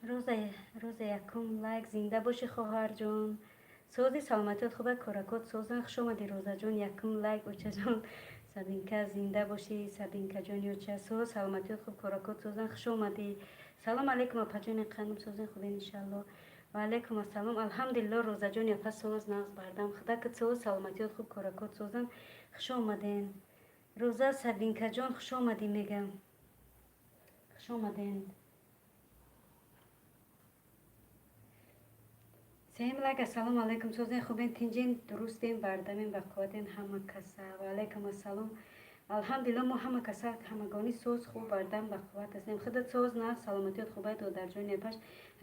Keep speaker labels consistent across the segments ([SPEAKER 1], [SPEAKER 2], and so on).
[SPEAKER 1] Роза, Роза, якум лайк. Зинда бошӣ, хоҳарҷон. Сози, саломатиёт хуба, коракот созан. Хуш омадӣ, Розаҷон. Якум лайк, очаҷон. Сабинка, зинда бошӣ, Сабинкаҷон. Ёча, соз, саломатиёт хуб, коракот созан. Хуш омадӣ. Салом алейкум, апаҷони қандум, созен, хубен, иншалло. Ва алейкум ассалом. Алҳамдулилло, Розаҷон, япа, соз, нағз, бардам. Худакат соз, саломатиёт хуб, коракот созан. Хуш омаден, Роза, Сабинкаҷон, хуш омадӣ мегам. Хуш омаден. Сеюм лайк. Ассалому алайкум, созен, хубен, тинҷен, дурустен, бардамен, бақувватен ҳама каса? Ва алайкум ассалом. Алҳамдулилло, мо ҳама каса, ҳамагонӣ соз, хуб, бардам, бақувват ҳастем. Худат соз, нағз, саломатиёт хубай, додарҷони апаш.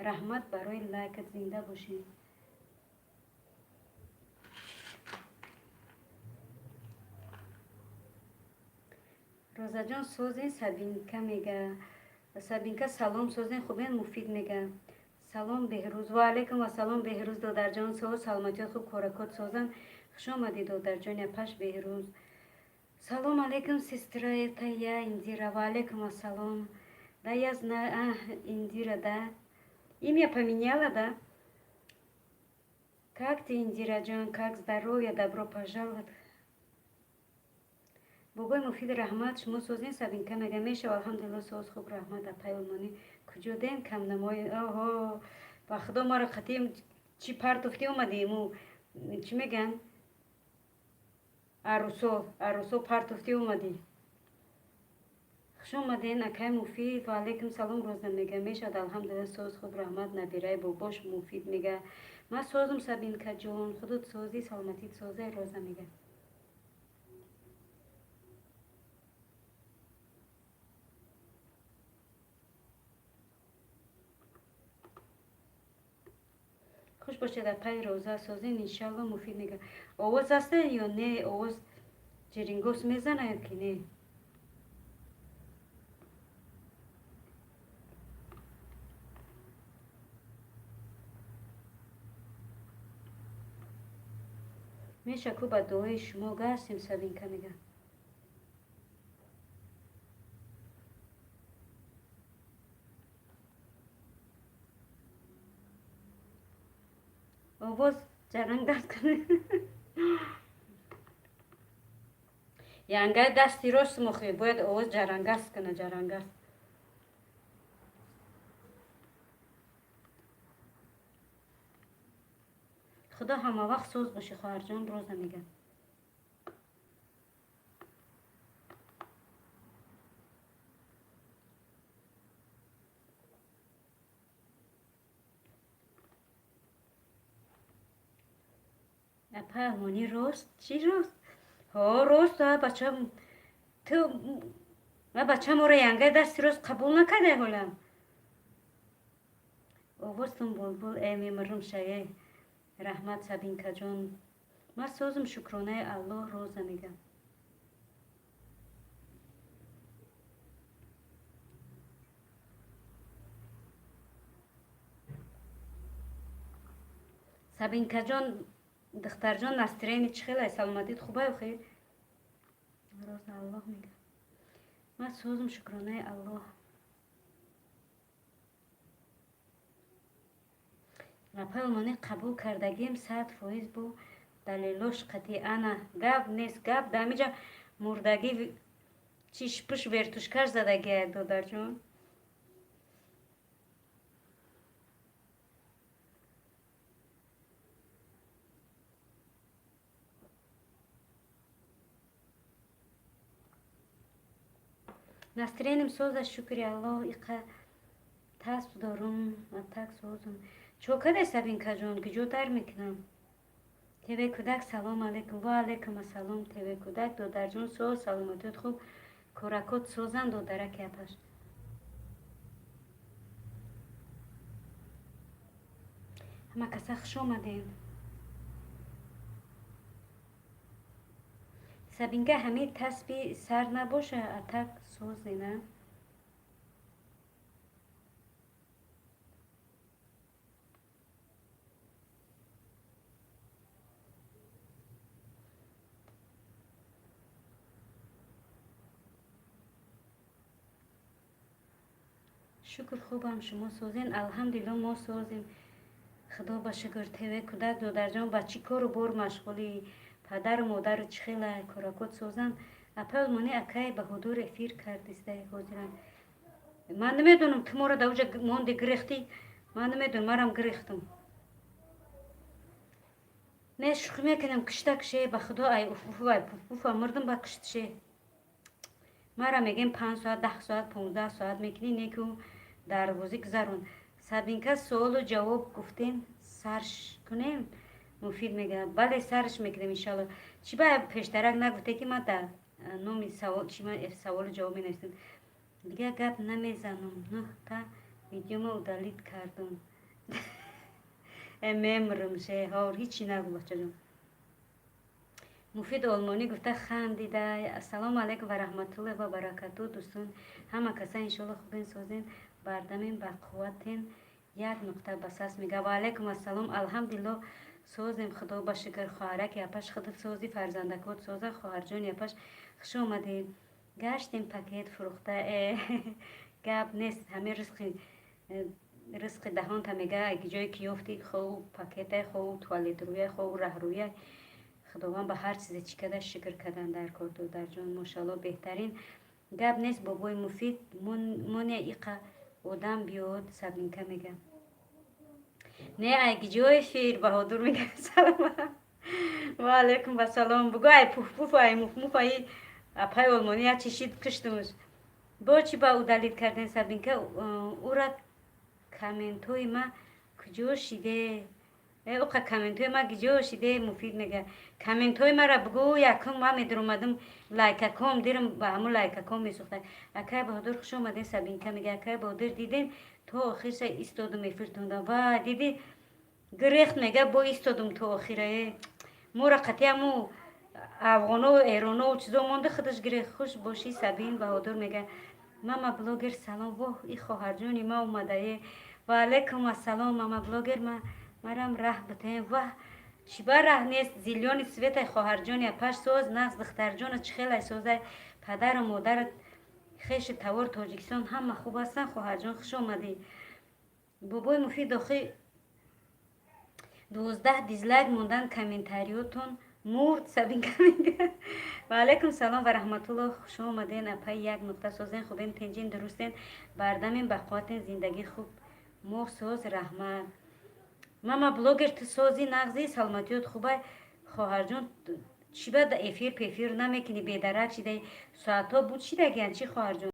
[SPEAKER 1] Раҳмат барои лайкат, зинда бошӣ. Розаҷон, созен? Сабинка мега. Сабинка, салом, созен, хубен? Муфид мега. Салом, Беҳрӯз. Ва алайкум ассалом, Беҳрӯз додарҷон. Соз, саломатиёт хуб, коракот созан. Хуш омадӣ, додарҷони апаш Беҳрӯз. Салом алейкум, сестра, это я, Индира. Ва алейкум ассалом. Да, я знаю. А, Индира, да, имя поменяла, да? Как ты, Индираҷон, как здоровье? Добро пожаловать. Бобои Муфид, раҳмат. Шумо созен? Сабинка мега. Мешава, алҳамдулилло, соз, хуб, раҳмат. Апай Олмонӣ куҷодем, камнамои? Оҳо, ба худо, маро қатием чӣ партофтӣ омадему, чӣ мегӯянд, арӯсо, арӯсо партофтӣ омадӣ. Хуш омаден, акай Муфид. Ва алайкум салом. Роза мега. Мешавад, алҳамдулилла, соз, хуб, раҳмат. Набираи бобош Муфид мега. Ман созум, Сабинкаҷон, худут созӣ, саломатит созе? Роза мега. Хуш бошед, апай Роза. Созин, иншалло. Муфид мега. Овоз аста ё не? Овоз ҷирингос мезана ё ки не? Меша ку, ба дуои шумо гаштем. Сабинка мега. Овоз ҷарангас кунед. Янгаи дасти рост мохӣ бояд овоз ҷарангас кунад, ҷарангас. Худо ҳама вақт соз бошӣ, хоҳарҷон. Роза мега. Апай Алмонӣ, рост? Чӣ рост? Ҳо, рост. Бача, ту бача моро янгаи дасти рост қабул накардай ҳолам. Овозтон булбул, э, мемирам шае. Раҳмат, Сабинкаҷон. Ман созум, шукронаи Аллоҳ. Роза мега. Сабинкаҷон, духтарҷон, настроение чӣ хелай? Саломатит хубай охи? Роза Аллоҳ мега. Ман созум, шукронаи Аллоҳ. Апай Олмонӣ, қабул кардагим 100% бу далелош қатъи. Ана, гап нест, гап дамиҷа мурдагӣ чиш пуш вертушкаш задагия, додарҷон. Настроением соза, шукри Аллоҳ. Иқа тасб дорум, атак созум. Чо кадай, Сабинкаҷон? Куҷо дар мекунам? ТВ Кӯдак, салом алейкум. Ва алейкум ассалом, ТВ Кӯдак. Додарҷон, соз, саломатиёт хуб, коракот созанд, додараки апаш. Ҳама каса хуш омадем. Сабинка, ҳамин тасби сар набоша, атак созе, на? Шукр, хубам, шумо созен? Алҳамдулилло, мо созем, худо ба шукр. ТВ кӯдак, додарҷон, ба чӣ кору бор машғулӣ? Падару модару чӣ хела? Коракот созанд? Апай Олмонӣ, акай Баҳодур эфир кардиста ҳозиран. Ман намедонам, ту моро да уҷа монди, гирехтӣ, ман намедонам, марам гирехтам. Не, шӯхӣ мекунам, кишта кише, ба худо, ай уфуфу, ай пуфпуфа мурдам, ба киштше. Мара мегем 5 соат, 10 соат, 15 соат мекунӣ, неку дарвозӣ гузарон. Сабинка, суолу ҷавоб гуфтем, сарш кунем? Муфид мега, бале, сарш мекунем, иншалло. Чӣ ба пештарак нагуфте, ки ма да номи савол чи саволу ҷавоб менависем? Дига гап намезанам, нӯҳта видеома удалить кардум. Мемрм шеҳор, ҳичи нагу, бачаҷон. Муфид Олмонӣ гуфта хандида. Ассалому алайкум ва раҳматуллоҳи ва баракату, дӯстон, ҳама каса, иншоалло, хубен, созен, бардамен, бақувватен. Як нуқта басас мега. Ва алайкум ассалом, алҳамдулилло, созем, худо ба шукр. Хоҳараки апаш, худат сози, фарзандакот соза. Хоҳарҷони апаш, хуш омадед. Гаштем, пакет фурӯхта. Гап нест, ҳамин ризқи даҳонта мега, ҷое ки ёфти, хов пакете, хов туалетрӯя, хов раҳрӯя. Худованд ба ҳар чизе чӣ када шукр кардан дар кор. Додарҷон, мошалло, беҳтарин, гап нест. Бобои Муфид, моне иқа одам биёд, Сабинка мега. Не, ай гиҷои фир Баҳодур мега. Салом, ва алайкум вассалом. Бугӯ, ай пуфпуф, ай муфмуф, ай апай Олмонӣ як чишид, киштумш. Бо чӣ ба удалить карден, Сабинка? Ура комментҳои ма куҷо шиде? Уқа комментҳои ма куҷо шиде? Муфид мега, комментҳои мара бугӯ. Якум ма медаромадам, лайкаком дирам, ба ҳамун лайкаком месӯхта. Акай Баҳодур, хуш омаден. Сабинка мега, акай Баҳодур, дидем, то охирша истодум эфиртонда. Ва диди, гирехт мега, бо истодум то охира. Мора қатъи ҳаму афғоно, эроно чизо монда, худаш гирехт. Хуш бошӣ, Сабин. Баҳодур мега, мама блогер, салом. Воҳ, и хоҳарҷони ма омадае. Ва алайкум ассалом, мама блогер, ма марам раҳ битаем. Ваҳ, чӣ ба раҳ нест, зиллёни светай. Хоҳарҷони апаш, соз, нағз? Духтарҷона, чӣ хелай, созай? Падару модарат, хеши тавор, Тоҷикистон ҳама хуб ҳастанд? Хоҳарҷон, хуш омадӣ. Бобои Муфид, охи 12 дизлайк мондан, комментариётон мурд. Сабинка мега, ва алайкум салом ва раҳматуллоҳ, хуш омаден, апаи як нуқта. Созен, хубен, тинҷин, дурустен, бардамен, бақувватен, зиндагӣ хуб? Мо соз, раҳмат. Мама блогер, ту сози, нағзи, саломатиёт хубай? Хоҳарҷон, чӣ ба эфир пефир намекунӣ? Бедарак шидаи, соатҳо буд шидагиян, чӣ, хоҳарҷон?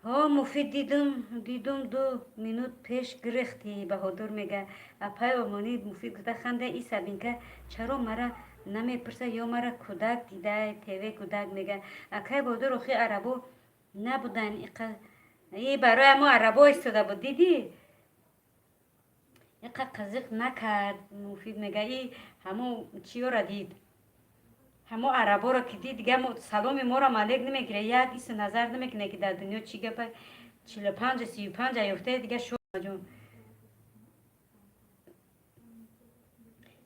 [SPEAKER 1] Ҳо, Муфид, дидум, дидум, 2 минут пеш гирехтӣ. Баҳодур мега, апай Олмонӣ. Муфид гуфта ханда. И Сабинка чаро мара намепурса ё мара кӯдак дидай? ТВ кӯдак мега, акай Баҳодур, охи арабо набуданд и барои ҳамо арабо истода буд, дидӣ, иқа қазиқ накард. Муфид мега, и ҳамо чиёра дид, ҳамо араборо ки дид, дига саломи моро малек намегира, як иса назар намекуна, ки дар дунё чӣ гапа. 45, 35 аёфтае дига. Шоҷон,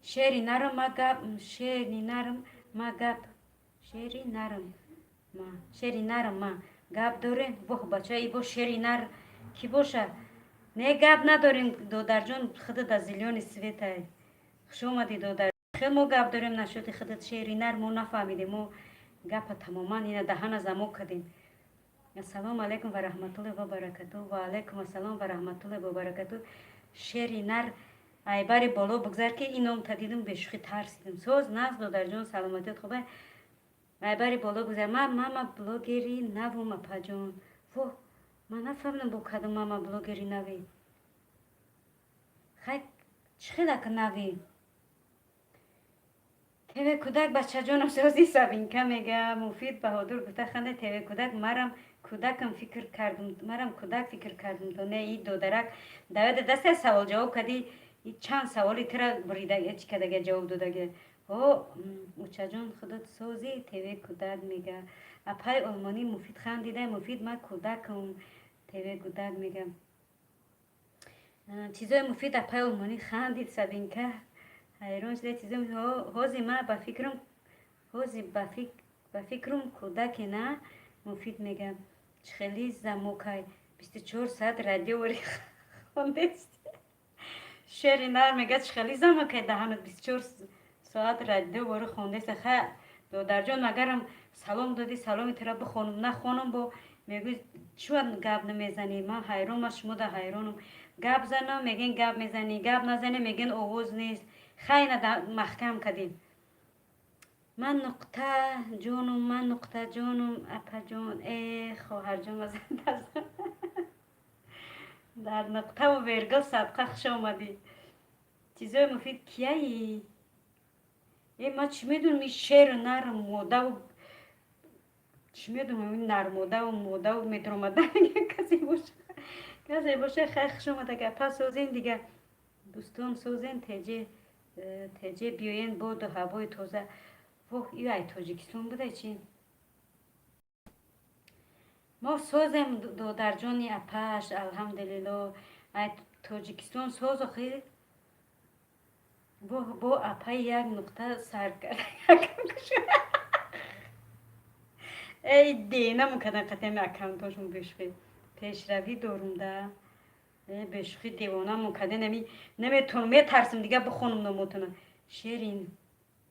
[SPEAKER 1] шери нарм ма гап, шери нарм ма гап, шери нарм ма, шери нарм ма гап дорем. Воҳ, бача, и бо шери нар кӣ боша? Не, гап надорем, додарҷон, худат аз зиллёни светай. Хуш омадӣ, додар. Хел мо гап дорем нашуди худат шери нар, мо нафаҳмидем, мо гапа тамоман ина даҳана замок кардем. Ассалому алайкум ва раҳматуллоҳи ва баракату. Ва алайкум ассалом ва раҳматуллоҳи ва баракату. Шери нар, айбари боло бигзар, ки ин номта дидум, бешӯхӣ тарсидим. Соз, нағз, додарҷон, саломатият хуба? Айбари боло бигзар. Ман мама блогери навум, апаҷон. Воҳ, ман нафаҳмидам, бо кадом мама блогери нави. Хай, чӣ хелак нави? ТВ кӯдак, бачаҷонам, сози? Сабинка мега. Муфид Баҳодур гуфта ханда. ТВ кӯдак, марам кӯдакам фикр кардум, марам кӯдак фикр кардум. То не, и додарак даведа дасте савол ҷавоб кардӣ, чанд саволи тира бурида, чӣ кардага, ҷавоб додага. Ҳо, учаҷон, худот сози? ТВ кӯдак мега, апай Олмонӣ. Муфид хандида. Муфид, ман кӯдакам. ТВ кӯдак мега, чизои муфид. Апай Олмонӣ хандид, Сабинка ҳайрон шуда. Чизои ҳози ма ба фикрам, ҳози ба фикрам кӯдаке на. Муфид мега, Чихели замокай, 24 соат радио хондест. Шери нар мега, чихели замокай, даҳанат 24 соат радио вори хондест. Ха, додарҷон, агарам салом додӣ, саломи тура бихонум, нахонум, бо мегӯй, чӯ гап намезанӣ? Ман ҳайрон, ман шумода ҳайронам. Гап занам, мегӯен гап мезанӣ, гап назанӣ, мегӯен овоз нест. Хайна маҳкам кардем. Ман нуқта ҷонум, ман нуқта ҷонум, апаҷон, э хоҳарҷон, дар нуқтаву вергил садқа, хуш омадӣ. Чизои муфид кияи? Э, ман чӣ медонам, ин шеру нару модаву чӣ медонам, ин нармодаву модаву медромада. Касе боша, касе боша. Хай, хуш омада, гапа созен дига, дӯстон, созен, теҷе теҷе биёен, боду ҳавои тоза. Воҳ, ю ай Тоҷикистон буда чи? Мо созем, додарҷони апаш, алҳамдулилло, ай Тоҷикистон соз. Охи, бо апаи як нуқта сар кард. Эй, денаму кадан қатами аккаунтошон бешухӣ пешравӣ дорум да. Э, бешухӣ девонаму кадан, ами наметонам, метарсам дига бихонам номотона. Шерин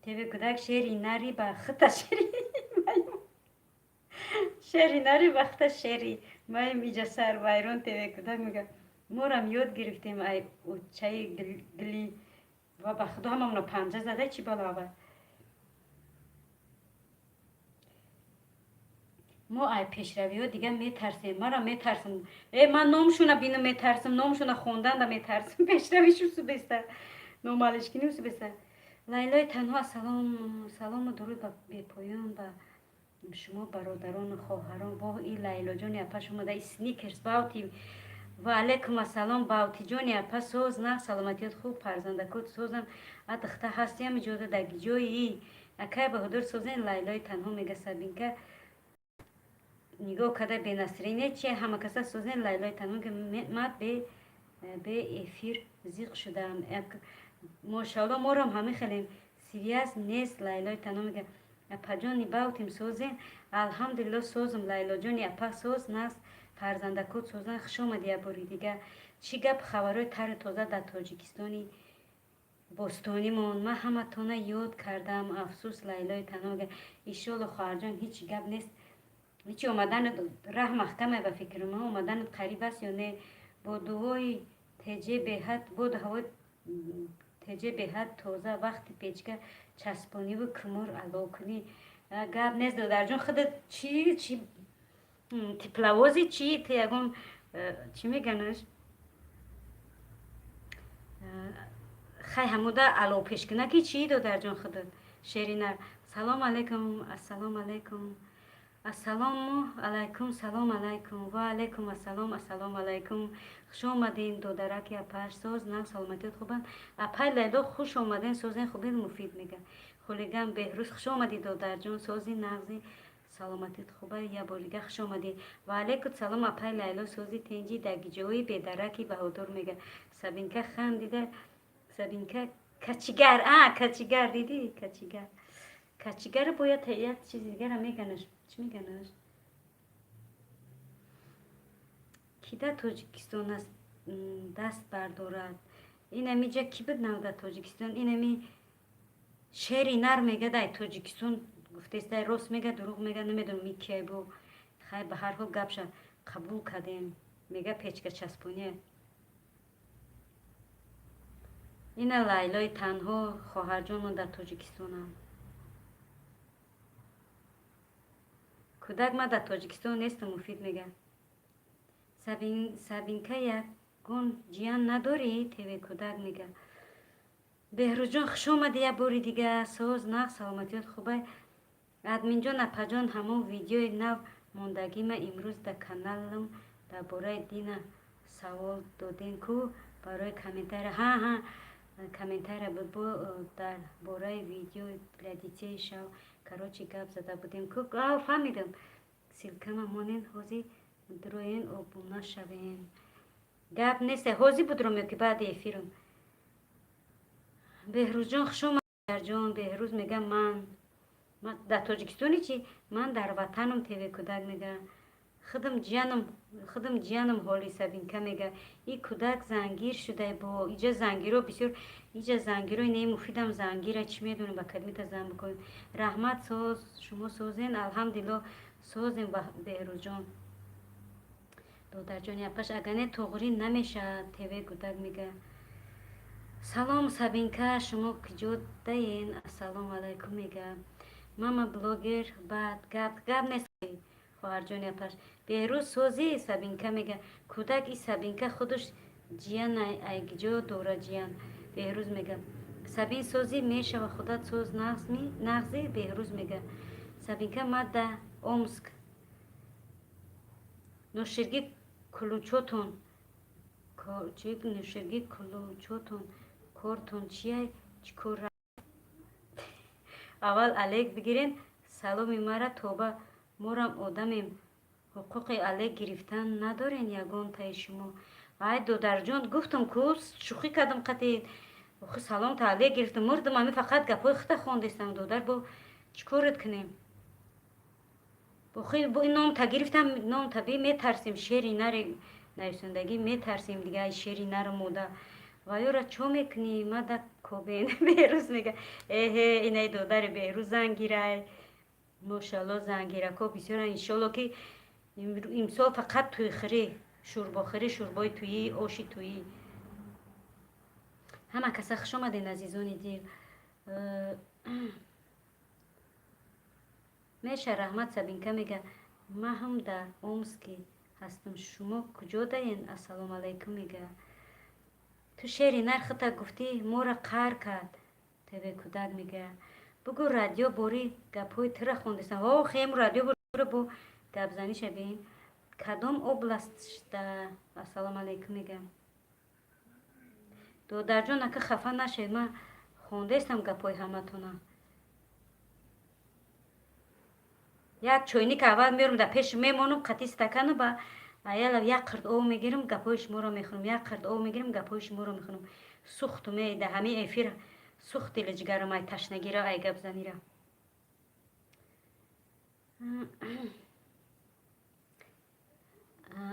[SPEAKER 1] ТВ кӯдак, шери нари ба хита, шери шери нари ба хита, шери маем иҷа сар вайрон. ТВ кӯдак мега, морам ёд гирифтем ай очаи гили ва ба худо ҳамамона панҷа зада, чӣ балава. Мо ай пешравиҳо дига метарсем, мара метарсам. Э, ман номшуна бинам метарсам, номшуна хонданда метарсам, пешравишу субеста, номалишкини субеста. Лайлои танҳо, ассалом, салому дуруд бепоён ба шумо, бародарону хоҳарон. Воҳ, и Лайлоҷони апа шумода сникерс баути. Ва алайкум ассалом, баутиҷони апа, соз на, саломатиёт хуб, фарзандакот созам. А духта ҳастиам иҷоза даги ҷои акай Баҳодур, созен. Лайлои танҳо мега, Сабинка нигоҳ карда бенасрине чи, ҳама каса созен. Лайлои танҳо, ма бе эфир зиқ шудаам, мошалло, морам ҳама хелем, связь нест. Лайлои танҳо мега, апаҷони баутим, созен? Алҳамдулилло, созам, Лайлоҷони апа, соз наст, фарзандакот созан. Хуш омадӣ як бори дига. Чӣ гап, хабарҳои тару тоза дар Тоҷикистони бостонимон? Ман ҳаматона ёд кардам, афсӯс. Лайлои танҳо мега, иншолло, хоҳарҷон, ҳеҷ гап нест, ҳечи омаданат раҳ маҳкаме, ба фикри ман омаданат қариб аст ё не? Бо дувои теҷе беҳад, боду ҳавои теҷе беҳад тоза, вақти печка часпониву кумур аловкунӣ гап нест. Додарҷон, худат чи чи тепловози чи ту ягон чӣ меганаш? Хай, ҳамуда алов пешкунаки чӣ, додарҷон, худат? Шеринар, салом алайкум, ассалому алайкум, ассалому алайкум, салом алайкум, ва алайкум ассалом, ассалому алайкум. Хуш омадем, додараки апаш, соз нав, саломатиёт хубанд. Апай Лайло, хуш омадем, созен, хубед? Муфид мега, хулиган Беҳрӯз, хуш омадӣ, додарҷон, сози, нағзи, саломатит хуба? Як бор дига хуш омадӣ. Ва алайкум салом, апай Лайло, сози, тенҷи, дагиҷои бедараки Баҳодур мега, Сабинка хандида, Сабинка качигар, а качигар дидӣ, качигар, качигар бояд як чизи дигара меганаш, чӣ меганаш? Ки дар Тоҷикистон аст, даст бардорад. Инамиҷа ки буд нав дар Тоҷикистон? Инами шери нар мега, дай Тоҷикистон гуфтестай, рост мега, дурӯғ мега, намедонам икиай бо. Хай, ба ҳар ҳол гапша қабул кардем. Мега печка часпония. Ина Лайлои танҳо, хоҳарҷонмон дар Тоҷикистонам. Кӯдак, ман дар Тоҷикистон нестам. Муфид мега, Сабинка, ягон ҷиян надорӣ? ТВ кӯдак мега, Беҳрӯзҷон, хуш омадӣ як бори дига, соз, нағз, саломатиёт хубай? Админҷон, апаҷон, ҳамон видеои нав мондагима имрӯз дар каналам дар бораи дина савол додем ку, барои комментария. Ҳа, ҳа, комментария буд бо дар бораи видео для детей шав, короче, гап зада будем ку. Ав, фаҳмидам, ссылкама монен, ҳозир дуроен, обуна шавем. Гап нест, ҳозир будром ё ки баъди эфирам? Беҳрӯзҷон, хуш омадҷон. Беҳрӯз мега, ман дар Тоҷикистони чи, ман дар ватанам. ТВ кӯдак мега, Худам ҷиянам ҳоли Сабинка мега. И кӯдак зангир шудай, бо иҷа зангиро бисёр, иҷа зангиро инаи Муфидам зангира, чӣ медонем, ба кадмита зан бикунем. Раҳмат, соз, шумо созен? Алҳамдулилло, созем, Беҳрӯзҷон. Додарҷони апаш, агар не туғрӣ намешавад. ТВ кӯдак мега: «Салом, Сабинка, шумо куҷо даен?» Ассалому алайкум мега. Мама блогер, баъд гап гап нест, хоҳарҷони апаш. Беҳрӯз, созӣ? Сабинка мега: «Кӯдак, и Сабинка худаш ҷиян айгиҷо дора ҷиян?» Беҳрӯз мега: «Сабин, созӣ?» Мешава, худат соз, нағзӣ? Беҳрӯз мега: «Сабинка, ма да Омск, ноширги кулучотон чи, ноширги кулучотон кортон чия, чӣ кор?» Аввал алек бигирен. Саломи мара тоба, морам одамем, ҳуқуқи алек гирифтан надорен ягонтаи шумо. Ай, додарҷон, гуфтам ку, шӯхӣ кардам қати. Охи, саломта алек гирифтам, мурдам. Ами фақат гапҳои хута хондестам, додар, бо чӣ корат кунем? Охи, бо ин номта гирифтам, номта би метарсем, шери нари нависондагӣ метарсем дига. Шери нару мода ва ёра чо мекунӣ? Мада кобен. Беҳрӯз мега: «Эҳе, инай додари Беҳрӯз зангирай, мошалло, зангирако бисёран. Иншолло, ки имсол фақат тӯйхӯрӣ, шӯрбохӯрӣ, шӯрбои тӯйӣ, оши тӯйӣ». Ҳама каса хуш омаден, азизони дил. Меша, раҳмат. Сабинка мега: «Ма ҳам да Омски ҳастам, шумо куҷо даен?» Ассалому алайкум мега. Ту шери нархата гуфтӣ, мора қаҳр кард. ТВ кӯдак мега: «Бугӯ, радио бори гапҳои тура хондестам». О, хем, радио бо гапзаниша бин. Кадом областда? Ассалому алайкум мега. Додарҷон, ака, хафа нашед, ман хондестам гапҳои ҳаматона. Як чойник аввал меорам, дар пеши мемонам, қати стакану ба аяла як қирд об мегирам, гапҳои шуморо мехӯрам, як қирд об мегирам, гапҳои шуморо мехӯрам. Сухту ме да ҳамин эфир сухт дили ҷигарам, ай ташнагира, ай гапзанира.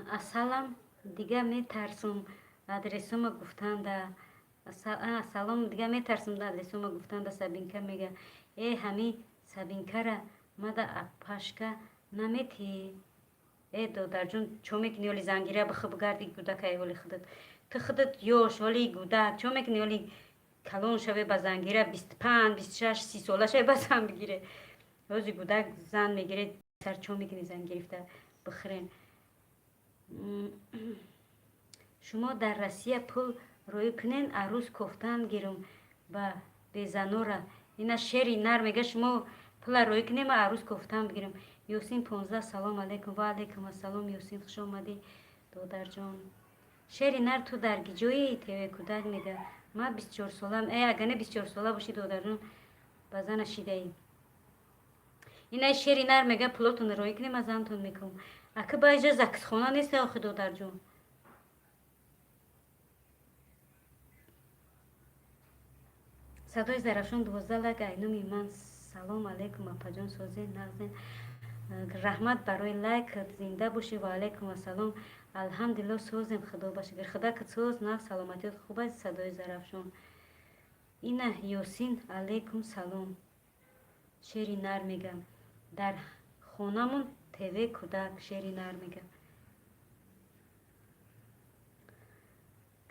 [SPEAKER 1] Асалам, дига метарсум адресума гуфтанда. Салом, дига метарсум адресума гуфтанда. Сабинка мега: «Э, ҳами Сабинкара мада апашка наметиҳӣ?» Э, додарҷон, чо мекунӣ? Ҳоли зангира бихӯ, бигарди, гӯдакай, ҳоли худат, ту худат ёш, ҳоли гӯдак, чо мекунӣ? Ҳоли калон шаве, ба зангира 25, 26, 30 сола шаве, ба зан бигире. Ҳози гӯдак зан мегире, сар чо мекунӣ? Зан гирифта бихӯрен. Шумо дар Россия пул рӯӣ кунен, арӯз кофтан гирум ба безанора. Ина шери нар мега: «Шумо пула рӯӣ кунем, ма арӯз кофтан бигирам». Ёсин 15, салом алайкум. Ва алайкум ассалом, Ёсин, хуш омадӣ, додарҷон. Шери нар, ту дар гиҷои? ТВ кӯдак мега: «Ма 24 солам». Э, агар не 24 сола бошӣ, додарҷон, ба зана шидаӣ. Инай шери нар мега: «Пулотон рӯӣ кунем, ма зантон мекунам». Ака, ба иҷа заксхона нест охи, додарҷон. Садои Зарафшон 12 лайк айнуми ман. Салом алайкум, апаҷон, созен, нағзен? Раҳмат барои лайк, зинда бошӣ. Ва алайкум ассалом. Алҳамдулилло, созем, худо ба шукр. Худакат соз, нағз, саломатиёт хуб аст? Садои Зарафшон. Ина Ёсин, алайкум салом. Шери нар мега: «Дар хонамон». ТВ кӯдак, шери нар мега: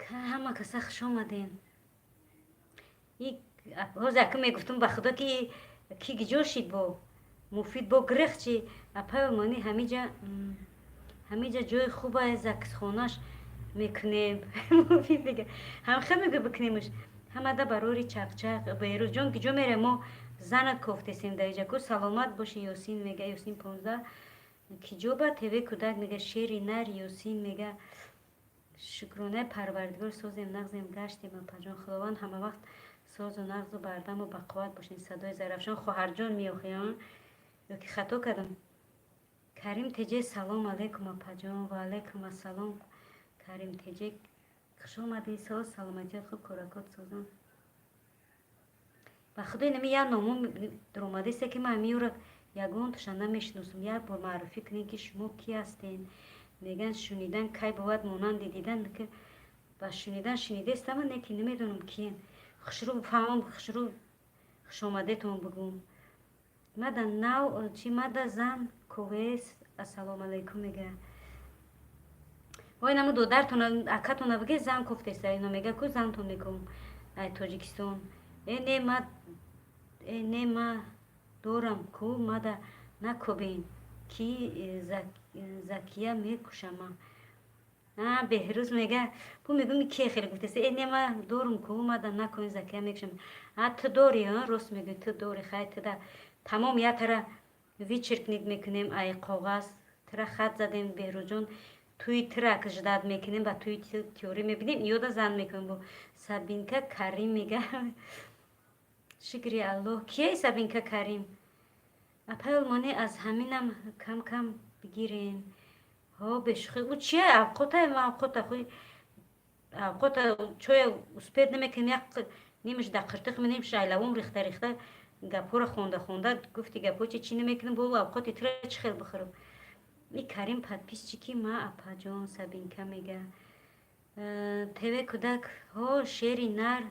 [SPEAKER 1] «Ҳама каса хуш омаден». Ҳозир ака мегуфтам, ба худо, ки ки гиҷо шид, бо Муфид бо грех чи. Апаи Олмонӣ, ҳамиҷа ҷои хуба, заксхонаш мекунем. Муфид мега: «Ҳамхел мега, бикунемш ҳамада барори чақчақ». Беҳрӯзҷон, киҷо мерем? Мо занат кофтесем дар иҷа ку. Саломат боши, Ёсин мега. Ёсин 15 киҷоба? ТВ кӯдак мега: «Шери нар». Ёсин мега: «Шукронаи Парвардигор, созем, нағзем, гаштем, апаҷон». Худованд ҳама вақт созу нағзу бардаму бақувват бошед. Садои Зарафшон, хоҳарҷон меохиён ё ки хато кардам? Карим Теҷе, салом алайкум, апаҷон. Ва алайкум ассалом, Карим Теҷе, хуш омадӣ. Соз, саломатиёт хуб, коракот созон? Ба худо, инами як ному дуромадиста, ки ман миёра. Ягонташа намешиносам. Як бор маърифӣ кунед, ки шумо кӣ ҳастен. Меган, шунидан кай бувад монанди дидан. Ки ба шунидан шунидестама, не ки намедонам киен. Хушрӯ фаҳмам, хушрӯ хушомадетон бигӯм. Мада нав чи мада зан ковес. Ассалому алайкум мега. Ой, наму додартона, акатона биге, зан кофтеста. Ино мега ку зантон мекум ай Тоҷикистон. Э, не, ма, э, не, ма дорам ку, мада накобен ки Закия мекушама. Беҳрӯз мега, бу мегӯми ки хеле гуфтеста. Э, не, ма дорум ку, мада накобен, Закия мекушам. А, ту дорӣ, рост мегӯй, ту дорӣ. Хай, туда тамом ятара вычеркнуть мекунем, ай коғаз тира хат задем. Беҳрӯзҷон, туи тира ждать мекунем, ба туи теорӣ мебинем, иёда зан мекунем. Бо Сабинка Карим мега, шукри Аллоҳ. Кияи Сабинка Карим? Апай Олмонӣ, аз ҳаминам кам кам бигирен. Ҳо, бешухӣ, ӯ чия авқота, авқота хуй авқота чоя успеть намекунем, як нимаш дар қиртиқ менем, шайлавом рехта рехта, гапҳоро хонда хонда гуфти гапҳо чи чӣ намекунем. Бо авқоти тура чӣ хел бихӯрам? И Карим подписчики ма, апаҷон. Сабинка мега, ТВ кӯдак. Ҳо, шери нар,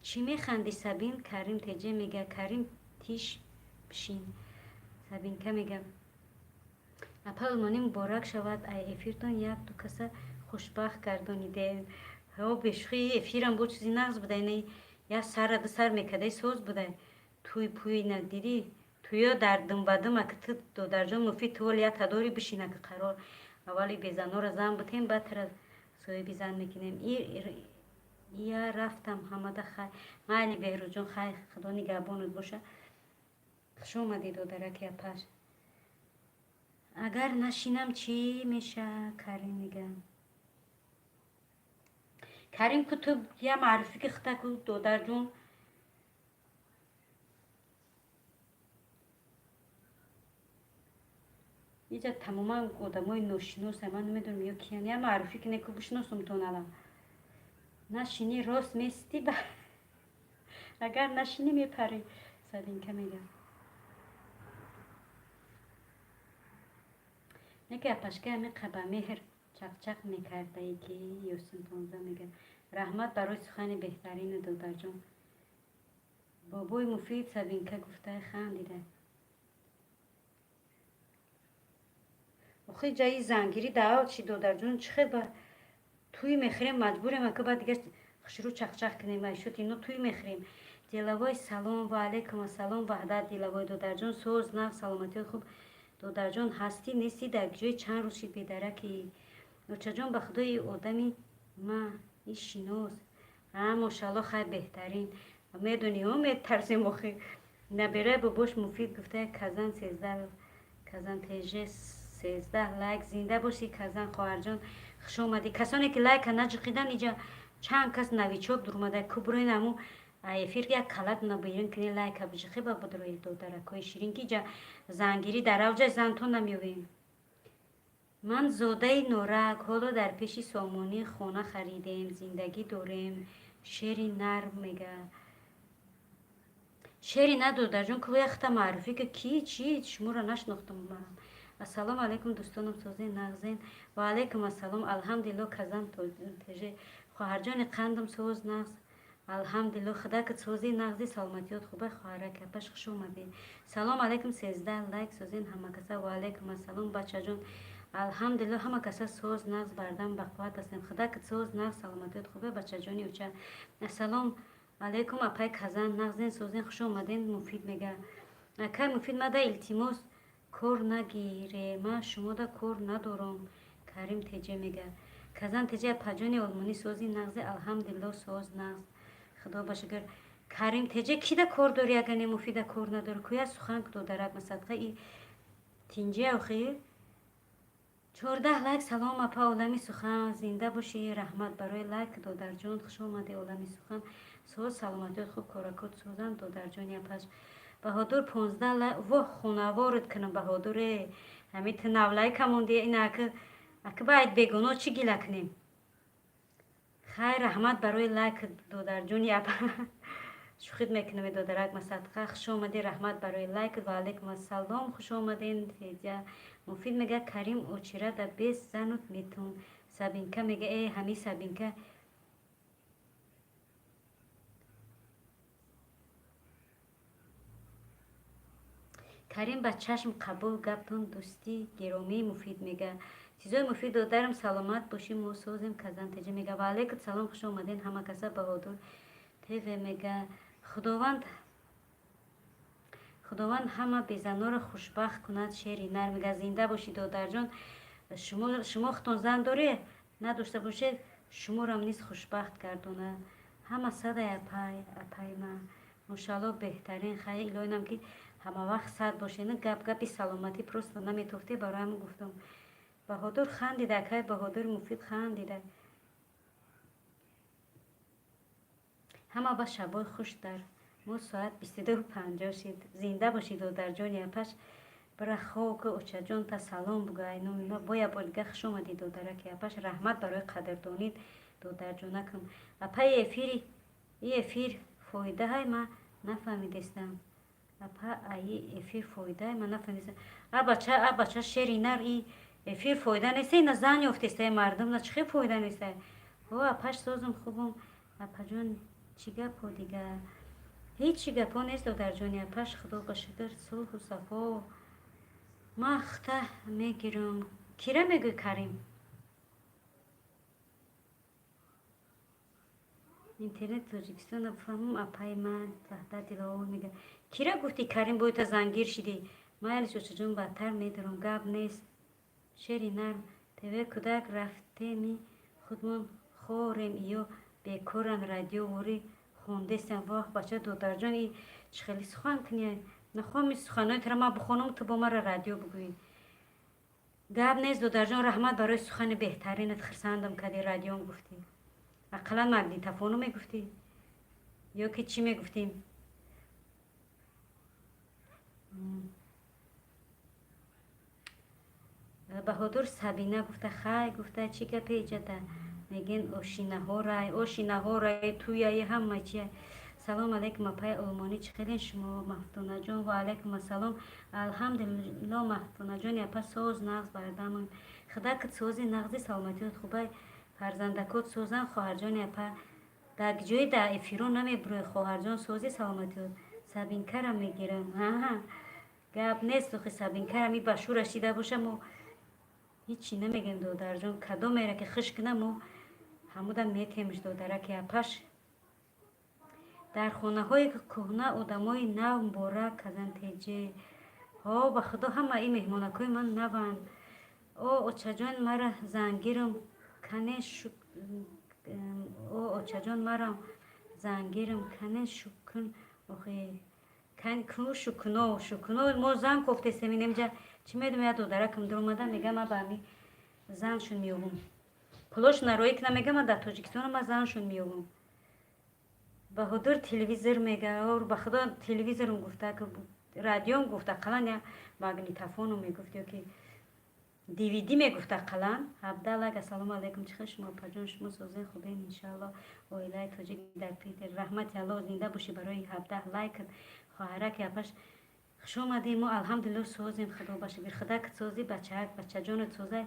[SPEAKER 1] чӣ механдӣ? Сабин Карим теҷе мега, Карим тиш бишин. Сабинка мега, апа Олмонӣ, муборак шавад, ай эфиртон як ду каса хушбахт гардонидем. Ҳо, бешухӣ, эфирам бо чизи нағз буда, як сарра ду сар мекардаи, соз буда. Туй пӯй надидӣ, туё дар думбадум. Ака ту, додарҷон Муфид, ту вол як тадори бишин, ака қарор аввали безанора зан бутем, баъд тара соҳиби зан мекунем. Я рафтам, ҳамада хай. Майли, Беҳрӯзҷон, хай, Худо нигаҳбонат боша. Хуш омадӣ, додараки апаш. Агар нашинам, чӣ меша? Карим мега, Карим ку, ту я маърифӣ ки хита ку, додарҷон. Иҷа тамоман одамои ношиноса, ман намедонам ё киян. Я маърифӣ ки неку, бишиносум тонала. Нашинӣ, рост местӣ, агар нашинӣ, мепарӣ. Сабинка мега, неки апашка ами ба меҳр чақчақ мекардаи ки. Ёсин 15 мега, раҳмат барои сухани беҳтарини, додарҷон. Бобои Муфид Сабинка гуфта хандида. Охи, ҷаи зангирӣ даъват ши, додарҷон, чӣ хел ба туй мехӯрем, маҷбурем, ака баъд дигар хушрӯ чақчақ кунем. Айшуд ино туй мехӯрем. Деловой, салом. Ва алайкум ассалом, Ваҳдат Деловой. Додарҷон, соз, нағз, саломатиёт хуб. Додарҷон, ҳастӣ, нестӣ? Дар ҷои чанд рӯз шид бедаракӣ. Очаҷон, ба худои одами ма ишинос. А, мошалло, хай, беҳтарин. Медонӣ, о, метарсем охи. Набираи бобош Муфид гуфта, Казан 13, Казан теже 13 лайк. Зинда бошӣ, Казан хоҳарҷон, хуш омадӣ. Касоне ки лайка наҷиқидан, иҷа чанд кас новичок дурмада, куброин аму эфир як калатона бирин кини, лайка биҷиқи ба будрои, додаракҳои ширин, ки иҷа зангирӣ дар авҷа зантон намеёвем. Ман зодаи Норак, ҳоло дар пеши Сомонӣ хона харидем, зиндагӣ дорем. Шери нар мега, шери на, додарҷон, ку яхта маърифӣ ки ки чи шуморо нашинохтам манам. Ассалому алайкум, дӯстонам, созен, нағзен? Ва алайкум ассалом, алҳамдулилло. Казан теже хоҳарҷони қандам, соз, нағз, алҳамдулилло. Худакат сози, нағзи, саломатиёт хуба. Хоҳарак апаш, хуш омадед. Салом алайкум, 13 лайк. Созен ҳамакаса? Ва алайкум ассалом, бачаҷон, алҳамдулилло, ҳама каса соз, нағз, бардам, бақувват ҳастем. Худакат соз, нағз, саломатиёт хубе, бачаҷони уча. Ассалом алайкум, апай Казан, нағзен, созен? Хуш омаден. Муфид мега, акай Муфид, мада илтимос, кор нагире, ма шумода кор надорам. Карим теҷе мега, Казан теҷе, апаҷони Олмонӣ, сози, нағзе? Алҳамдулилло, соз, нағз, худо ба шукр. Карим теҷе, кида кор дори, агар не Муфида кор надори? Куя сухан додарак масадқа и тинҷи охир. 14 лайк. Салом, апа Олами Сухан, зинда бошӣ, раҳмат барои лайк, додарҷон. Хуш омадӣ, Олами Сухан. Соз, саломатиёт хуб, коракот созанд, додарҷони апаш. Баҳодур 15 лайк. Воҳ, хонаворид кунам, Баҳодуре, ҳами ту навлайка монди. Ина ака байд бегуно чӣ гила кунем? Хайр, раҳмат барои лайк, додарҷони апа. Шӯхит мекунам, додарак масадқа. Хуш омадӣ, раҳмат барои лайк. Ва алайкум ассалом, хуш омаден. Федя Муфид мега: «Карим очирада без занут метун». Сабинка мега: «Э, ҳами Сабинка». Карим, ба чашм, қабул гаптон, дӯстӣ гиромӣ. Муфид мега: «Чизои муфид, додарам, саломат бошӣ, мо созем». Казантеҷа мега: «Ва алайкум салом, хуш омаден ҳама каса». Баҳодур ТВ мега: «Худованд ҳама безанонро хушбахт кунад». Шери нар мега: «Зинда бошӣ, додарҷон». Шумо худтон зан доред, надошта бошед, шуморам низ хушбахт гардонад. Ҳама садай, апай, апай ма, мошалло, беҳтарин. Хай, илоҳинам, ки ҳамавақт сад бошед. Гап гапи саломатӣ, просто наметофтӣ, барои ҳамин гуфтам. Баҳодур хандида, акай Баҳодур Муфид хандида. Ҳама ба шабои хуш, дар мо соат 22:50 шид. Зинда бошӣ, додарҷони апаш. Бира хоку очаҷон та салом бугай номи ма. Боя бор дига хуш омадӣ, додараки апаш. Раҳмат барои қадрдонид, додарҷонакам. Апаи, эфири и эфир фоидаҳай, ма нафаҳмидестам. Апа, аи эфир фоидаҳай, ма нафаҳмидестам. А бача, а бача, шери нар, и эфир фоида неста, ина зан ёфтестай мардум на, чӣ хел фоида нестай? О, апаш, созум, хубум, апаҷон. Чӣ гапо дига? Ҳечи гапо нест, додарҷони апаш, худо ба шукр, сулҳу сафо. Махта мегирам. Кира мегӯй, Карим? Интернет Тоҷикистона бифаҳмам, апаи ман. Ваҳдат Диловар мега: «Кира гуфтӣ, Карим, боита зангир шидӣ?» Майлиш, очаҷон, бадтар медорам, гап нест. Шери нарм ТВ, кӯдак рафтеми, худмон хорем, ё бекоран, радиоворӣ хондестам. Вах, бача, додарҷон, и чӣ хеле сухан кунӣ? Нахоҳам и суханои тура ман бихонам, ту бо мара радио бигӯӣ. Гап нест, додарҷон, раҳмат барои сухани беҳтаринат, хирсандам кади. Радиом гуфтӣ, ақаллан магнитофону мегуфтӣ ё ки чӣ мегуфтем? Баҳодур Сабина гуфта: «Хай, гуфта, чӣ гапе иҷада мегӯен? Ошинаҳорай, ошинаҳорай, туяи, ҳама чия». Салом алейкум, апаи олмонӣ, чӣ хелен шумо, Мафтунаҷон? Ва алайкум ассалом, алҳамдулилло, Мафтунаҷони апа, соз, нағз бардамон. Худакат сози, нағзи, саломатиёт хубай, фарзандакот созан. Хоҳарҷони апа, дар ҷои дар эфиро намебурӯй. Хоҳарҷон, сози, саломатиёт? Сабинкарам мегирам. Гап нест, охи Сабинкарам и ба шура шида боша, мо ҳичи намегӯем, додарҷон. Кадомере ки хиш кина, мо ҳамуда метемш, додараки апаш. Дар хонаҳои кӯҳна одамои нав. Муборак, Казантеҷе. Ҳо, ба худо, ҳама ин меҳмонакҳои ман наванд. О, очаҷон, мара зангирам кане. О, очаҷон, мара зангирам кане, шукун охи ку шукуно, шукуно. Мо зан кофтесем инемҷа. Чӣ медонам, я додаракам дуромада, мега: «Ма ба ҳами заншон меёбум, пулош нароӣ кина». Мега: «Ма дар Тоҷикистон, ма заншон меёбум». Баҳодур телевизор мега. Ба худо, телевизорм гуфта, радиом гуфт, ақаллан я магнитофону мегуфт ё ки DVD мегуфт ақаллан. 17 лайк. Ассалому алайкум, чӣ хел шумо, апаҷон? Шумо созен, хубем, иншаалло. Оилаи тоҷик дар Питер. Раҳмати Аллоҳ, зинда бошӣ барои 17 лайкат, хоҳараки апаш. Хушомадем. Мо, алҳамдулилло, созем, худо ба шукр. Худакат созӣ, бачаак, бачаҷонат созай.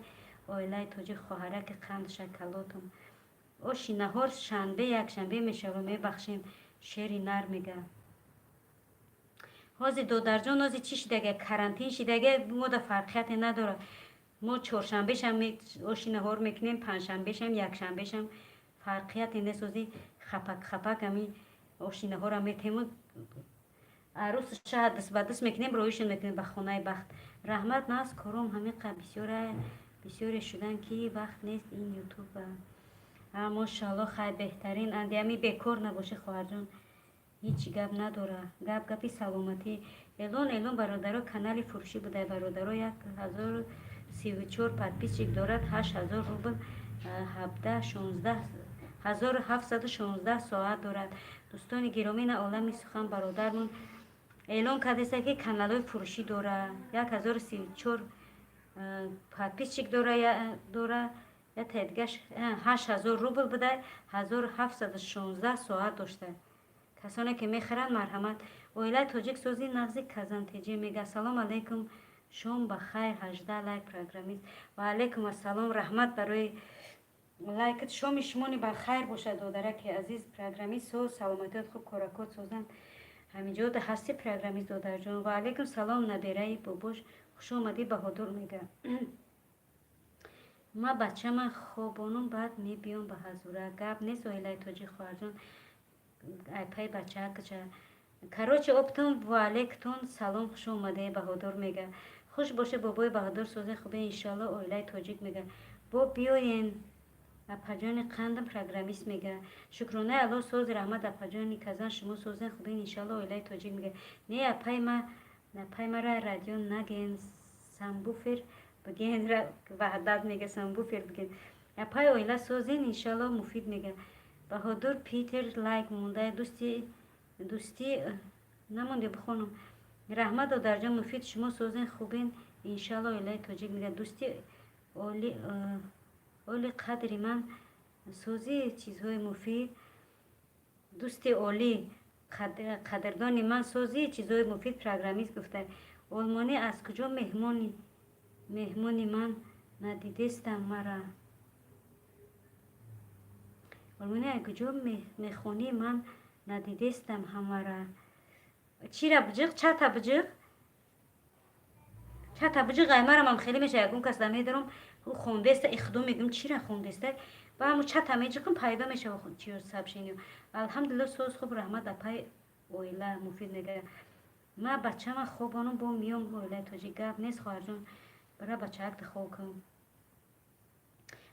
[SPEAKER 1] Оилаи тоҷик, хоҳараки қанд шакалотум. Оши наҳор шанбе, якшанбе мешава, мебахшем. Шери нар мега: «Ҳозир, додарҷон, ҳозир чӣ шидага, карантин шидага, мода фарқияте надорад. Мо чоршанбешам оши наҳор мекунем, панҷшанбешам, якшанбешам, фарқияте нест. Ҳозир хапак хапак ами оши наҳора метему арӯсу шаҳр даст ба даст мекунем, роишон мекунем ба хонаи бахт». Раҳмат, наз кором ҳамиқа бисёре, бисёре шудан, ки вақт нест ин ютуба. Мошаалло, хай, беҳтарин. Андиами бекор набошӣ, хоҳарҷон, ҳеҷ гап надора. Гап гапи саломатӣ. Эълон, эълон, бародаро, канали фурӯшӣ будай, бародаро. 1034 подписчик дорад, 8000 рубл, ҳабдаҳ шонздаҳ 1716 соат дорад. Дӯстони гиромӣ, на олами сухан, бародармон эълон кардеста, ки каналҳои фурӯшӣ дора, 1034 подписчик дора, ятаи дигаш 8000 рубл буда, 1716 соат дошта. Касоне ки мехаранд, марҳамат. Оилаи тоҷик сози нағзи казантеҷӣ мега. Ассалому алайкум, шом ба хайр. 18 лайк. Программист, ва алайкум ассалом, раҳмат барои лайкат. Шоми шумони ба хайр бошад, додараки азиз. Программист, соз, саломатиёт хуб, коракот созанд. Ҳаминҷо ҳасти, программист додарҷон. Ва алайкум салом, набераи бобош, хушомадӣ. Баҳодур мега: ма бачама хобонум, баъд мебиём ба ҳазура. Гап нест, оилаи тоҷик, хоҳарҷон, айпай бачаакча. Короче, оптом ва алейктон салом, хуш омаде. Баҳодур мега: хуш боше, бобои Баҳодур, созе хубе, иншоалло. Оилаи тоҷик мега: бо биёен, апаҷони қандам. Программист мега: шукронаи Алло, сози, раҳмат, апаҷони казан, шумо созен, хубен, иншоалло. Оилаи тоҷик мега: не, апай ма, апай мара радио наген, самбуфер биген. Ваҳдат мега: самбуфер биген. Апай оила созен, иншоалло. Муфид мега: Баҳодур Питер лайк монда, дӯсти дӯстӣ намонде, бихонам. Раҳмат, додарҷон. Муфид, шумо созен, хубен, иншоалло. Оилаи тоҷик мега: дӯсти оли қадри ман, созӣ, чизҳои муфид. Дӯсти олӣ, қадрдони ман, созӣ, чизҳои муфид. Программист гуфта: олмонӣ аз куҷо меҳмони ман надидестам мара? Олмонӣ аз куҷо мехонӣ, ман надидестам ҳамара? Чира биҷиқ, чата биҷиқ, чата биҷиқ. Аймарамам хеле меша, ягон кас намедорам, хондеста ихдум мегӯм, чира хондеста, ба ҳаму чата меҷиқам, пайдо мешава чиё сообщение. Алҳамдулилло, соз, хуб, раҳмат, апай оила. Муфид мега: ма бачама хобонум, бо миём. Оилаи тоҷик, гап нест, хоҳарҷон, бара бачаакта хоб кун,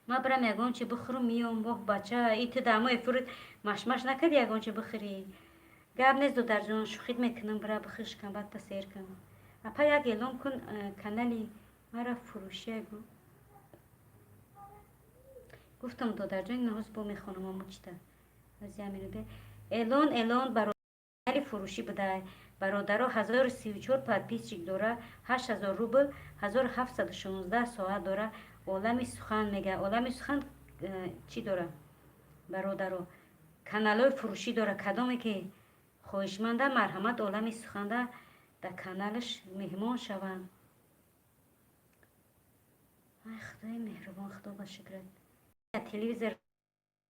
[SPEAKER 1] ма бирам ягон чи бихӯрум, миём. Воҳ, бача, ити дамо эфурит машмаш накарди, ягон чи бихӯрӣ. Гап нест, додарҷон, шӯхит мекунам, бира бихӯр, шикамбатта сер кун. Апа, як эълон кун, канали мара фурӯшия гу. Гуфтам, додарҷон, наҳоз бо мехонам амучита. Эълон, эълон, бародари фурӯшӣ будай, бародаро. 1034 подписчик дора, 8000 рубл, 1716 соат дора. Олами сухан мега. Олами сухан чӣ дора, бародаро? Каналҳои фурӯшӣ дора. Кадоме ки хоҳишманда, марҳамат, олами суханда дар каналаш меҳмон шаванд. Ай, худои меҳрубон, худо ба шукрат. Телевизор,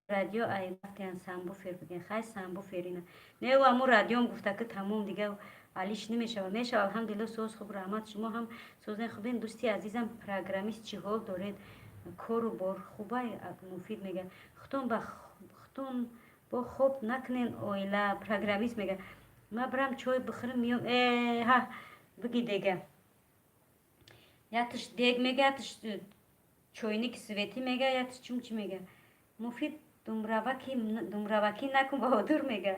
[SPEAKER 1] радио ай рафтиян, самбуфер биген. Хай, самбуферина не, ӯ аму радиом гуфта ки тамом, дига алиш намешава. Мешава. Алҳамдулилло, соз, хуб, раҳмат, шумо ҳам созен, хубен. Дӯсти азизам программист, чӣ ҳол доред, кору бор хубай? Муфид мега: хутон ба хутон бо хоб накунен. Оила, программист мега: ма бирам чой бихӯрам, миём. Э ҳа, биги дега, ятш дег мега, ятш чойники светӣ мега, ятш чумчи мега. Муфид, думравакӣ накун. Баҳодур мега: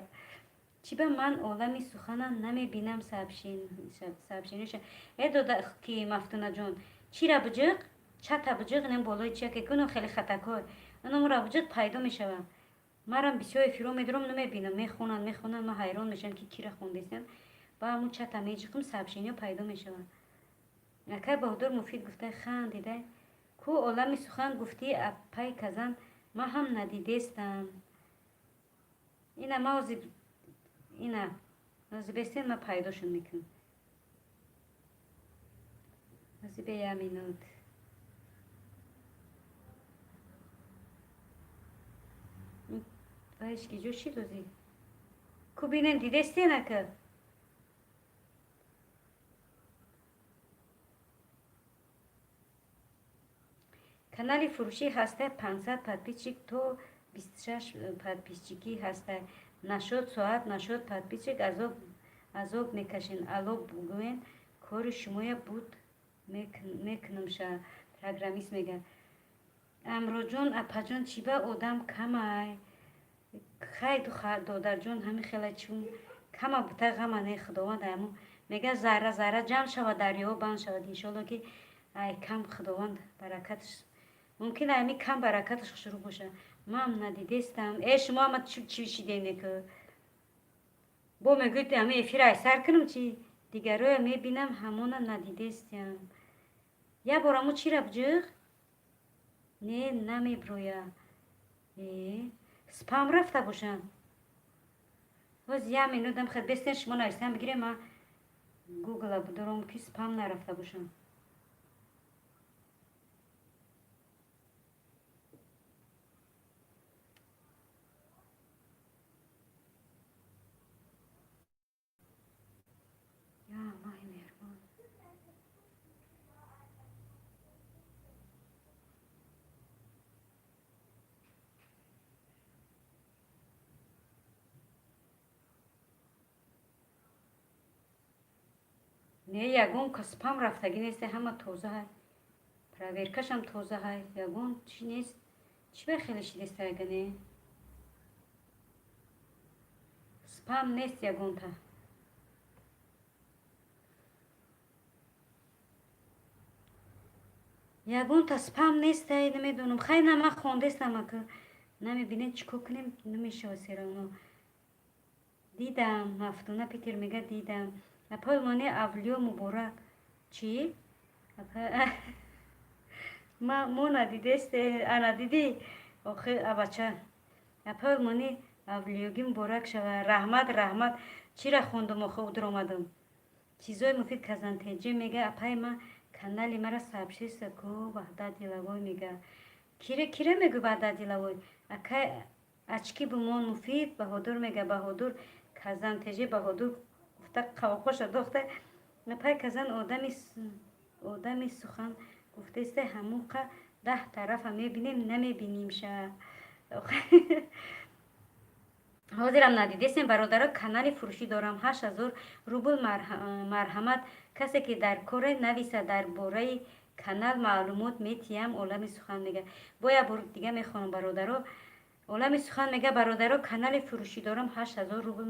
[SPEAKER 1] чӣ ба ман олами сухана намебинам сообщение ша? Э, дода ки Мафтунаҷон, чира биҷиқ, чата биҷиқ, инам болои чия ки куну хеле хатакой, инамра биҷиқ, пайдо мешава. Марам бисёр эфиро медорам, намебинам. Мехонанд, мехонанд, ман ҳайрон мешавам, ки кира хондестам. Ба ҳамун чата меҷиқам, сообщение пайдо мешавад. Акай Баҳодур, Муфид гуфта, хандида ку. Олами сухан гуфтӣ, апай казан, ман ҳам надидестам. Ина, ма ози, ина ози бестен, ма пайдошон мекунам. Ози бе я минут. Вайш ки ҷо шид ози? Ку, бинен, дидестен, ака? Канали фурӯшӣ ҳаста, 500 подписчик, то 26 подписчик ӣ ҳаста. Нашод соат, нашод подписчик, азоб мекашен. Алло бугӯен, кори шумоя буд мекунамша. Программист мега: Амроҷон, апаҷон, чӣ ба одам камай? Хай, додарҷон, ҳамин хела чун кама бута, ғама не, худованд айму мега, зарра зарра ҷамъ шавад, дарёҳо банд шавад. Иншоалло, ки ай кам худованд баракаташ, мумкин ами кам баракаташ шурӯъ бошад. Ман надидестам. Э, шумо ама чӣ шидене ки бо мегӯед, ами эфир айсар кунам, чи дигароя мебинам, ҳамона надидестям. Як бор аму чира биҷиқ, не намеброя. Э, спам рафта бошанд. Ҳоз як минутам хел бестен, шумо нависам бигирем, ман гугла будором, ки спам нарафта бошам. Я Аллоҳи меҳрубон. Не, ягон спам рафтагӣ нест, ҳама тоза ҳай, проверкашам тоза ҳай, ягон чӣ нест. Чӣ ба хеле шидеста, ягане спам нест ягонта. Ягонта спам нестай, намедонам. Хай, на, ман хондестам, ака намебинед, чӣ кор кунем, намешава всё равно. Дидам, Мафтуна Питер мега, дидам. Апои моне авлиё муборак. Чӣ? Мо надидесте, ана дидӣ? Охи абача. Апои мони авлиёгӣ муборак шава. Раҳмат, раҳмат. Чира хондум, охи удр омадам. Чизои муфид. Казантеҷе мега, апай ма канали мара сообщество ку, Ваҳдат Диловой мега. Кире, кире мегӯ Ваҳдат Диловой? Акай очки бумон. Муфид Баҳодур мега, Баҳодур Казантеҷе Баҳодур гуфта қавоқоша дохта. Апай Казан, одами сухан гуфтеста, ҳамуқа 10 тарафа мебинем, намебинимша. Ҳозирам надидесем, бародаро. Канали фурӯшӣ дорам, 8000 рубл. Марҳамат, касе ки дар коре, нависа, дар бораи канал маълумот метиҳам. Олами сухан мега, бо як бор дига мехонам, бародаро. Олами сухан мега, бародаро, канали фурӯшӣ дорам, 8000 рубл,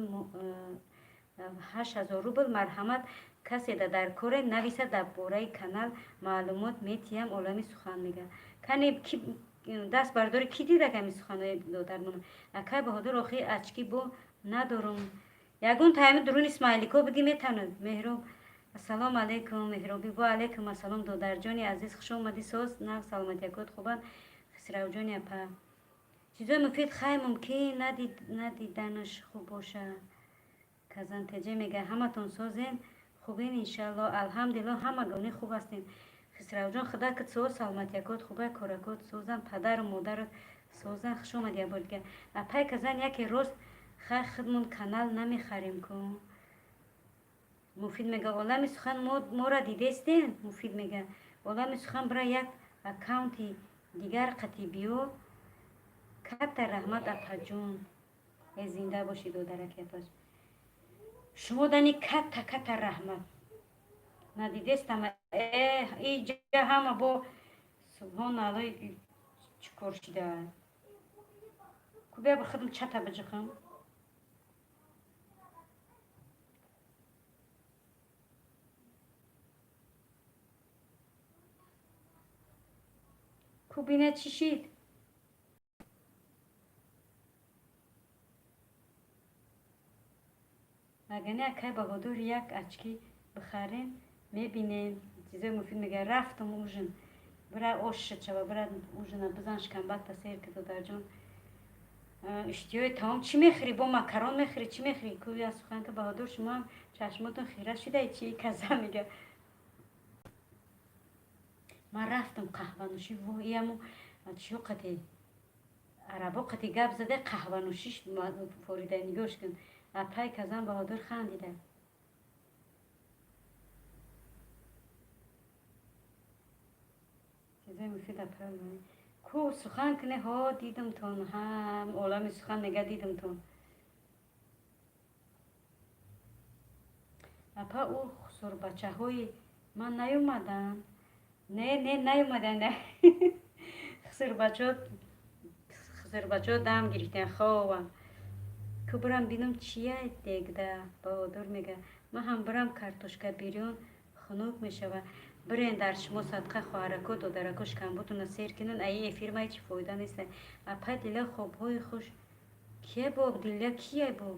[SPEAKER 1] 8000 рубл. Марҳамат, касе дар коре, нависа, дар бораи канал маълумот метиҳам. Олами сухан мега, кане даст бардори, ки дида ками суханои додармон. Акай Баҳодур, охи очки бо надорум. Ягон тайми дуруни смайлико биги метавонад. Меҳроб, ассалому алайкум. Меҳроби, во алайкум ассалом, додарҷони азиз, хуш омадӣ. Соз, нав, саломатиякот хубанд? Хисравҷони апа, чизои муфид. Хай, мумкин надиданаш хуб боша. Казантеҷе мега, ҳаматон созен, хубен? Иншалло, алҳамдулилло, ҳамагони хуб ҳастем. Хисравҷон, худакат соз, саломатиякот хуба, коракот созан, падару модарат созан? Хуш омадӣ як бор дига. Апай Казан, яке рост, хай, худмон канал намехарем ку. Муфид мега, олами сухан, мора дидестен? Муфид мега, олами сухан, бира як аккаунти дигар қати биё. Катта раҳмат, апаҷон. Э, зинда бошӣ, додараки апаш. Шумо дани катта катта раҳмат. Надидестам. Э, иҷа ҳама бо субҳоналло, чӣ кор шида? Ку бия, ба худам чата биҷиқам. Ку бина, чӣ шид? Агане, акай Баҳодур, як очки бихарем, мебинем. Чизои муфид мега, рафтам ужин. Бира ош шава, бира ужина бизан, шикамбакта сер ки, додарҷон. Иштиҳои таом чӣ мехӯрӣ? Бо макарон мехӯрӣ, чӣ мехӯрӣ? Ку я сухан ки, Баҳодур, шумоам чашмотон хира шудаи чӣ? Каза мега, ман рафтам қаҳванӯшӣ. Во, ияму чиё қати арабо қати гап зада, қаҳванӯшиш форида. Нигоҳш кун, апай Казан Баҳодур хандида. Чизои муфид. Апай ку сухан куне. Ҳо, дидамтон. Ҳам олами сухан мега, дидамтон. Апа, ӯ хусурбачаҳои ман наёмаданд? Не, не, наёмаданд. Хусурбачаҳо дам гирифтан, хобанд. Ку бирам бинам, чия дегда. Баҳодур мега, ман ҳам бирам, картошка бирён хунук мешавад. Бирен, дар шумо садқа, хоҳарако, додарако, шикамботона сер кунанд. Аи эфир ма ҳечи фоида нест. Апай Дила, хобҳои хуш. Кие бо Дила, кие бо?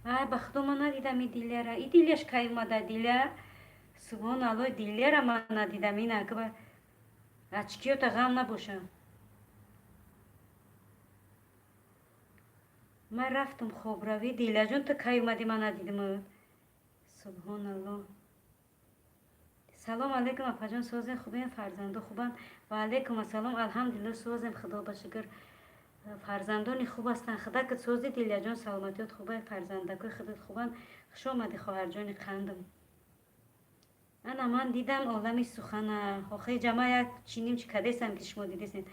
[SPEAKER 1] Ай, ба худо, ман надидам и Диляра. И Диляш кай омада? Диля, субҳоналло, Диляра ман надидам. Ина очкиёта ғам набоша. Ман рафтам хобравӣ. Дилаҷон, ту кай омадӣ, ман надидимат. Субҳоналлоҳ. Салом алейкум, апаҷон, созем, хубем, фарзандо хубанд? Ва алейкум ассалом, алҳамдулилло, созем, худо ба шукр, фарзандони хуб ҳастанд. Худакат сози, Дилаҷон, саломатиёт хуба, фарзандакои худат хубанд. Хуш омадӣ, хоҳарҷони қандам. Ана ман дидам олами сухана. Охи ҷама як чиним чи кадесам, ки шумо дидесем.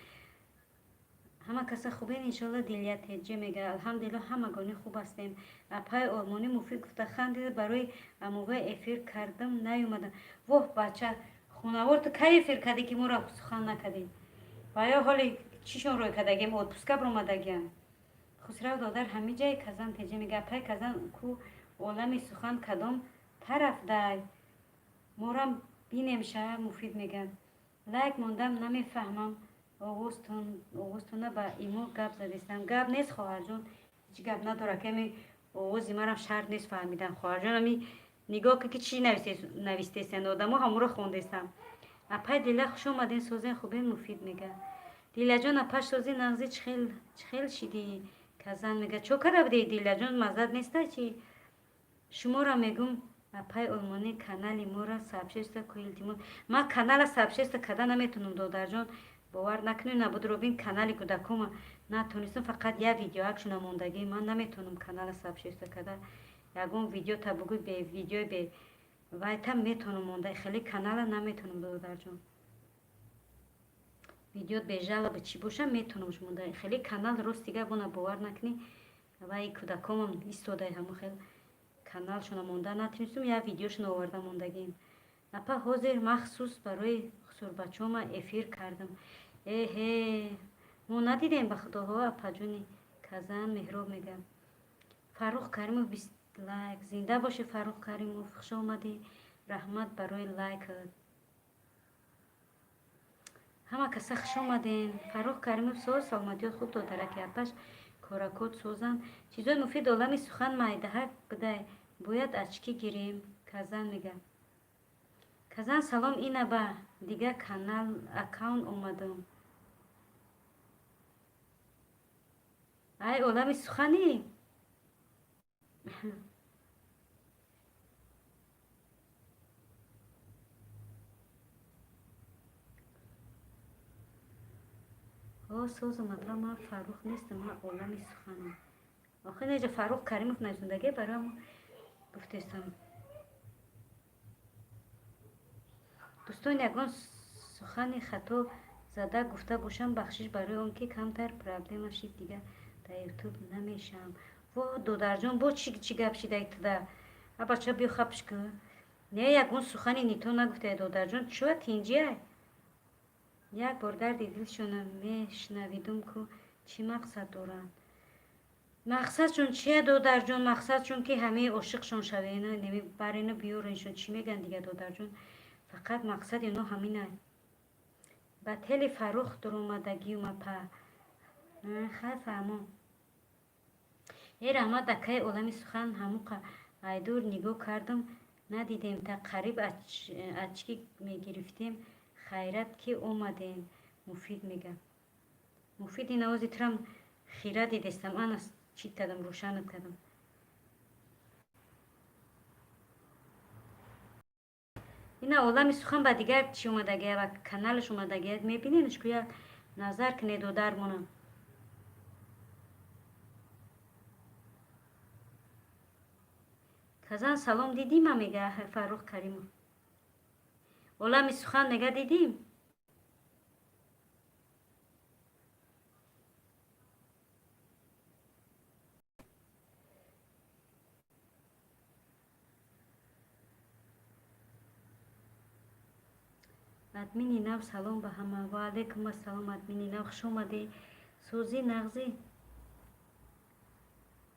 [SPEAKER 1] Ҳама каса хубен, иншолло. Дилия теҷе мега, алҳамдулилло, ҳамагонӣ хуб ҳастем. Апаи олмонӣ муфид гуфта хандида, барои амуға эфир кардам, наёмадам. Воҳ, бача хунавор, ту кай эфир кардӣ, ки моро сухан накардӣ? Ва ё ҳоли чишон рӯй кардагем, отпуска биромадагиам. Хусрав додар ҳамиҷаи казан теҷе мега, апаи казан ку, олами сухан кадом тараф дай, морам бинем ша. Муфид мега, лайк мондам, намефаҳмам овозтона, ба имо гап задестам. Гап нест, хоҳарҷон, ҳеҷ гап надорад, ками овози марам шарт нест фаҳмидан, хоҳарҷон. Ами нигоҳ ки чӣ навистесен одамо, ҳамуро хондестам. Апай Дила, хуш омаден, созен, хубен. Муфид мега, Дилаҷон, апаш сози, нағзи, чихел шидӣ? Казан мега, чо кара будӣ, Дилаҷон, маззат неста чи? Шуморо мегум, апай олмонӣ, канали моро сообщество ку, илтимос. Ман канала сообщество карда наметунам, додарҷон, бовар накунед, набудро бин, канали кӯдакома натонистам, фақат як видеоакшуна мондагӣ. Ман наметонам канала сообщество карда, ягон видео та бугӯй, бе видеои бе вайта метонам монда, хеле канала наметонам, додарҷон. Видео бе жалоба чӣ боша, метонам монда, хеле канал рости гап она бовар накунӣ, вай кӯдакомам истодай, ҳамо хел каналшона монда натонистам, як видеошона оварда мондагим. Апа, ҳозир махсус барои хусурбачома эфир кардам. Эҳе, мо надидем, ба худоҳо. Апаҷони казан меҳроб мегам. Фаррух Каримов, 20 лайк. Зинда бошӣ, Фаррух Каримов, хуш омадӣ, раҳмат барои лайкат. Ҳама каса хуш омадем. Фаррух Каримов, соз, саломатиёт хуб, додараки апаш, коракот созанд. Чизои муфид, олами сухан майдаҳак будай, бояд очки гирем. Казан мега, казан салом, ина ба дига канал аккаунт омадам. Ай, олами суханӣ. О, созам, апа, ман Фаррух нестам, ман олами суханам. Охи неҷа Фаррух Каримов нависондаге, барои гуфтестам. Дӯстон, ягон сухани хато зада гуфта бошам, бахшиш барои он ки камтар проблема шид, дига дар ютуб намешавам. Во, додарҷон, бо чӣ гап шидай туда? А бача, биё, хапш ку. Не, ягон сухани нито нагуфтае, додарҷон, чӯа тинҷиай? Як бор дарди дилшона мешнавидум ку, чӣ мақсад доранд? Мақсадшон чия, додарҷон? Мақсадшон ки ҳамаи ошиқшон шавена, барена биёреншон, чӣ мегӯянд дига, додарҷон? Фақат мақсади оно ҳаминай. Ба тели Фаррух дуромадагиюм, апа. Хай, фаҳмон. Э, раҳмат, акаи олами сухан, ҳамуқа айдур нигоҳ кардам, надидем, та қариб очки мегирифтем, хайрат ки омадем. Муфид мега, Муфид, ин овози турам хира дидестам, ана чӣ кардам, рӯшанат кардам. Ина олами сухан ба дигар чӣ омадагия, ба каналаш омадагия, мебиненш ку, як назар кунед, додармона. Казан салом, дидима, мега Фаррух Каримов. Олами сухан мега, дидим. Админи нав, салом ба ҳама. Ва алайкум ассалом, админи нав, хуш омадӣ, сӯзӣ, нағзӣ.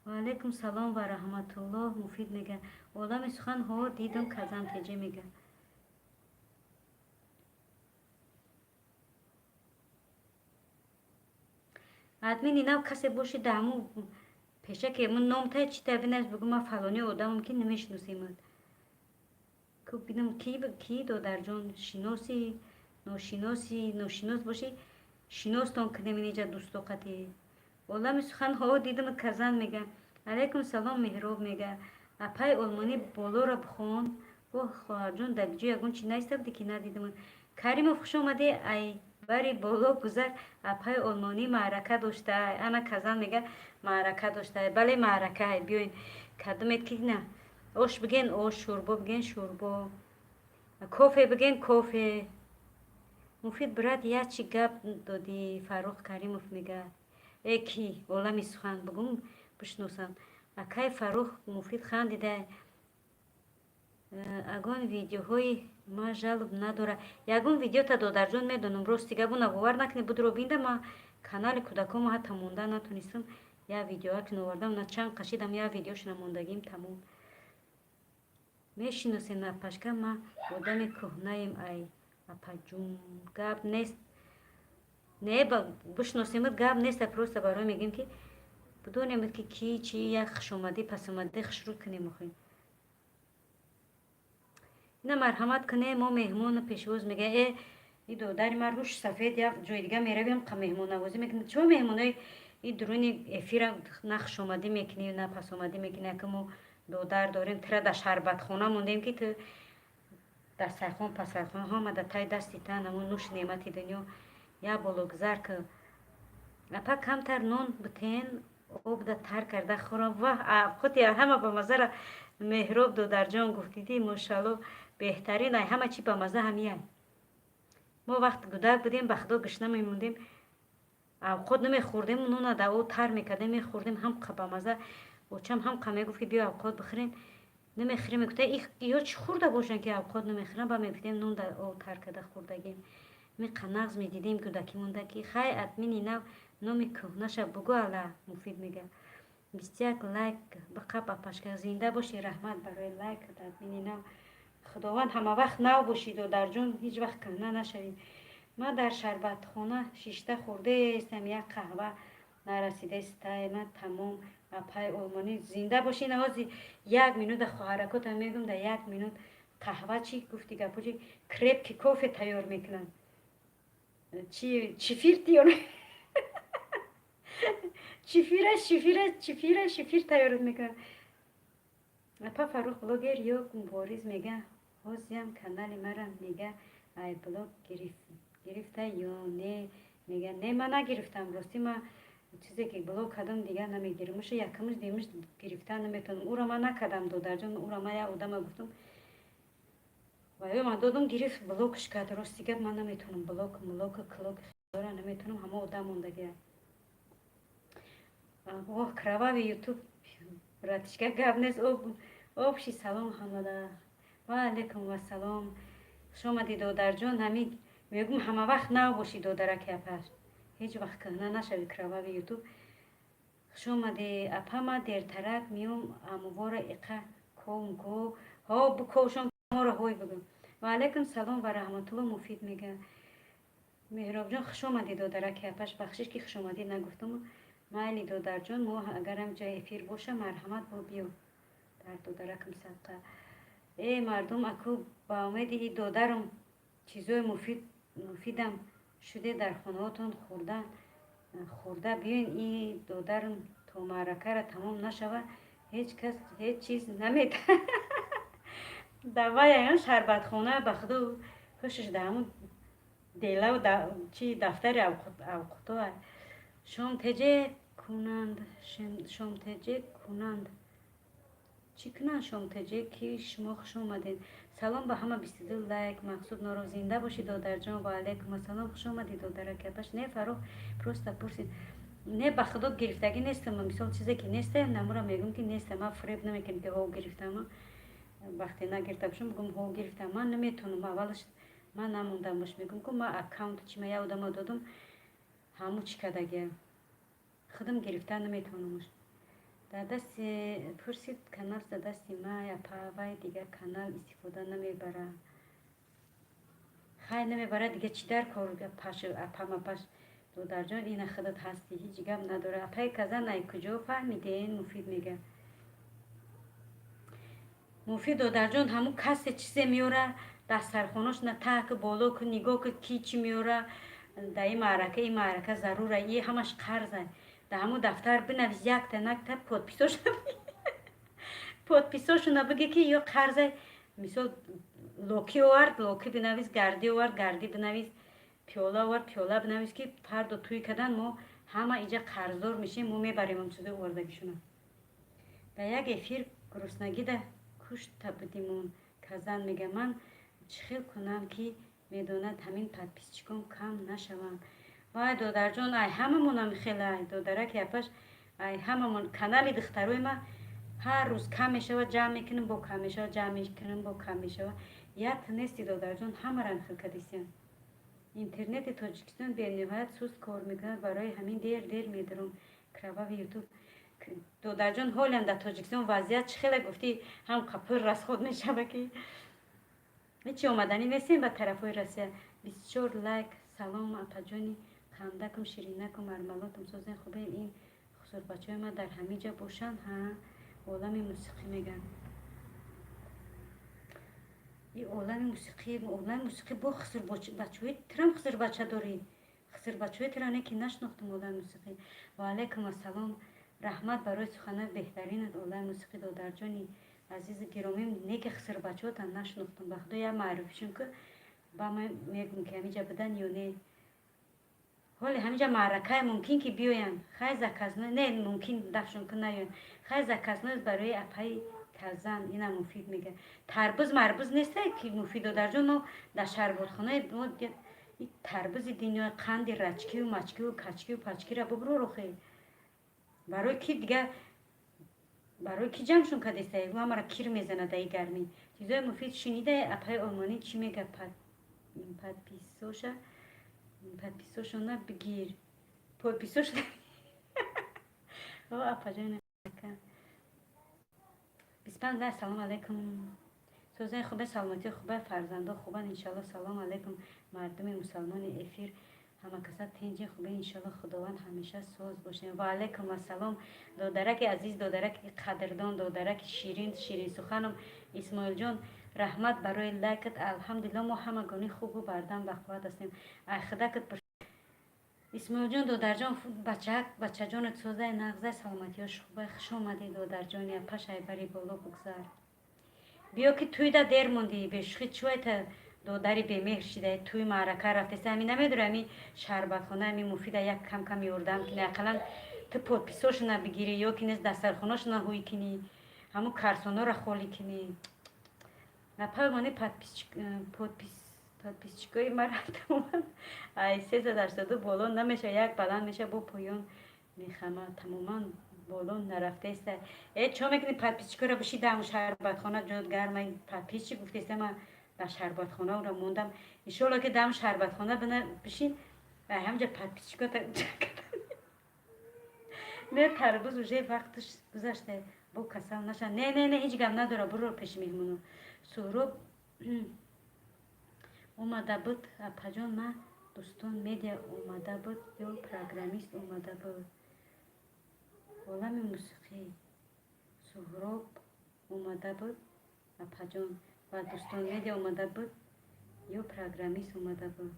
[SPEAKER 1] Ва алайкум салом ва раҳматуллоҳ. Муфид мега, олами сухан, ҳо, дидам. Казан теҷе мега. Админи нав касе боши, да ҳамун пешаке мо номтай чи бинавис, бугӯ ман фалони одамам, ки намешиносемад ку, бинам ки, додарҷон, шиноси, ношиноси, ношинос бошӣ, шиностон кунем инҷа дӯстоқати. Олами сухан, ҳо, дидам, Казан мега. Алайкум салом, Меҳроб мега. Апаи олмонӣ, болоро бихон. О, хоҳарҷон, дар ҷо ягон чи наиста буди, ки надидам. Каримов, хуш омадӣ. Ай бари боло гузар. Апаи олмонӣ маърака дошта. Ана, Казан мега, маърака дошта. Бале, маърака. Биёин, кадомед ки на ош биген, ош, шӯрбо биген, шӯрбо, кофе биген, кофе. Муфид, брат, як чи гап додӣ. Фаррух Каримов мега. Э, ки олами сухан бугум, бишносам. Акай Фаррух, Муфид хандида. Агон видеоҳои ма жалоб надора. Ягон видеота, додарҷон, медонам, рости габуна бовар накунед, будро бинда. Ма канали кӯдакомо ҳатта монда натонистам. Як видеоак новардам, на чанд қашидам, як видеошона мондагим, тамом. Мешиносем, апашка, ма одами кӯҳнаем. Ай, апаҷун, гап нест. Не, бишносемуд, гап нест, просто барои мегӯем, ки бидонемуд, ки ки чи, як хушомадӣ, пасомадӣ хушрӯд кунем охи. Ина, марҳамат кунем, мо меҳмона пешвоз мега. Э, и додари ман рӯш сафед, як ҷои дига меравем, меҳмоннавозӣ мекунем. Чо меҳмонои и дуруни эфира на хушомадӣ мекунӣ, на пасомадӣ мекунӣ? Ака, мо додар дорем, тира дар шарбатхона мондем, ки ту дастархон, пасархон ҳама дар таи дасти та, намун нӯши неъмати дунё. Як бологузар ки, апа, камтар нон бутен, обда тар карда хӯрам. Ваҳ, худи ҳама ба мазара Меҳроб додарҷон гуфт, дидӣ, мошалло, беҳтарин, ай ҳама чи ба маза ҳамияй. Мо вақт кӯдак будем, ба худо, гушна мемондем, авқот намехӯрдем, нона дар об тар мекардем, мехӯрдем, ҳам ба маза. Очам ҳам қа мегуфт, ки биё, авқот бихӯрем. Намехӯрем, мегуфта, ё чӣ хӯрда бошанд, ки авқот намехӯрам. Ба мегуфтем, нон дар об тар карда хӯрдагем. Меқа нағз медидем кӯдакӣ монда, ки хай. Админи нав, номи кӯҳнаша бугӯ. Ала, Муфид мега, 21 лайк биқаб. Апашка, зинда бошӣ, раҳмат барои лайк. Админи нав, худованд ҳама вақт нав бошӣ, додарҷон, ҳеҷ вақт кӯҳна нашавӣ. Ман дар шарбатхона шишта хӯрдаестам, як қаҳва нарасидаестай ман, тамом. Апаи олмонӣ, зинда бошӣ. Навози як минута хоҳаракотам мегӯм, дар як минут қаҳва чӣ гуфти, гапо чи, крепкий кофе тайёр мекунанд, чи чифир тиёр, чифира, шифира, чифира, шифир тайёр мекунанд. Апа, Фаррух блогер ё мубориз мега, ҳозиам канали мара мега, ай блог гирифта ё не, мега. Не, ман нагирифтам, ростӣ. Ма чизе ки блог кардам, дигар намегирам. Муша якамуш, дуюмуш гирифта наметавонам. Уро ман накардам, додарҷон, уро ман як одама гуфтам ва ё ман додам, гирифт, блокш кард. Рости гап, ман наметавонам блок, млок, клок дора наметавонам, ҳама одам мондагия. Оҳ, кровавый ютуб, братишка, гап нест. Общий салом ҳамада. Ва алайкум вассалом, хуш омадӣ, додарҷон. Ҳамин мегӯм, ҳама вақт нав бошӣ, додараки апаш, ҳеҷ вақт кӯҳна нашавӣ. Кровавый ютуб, хуш омадӣ. Апа, ма дертарак миём, амувора иқа ковм ко ҳо буковшон моро ҳой бигӯ. Ва алайкум салом ва раҳматулло, Муфид мега. Меҳробҷон, хуш омадӣ, додараки апаш. Бахшиш, ки хушомадӣ нагуфтум. Майли, додарҷон, мо агарам ҷои эфир боша, марҳамат, бо биё дар додаракам садқа. Э, мардум, аку ба умеди и додарам чизои муфид муфидам шуде дар хонаҳотон хӯрда хӯрда биёин. И додарам то маъракара тамом нашава, ҳеҷ кас ҳеҷ чиз намедиҳад. Давай, аян шарбатхона, ба худо, хушш да ҳамун делаву чи дафтари авқуто. Шомтеҷе кунанд, шомтеҷе кунанд, чӣ кунанд шомтеҷе ки? Шумо хуш омадед. Салом ба ҳама, 22 лайк. Мақсуд Норов, зинда бошӣ, додарҷон. Ва алайкум ассалом, хуш омадӣ, додараки апаш. Не, Фаррух просто пурсид. Не, ба худо, гирифтагӣ нестам. Мисол, чизе ки несте, намура мегӯм, ки несте. Ман фиреб намекунем, ки ҳо, гирифтам. Вақте нагирифта бошам, бигӯм, ҳо, гирифтам. Ман наметавонам. Аввалаш ман намондам бош, мегӯм ку, ман аккаунту чи ма як одама додум, ҳаму чӣ кардагия, худам гирифта наметавонамш. Дар дасти пурсид, канал дар дасти май, апа, вай дигар канал истифода намебара. Хай, намебара, дига чӣ дар кор апамапаш? Додарҷон, ина худат ҳастӣ, ҳеҷ гап надора. Апаи Казан, ай куҷо фаҳмиден? Муфид мега. Муфид додарҷон, ҳамун касе чизе меёра, дастархонош на таҳ ки боло ку, нигоҳ ку, ки чӣ меёра. Дар ин маърака, ин маърака зарура, и ҳамаш қарза. Дар ҳамун дафтар бинавис, якта накта подписошона, подписошона биги, ки ё қарза, мисол, локи овард, локи бинавис, гардӣ овард, гардӣ бинавис, пиёла овард, пиёла бинавис, ки фардо тӯй кардан, мо ҳама инҷа қарздор мешем, мо мебарем он чизои овардагишона. Дар як эфир гуруснагида кушта будимон. Казан мега: ман чӣ хел кунам, ки медонад, ҳамин подписчикон кам нашаванд? Вай, додарҷон, ай ҳамамонам хелай, додараки апаш, ай ҳамамон. Канали духтарои ма ҳар рӯз кам мешавад, ҷамъ мекунем, бо кам мешавад, ҷамъ мекунем, бо кам мешавад. Як нести, додарҷон, ҳамарам хел кадистиям. Интернети Тоҷикистон бениҳоят суст кор мекунад, барои ҳамин дер дер медаром. Кровавый Ютуб, додарҷон, ҳолиам дар Тоҷикистон вазъият чӣ хеле гуфтӣ, ҳам қапир расход мешава, ки ҳечи омаданӣ нестем ба тарафҳои Россия. 24 лайк. Салом, апаҷони хандакум, ширинакум, мармалотум, созен, хубе? Ин хусурбачаҳои ма дар ҳамин ҷа бошанд. Ҳа, олами мусиқӣ мегӯянд. И олами мусиқӣ, олами мусиқӣ бо хусурбачаҳои тирам, хусурбача дорӣ, хусурбачаҳои тира не, ки нашинохтум. Олами мусиқӣ, ва алайкум ассалом, раҳмат барои суханои беҳтаринат. Олами мусиқӣ, додарҷони азизи гиромим, не ки хусурбачаҳотан нашинохтум, ба худо. Як маърифишон ки ба ман мегӯм, ки ҳаминҷа будан ё не. Ҳоле ҳаминҷа маъракае, мумкин ки биёянд. Хай, заказной не, мумкин дафшон ки наёянд. Хай, заказной барои апаи Казан. Ина Муфид мега: тарбуз марбуз несте, ки Муфид, додарҷон, мо дар шарботхонаи мо тарбузи дунё, қанди рачкию мачкию качкию пачкира бубурор. Охе, барои ки дига, барои ки ҷамъшон кардеста? Ҳамара кир мезана даи гармӣ. Чизои муфид шунида, апаи олмонӣ чӣ мега? Подписоша, подписошона бигир, подписоша. О, апаҷон, 25 лайк. Салом алайкум, сӯзаи хубе, саломатии хубе, фарзандо хубанд, иншалло. Салом алайкум, мардуми мусалмони эфир, ҳамакаса тинҷи хубе, иншалло. Худованд ҳамеша соз бошем. Ва алайкум ассалом, додараки азиз, додараки қадрдон, додараки ширин, ширинсуханам Исмоилҷон, раҳмат барои лайкат. Алҳамдулилло, мо ҳамагонӣ хубу бардам, бақувват ҳастем. Ай худакат, Исмоилҷон, додарҷон, бачаак, бачаҷонат созай, нағзай, саломатиёш хубай? Хуш омадӣ, додарҷон, пашай бари боло бугзар. Биё, ки тӯйда дер мондӣ, бешухӣ чӯайта додари бемеҳр шида, тӯй маърака рафтеса. Ҳами намедонӣ, ҳами шарбатхона, ҳами Муфида як кам кам ёрдам кунӣ, ақаллан ту подписошона бигирӣ ё ки нест дастархонашона ҳуй кунӣ, ҳамун карсонора холӣ кунӣ. Напаймони подписчикои мара тамоман ай 382 боло намеша, як баланд меша, бо поён мехама, тамоман боло нарафтаеста. Э, чо мекунӣ? Подписчикоро биши даҳму шарбатхона, ҷот гарма. Подписчик гуфтеста, ма дар шарбатхона ура мондам. Иншолло, ки дам шарбатхона бишин, ҳамҷа подписчикота. Не, тарбуз уже вақташ гузашта, бо касал наша. Не, не, не, ҳеҷ гап надора, буро пеши меҳмоно. Суҳроб омада буд, апаҷон? Ма Дӯстон Медиа омада буд ё программист омада буд? Олами мусиқӣ, Суҳроб омада буд, апаҷон, ва Дӯстон Медиа омада буд ё программист омада буд?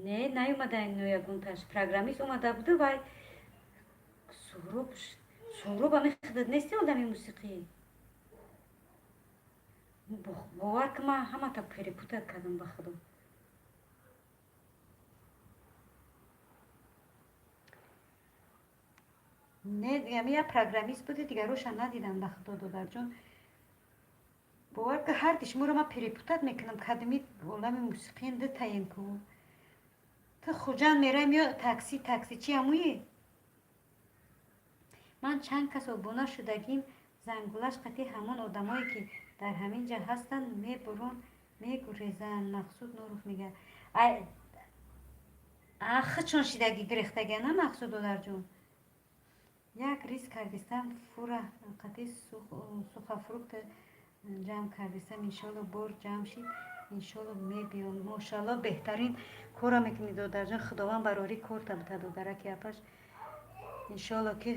[SPEAKER 1] Не, наёмада ягонташ. Программист омада буду вай Суҳроб. Суҳроб ами худат нести, одами мусиқӣ? Бовар ки, ман ҳамата перепутать кардам, ба худо. Не, ами як программист буди, дигароша надидам, ба худо. Додарҷон, бовар ки, ҳарди шуморо ман перепутать мекунам. Кадами олами мусиқиен дутаем ку. Ту Хуҷанд мераем ё такси, такси чи амуи? Ман чанд кас обуна шудагим, зангулаш қатъи ҳамон одамое, ки дар ҳамин ҷа ҳастанд, мебурон, мегурезанд. Мақсуд Нуров мега: ахчон шидаги гирехтагия на, Мақсуд додарҷон? Як рис кардистам, фура қатъи сухофрукта ҷамъ кардистам. Иншолло, бор ҷамъ шид, иншолло, мебиём. Мошалло, беҳтарин кора мекунӣ, додарҷон. Худованд барори корта бита, додараки апаш. Иншолло, ки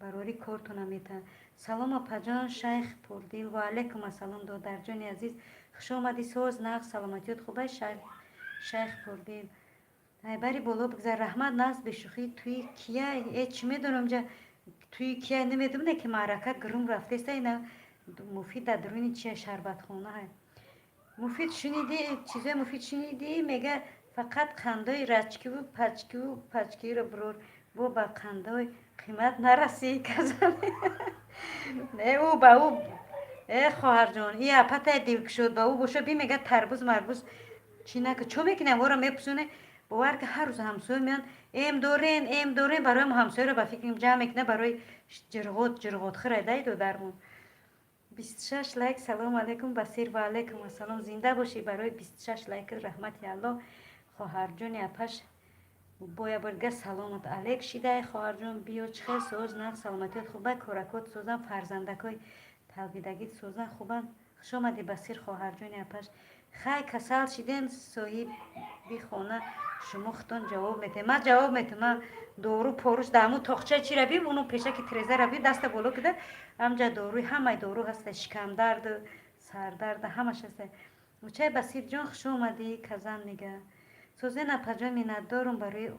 [SPEAKER 1] барори кортона метаҳад. Салом, апаҷон, Шайх Пурдил. Ва алайкум ассалом, додарҷони азиз, хушомадӣ. Соз, нағз, саломатиёт хубай, Шайх Пурдил? Айбари боло бигзар, раҳмат. Нағз, бешӯхӣ, туи кия? Э, чӣ медонам, ҷа туи кия намедонам, не ки маърака гирум рафтеста. Ина Муфид дар дуруни чия, шарбатхона. Муфид, шуниди чизои муфид шуниди? Мега, фақат қандои рачкиву пачкиву пачкиро бирор, бо ба қандои қимат нарасӣ. Казан не, ӯ ба ӯ. Э, хоҳарҷон, и апатай дилкушод ба ӯ боша би, мега, тарбуз марбуз чӣ нака, чо мекунем, ора мепусоне. Бовар ки, ҳар рӯз ҳамсоя меян: «Эм дорен, эм дорен?» Барои ҳамсояро ба фикрам ҷамъ мекуна барои ҷирғот, ҷирғотхӯрай дай додармон. 26 лайк. Салому алайкум, Басир. Ва алайкум ассалом, зинда бошӣ. Барои 26 лайк раҳмати Аллоҳ, хоҳарҷони апаш. Бо як бор дигар саломат алейк шидай, хоҳарҷон. Биё, чӣ хел соз, нағз, саломатиёт хуба, коракот созан, фарзандакҳои талбидагит созан, хубанд. Хуш омадӣ, Басир, хоҳарҷони апаш. Хай, касал шиден, соҳиби хона шумо худтон ҷавоб метаҳед. Ман ҷавоб метаҳам. Ман дору поруш дар ҳамун тоқчаи чира би, уну пешаки трезара би, даста боло кида, ҳамҷа доруи, ҳамаи дору ҳаста, шикамдарду сардарду ҳамаш ҳаста. Учай Басирҷон, хуш омадӣ. Казан мега: «Созен, апаҷон, миннатдорум барои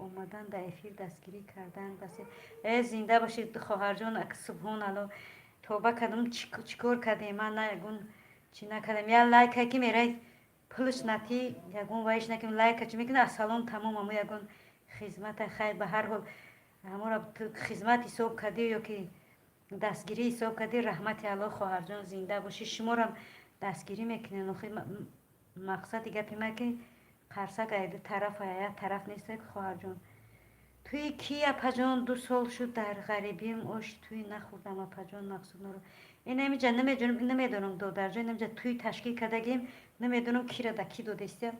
[SPEAKER 1] омадан дар эфир, дастгирӣ кардан». Басир, э, зинда бошед, хоҳарҷон. Субҳон Алло, тоба кардам, чӣ кор кардем? Ман на ягон чӣ накардам. Я лайка ки мерай, пулш натӣ, ягон вайш накунем, лайка чӣ мекунӣ? Ассалом, тамом. Амо ягон хизмата, хайр, ба ҳар ҳол ҳамора хизмат ҳисоб кардӣ ё ки дастгирӣ ҳисоб кардӣ, раҳмати Аллоҳ, хоҳарҷон, зинда бошӣ. Шуморам дастгирӣ мекунем. Охи, мақсади гапи ман ки қарсак айду тараф, як тараф нест, хоҳарҷон. Туи ки, апаҷон? 2 сол шуд дар ғарибиам, ош туй нахӯрдам, апаҷон. Мақсуд Нуро, инамиҷа намедонам, додарҷон, инамиҷа туй ташкил кардагим, намедонам кира да ки додестиям.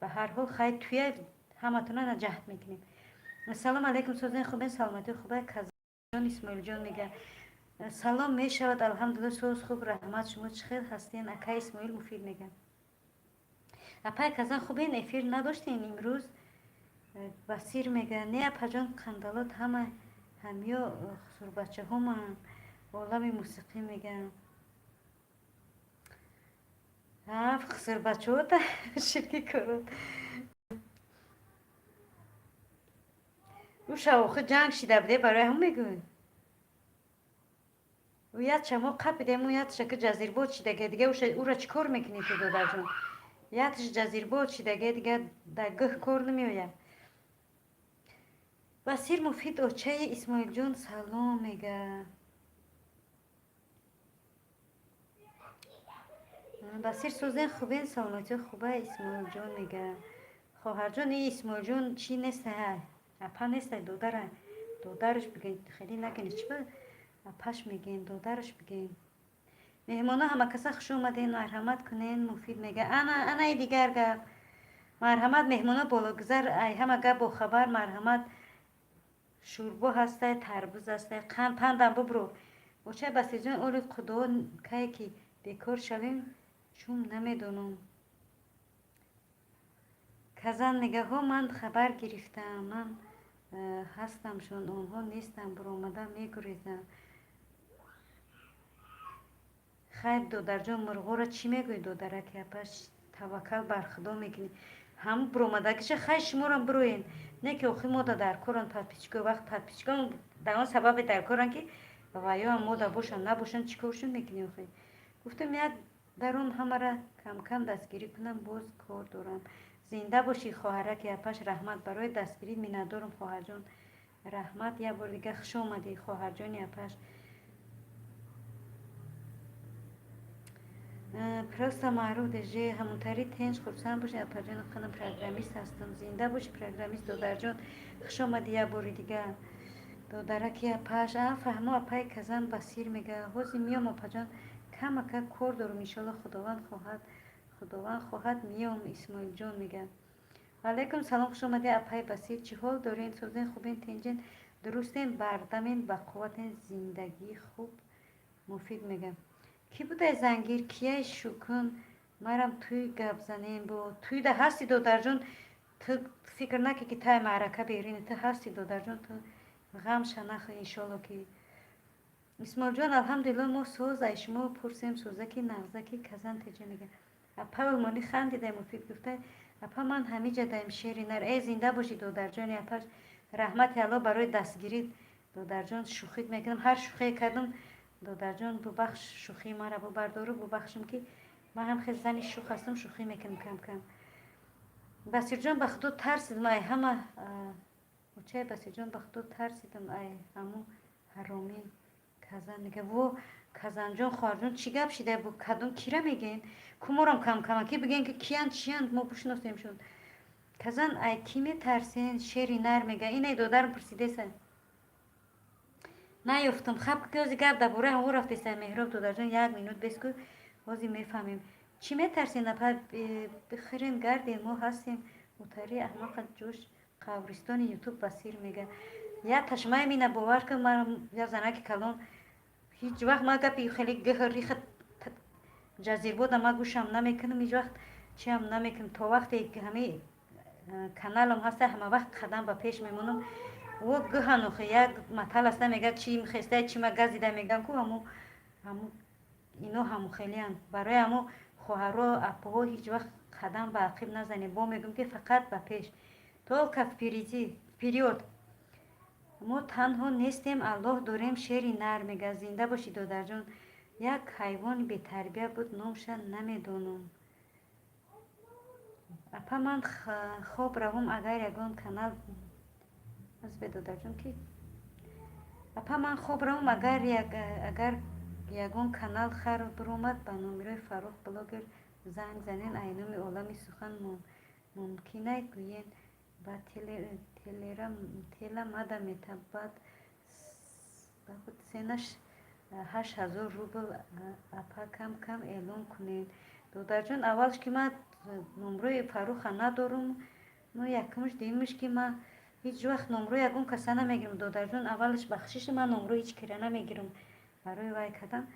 [SPEAKER 1] Ба ҳар ҳол, хай, туя ҳаматона наҷаҳд мекунем. Ассалому алайкум, созен, хубен, саломатӣ хуба? Казон Исмоилҷон мега: «Салом мешавад». Алҳамдулилла, соз, хуб, раҳмат. Шумо чӣ хел ҳастен, акай Исмоил? Муфид мега: «Апай Казан, хубен? Эфир надоштем имрӯз?» Басир мега: «Не, апаҷон, қандалот ҳама ҳамё хусурбачаҳоманд». Олами мусиқӣ мегӯям, хусурбачаҳота ширки корот. Ӯ шавохи ҷанг шида буде, барои ҳам мегӯй. Ӯ ятша мо қапидем, ӯ ятша ки ҷазирбод шидаге, дига ӯра чӣ кор мекунӣ ту, додарҷон? Ятш ҷазирбод шидаге, дига дар гӯҳ кор намеояд. Басир Муфид, очаи Исмоилҷон, салом мега. Басир, созен, хубен, саломатиё хуба? Исмоилҷон мега: «Хоҳарҷон, и Исмоилҷон чӣ неста, апа неста, додара, додараш бигӯен, хеле накунед, чӣ ба апаш мегӯен, додараш бигӯен». Меҳмоно, ҳамакаса хуш омаден, марҳамат кунен. Муфид мега: «Ана, анаи дигар гап, марҳамат, меҳмоно, бологузар, ай ҳама гап бохабар, марҳамат. Шӯрбо ҳастай, тарбуз ҳастай, қанд пандам бубро». Очай Басирҷон, оли худо, кае ки бекор шавем, чун намедонам. Казан мега: «Ҳо, ман хабар гирифтам, ман ҳастамшон, онҳо нестанд, буромада мегурезанд». Хайр, додарҷон, мурғоро чӣ мегӯӣ, додараки апаш? Таваккал бар Худо мекунӣ, ҳам буромадагиша. Хай, шуморам бироен, не ки охи мода дар коранд подписчико, вақт подписчикон дар он сабабе дар коранд, ки ваёам мода бошанд, набошанд, чӣ коршон мекунӣ охи? Гуфтам, як даром, ҳамара камкам дастгирӣ кунам, боз кор дорам. Зинда бошӣ, хоҳараки апаш, раҳмат барои дастгирӣ, миннатдорам, хоҳарҷон, раҳмат. Як бори дига хуш омадӣ, хоҳарҷони апаш. Просто маъруф деже ҳамонтари тенҷ, хурсанд бошед, апаҷон. Қанам программист ҳастам. Зинда бошӣ, программист додарҷон, хуш омадӣ як бори дига, додараки апаш. А, фаҳмо, апаи Казан. Басир мега: «Ҳозир миём, апаҷон, камака кор дорам, иншолло, худованд хоҳад, худованд хоҳад, миём». Исмоилҷон мега: «Ваалайкум салом, хуш омадӣ, апаи Басир, чӣ ҳол дорен, созен, хубен, тинҷен, дурустен, бардамен, бақувватен, зиндагӣ хуб?» Муфид мега: «Кӣ будай зангир, кияй шукун, марам туй гап занем бо туйда ҳасти, додарҷон, ту фикр накӣ, ки тай маърака берини, ту ҳасти, додарҷон, ту ғамша нахӯ, иншолло ки». Исмоилҷон, алҳамдулилло, мо соз, ай шумо пурсем, созаки, нағзаки? Казан теҷа мега: «Апа, олмонӣ хандидай». Муфид гуфта: Апа, ман ҳамиҷа даем, шери нар. Э, зинда бошӣ, додарҷони апаш, раҳмати Алло барои дастгирӣ. Додарҷон, шӯхит мекунам, ҳар шӯхие кардам, додарҷон, бубахш, шӯхии маро бубардору бубахшам, ки ман ҳам хел зани шӯх ҳастам, шӯхӣ мекунам кам кам. Басирҷон, ба худо тарсидам ай ҳама. Очай Басирҷон, ба худо тарсидам ай ҳаму ҳаромӣ. Казан мега. Во, Казанҷон, хоҳарҷон, чӣ гап шида бу? Кадом кира мегӯен? Куморам кам камаки бигӯен, ки киянд, чиянд, мо бишносемшон. Казан, ай кӣ метарсен? Шери нар мега. Инай додарам пурсидеса, наёфтам. Хаб, ки ҳози гап дар бораи ҳаво рафтеса. Меҳроб додарҷон, як минут бес ку, ҳозир мефаҳмем. Чӣ метарсен, апа? Бихӯрен, гарден, мо ҳастем. Мутари аҳмақа ҷош қабристони Ютуб. Басир мега. Я ташмаи мина, бовар кун, ман я занаки калон, ҳеҷ вақт ма гапи хеле гиҳ-риха ҷазирбода ма гӯшам намекунам, ҳеҷ вақт чиам намекунам. То вақте ҳамаи каналам ҳаста, ҳама вақт қадам ба пеш мемонам. О, гиҳанохе, як матал аста, мега, чи хеста, чи ма газида меган ку, ҳаму ино ҳаму хелиянд. Барои ҳамо, хоҳаро, апоҳо, ҳеҷ вақт қадам ба ақиб назанед. Бо мегӯм, ки фақат ба пеш, только впереди, вперёд. Мо танҳо нестем, Аллоҳ дорем. Шери нар мега. Зинда бошӣ, додарҷон. Як ҳайвони бетарбия буд, номша намедонам. Апа, ман хоб равам, агар ягон канал азбе. Додарҷон, ки апа, ман хоб равам, агар ягон канал хар биромад, ба номерои Фаррух блогер занг занен. Айноми олами сухан мумкинай гӯен, ба тела мада метабад, ценаш 8000 рубл. Апа, кам кам эълон кунед. Додарҷон, аввалш ки ман номрои Фарруха надорум, ну якумш, дуюмш ки ман ҳеҷ вақт номрои ягон каса намегирам. Додарҷон, аввалаш бахшиши, ман номрои ҳеҷ кира намегирам. Барои вай кардан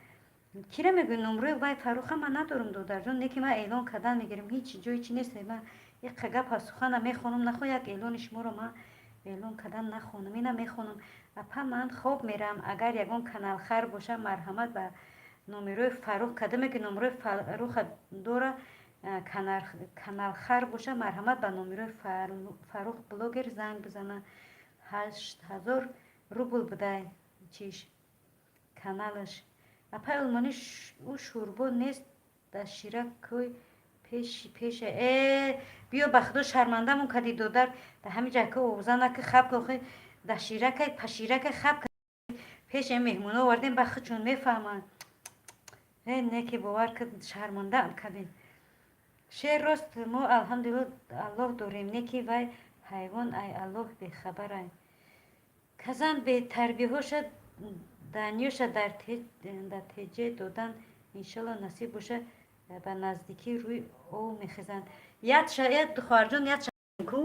[SPEAKER 1] кира мегӯям, номрои вай Фарруха ман надорам, додарҷон. Не ки ман эълон кардан мегирам, ҳеҷ ҷои чи нест. Ман иқа гапа сухана мехонам, нахо як эълони шуморо ман эълон кардан нахонам, ина мехонам. Апа, ман хоб мерам, агар ягон каналхар боша, марҳамат ба номерои Фаррух. Кадоме ки номерои Фарруха дора, каналхар боша, марҳамат ба номерои Фаррух блогер занг бизана. 8000 рубл будай чиш каналаш. Апаи олмонӣ, ӯ шӯрбо нест, дар шира кӯй пеши пеша. Э, биё, ба худо шармандамон кардӣ, додар. Дар ҳамин ҷа ки овоза наки, хаб охи, дар ширакай паширакай хаб пеши меҳмоно овардем, ба худшон мефаҳманд. Э, не ки бовар кар, шармандаам кардем. Шер рост, мо алҳамдулилла Аллоҳ дорем, не ки вай ҳайвон ай Аллоҳ бехабарай. Казан бетарбиҳоша данёша дар теҷе додан, иншолло, насиб боша, ба наздикӣ рӯи ов мехезанд. Ядша, хоҳарҷон, ядша ку,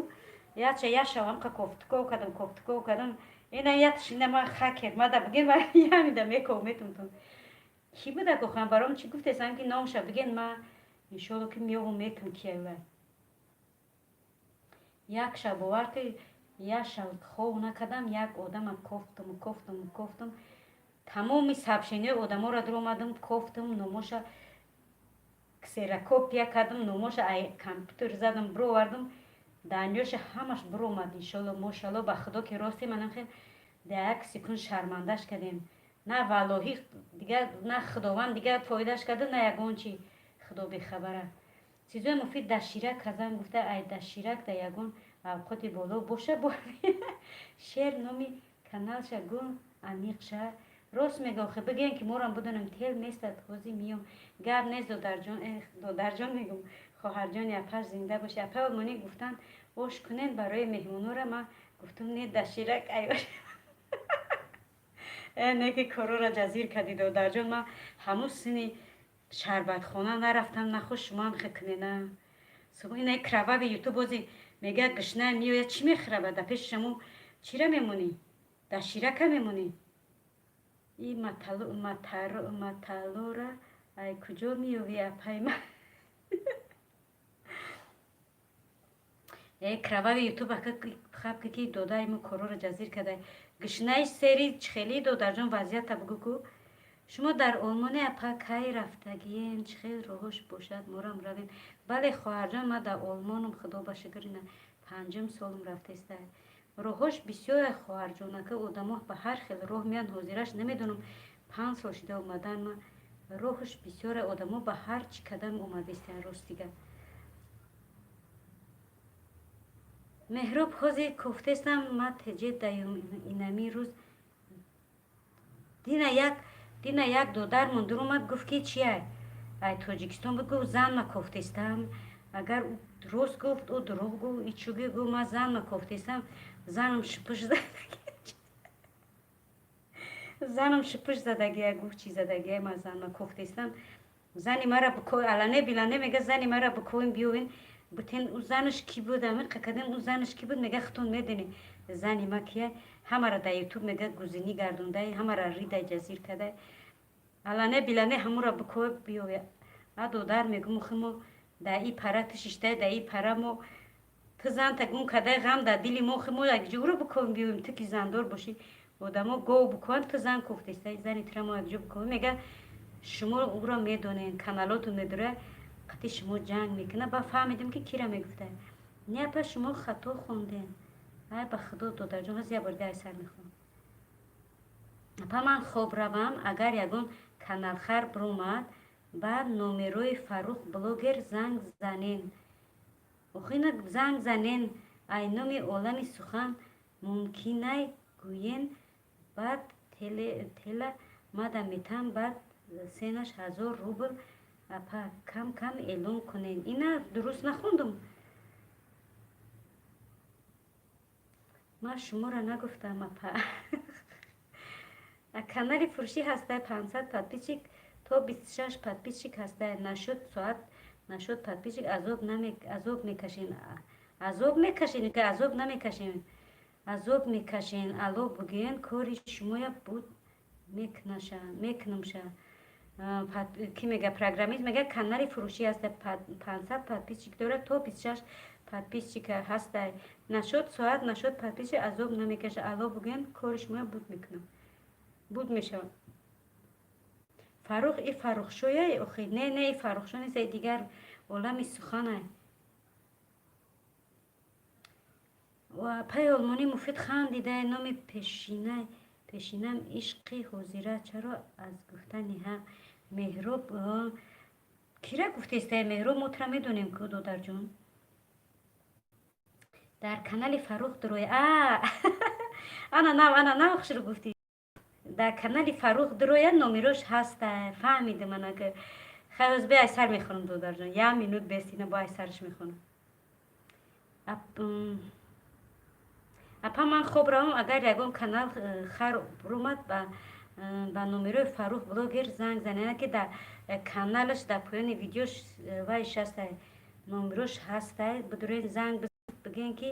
[SPEAKER 1] ядша яшав ҳамқа кофтуков кардам, кофтуков кардам. Ина ядш, ина ма хакер мада бигем, ямида меков метумтум. Кӣ буда гохам, баром чӣ гуфтесам, ки номша биген, ма иншолло ки меёву метум киявай. Як шаб, бовар ки, як шаб хов накардам, як одама кофтум, кофтум, кофтум, тамоми сообщениҳои одаморо дуромадам, кофтум, номоша ксерокопия кардам, номоша ай компютер задам, бировардам, данёша ҳамаш биромад. Иншолло, мошалло, ба худо ки росте, манам хел дар як секунд шармандаш кардем. На валлоҳи, дигар на худованд дигар фоидаш карда, на ягон чи, худо бехабара. Чизои муфид дар ширак. Казан гуфта, ай дар ширак дар ягон авқоти боло боша. Шер, номи каналша гӯ, аниқша. Рост мега, охи, бигӯем, ки морам будонем. Тел местад, ҳозир миём. Гап нест, додарҷон, додарҷон мегӯм, хоҳарҷони апаш, зинда бошӣ. Апа олмонӣ гуфтанд, ош кунед барои меҳмонора, ман гуфтам, не, дар ширак ай. Э, не ки корора ҷазир кардӣ, додарҷон. Ман ҳамун сини шарбатхона нарафтам, нахо шумоам хе кунена. Ина кровавый Ютуб бози мега, гушна меояд, чӣ мехӯраба? Дар пеши шумо чира мемонӣ? Дар ширака мемонӣ? И маталора ай куҷо меёвӣ, апай ман? Э, кровавый Ютуб хаб ки додаи мо корора ҷазир кардай. Гушнаи сери чихели, додарҷон, вазъията бугӯ ку. Шумо дар Олмоне, апа? Кай рафтагиен? Чӣ хел роҳош бошад, морам равем. Бале, хоҳарҷон, ман дар Олмоном, худо ба шукр, ина панҷум солам рафтеста. Роҳош бисёре, хоҳарҷонака, одамо ба ҳар хел роҳ меянд. Ҳозираш намедонам, 5 сол шида омадан ма. Роҳаш бисёре, одамо ба ҳар чӣ кадам омадистиян, ростига. Меҳроб, ҳозир кофтестам ма теҷе даюм инами рӯз. Дина як додармон дуромад, гуфт, ки чия, ай Тоҷикистон буд, гуфт, зан ма кофтестам. Агар рост гуфт, ӯ дурӯғ гуфт, ичуги гуфт, ма зан ма кофтестам, занам шипиш занам шипиш задагия, гуфт, чӣ задагия, ма зан ма кофтестам, зани мара алане билане мега, зани мара бикоин, биёвин, бутен. Ӯ занаш кӣ буд? Ами қакадем, ӯ занаш кӣ буд? Мега, худтон медонӣ зани ма кия, ҳамара дар Ютуб мега гузинӣ гардондай, ҳамара ридай ҷазир кадай, алане билане ҳамура бикои биёве. А додар, мегум, мо дар и пара ту шиштай, дар и пара мо ту занта гум кадай, ғам дар дили мо, мо якҷоро бикоем, биёем, ту ки зандор бошӣ, одамо гов бикоянд, ту зан кофтестай, зани тура мо якҷо бикоем. Мега, шумо ӯро медонед, каналотон медора, қати шумо ҷанг мекунад. Ба фаҳмидем, ки кира мегуфта. Не, апа, шумо хато хондем. Ай, ба худо, додарҷон, ҳоз як бор дига сар мехонам. Апа, ман хоб равам, агар ягон каналхар биромад, ба номерои Фаррух блогер занг занен. Охина занг занен, ай номи Олами сухан мумкинай гӯен, баъд тела мада метам, баъд сенаш 1000 рубл. Апа, кам кам эълон кунен. Ина дуруст нахондум. Ман шуморо нагуфтам, апа. Канали фурӯшӣ ҳастай, 500 подписчик, то 26 подписчик ҳастай. Нашуд соат, нашуд подписчик, азоб мекашен, азоб мекашен, азоб намекашем, азоб мекашен. Алло бугӯен, кори шумоя буд мекунамша. Ки мега, программист мега, канали фурӯшӣ ҳаста, 500 подписчик дорад, то 26 подписчик ҳастай. Нашуд соат, нашуд подписчик, азоб намекаша. Алло бугӯен, кори шумоя буд мекунам, буд мешавад. Фаррух и Фаррухшояй охи? Не, не, и Фаррухшо нест, дигар Олами суханай. Паи олмонӣ муфид хандидай, номи пешинай пешинам ишқи ҳозира, чаро аз гуфтани ҳақ. Меҳроб кира гуфтестай? Меҳроб, мо тура медонем ку, додарҷон. Дар канали Фаррух дуроя. А, ана нав, ана нав хушрӯ гуфтӣ. Дар канали Фаррух дуроя, номерош ҳаста, фаҳмидим. Анака хайроз бе, айсар мехонам, додарҷон, як минут бестина, бо айсараш мехонам. Апа, ман хоб равам, агар ягон канал хар ромад, ба номерои Фаррух блогер занг занена, ки дар каналаш дар поёни видеош вайш ҳастай, номерош ҳастай. Бидурен, занг бигӯен, ки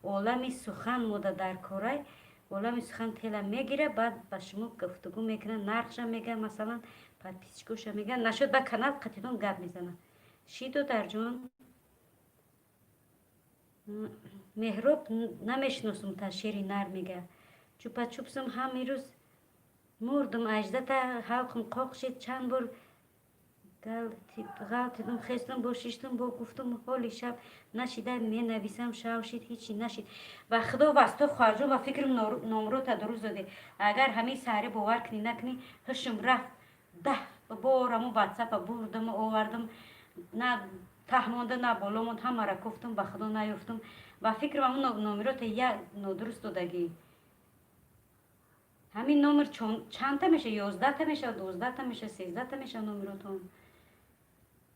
[SPEAKER 1] Олами сухан мода дар корай. Олами сухан тела мегира, баъд ба шумо гуфтугӯ мекунад, нархша мега, масалан, подписчикоша мега. Нашуд, ба канал қатидон гап мезанад. Ши, додарҷон? Меҳроб намешиносум та, шери нар мега. Чупа-чупсум ҳам ирӯз мурдум, аждата ҳалқум қоқ шид, чанд бор ғалтидум, хестум, бо шиштум, бо гуфтум, ҳоли шаб нашида менависам, шав шид, ҳичи нашид. Ба худо васто, хоҳарҷон, ба фикрам, номрота дуруст додӣ. Агар ҳамин саҳре бовар кунӣ, накунӣ, ҳушум рафт, 10 бор ҳамун ватсапа бурдаму овардам, на таҳ монда, на боло монд, ҳамара гуфтум, ба худо наёфтум. Ба фикрам, ҳамун номерота як нодуруст додагӣ. Ҳамин номер чандта меша? 11та мешавад, 12та мешавад, 13та мешавад номеротон.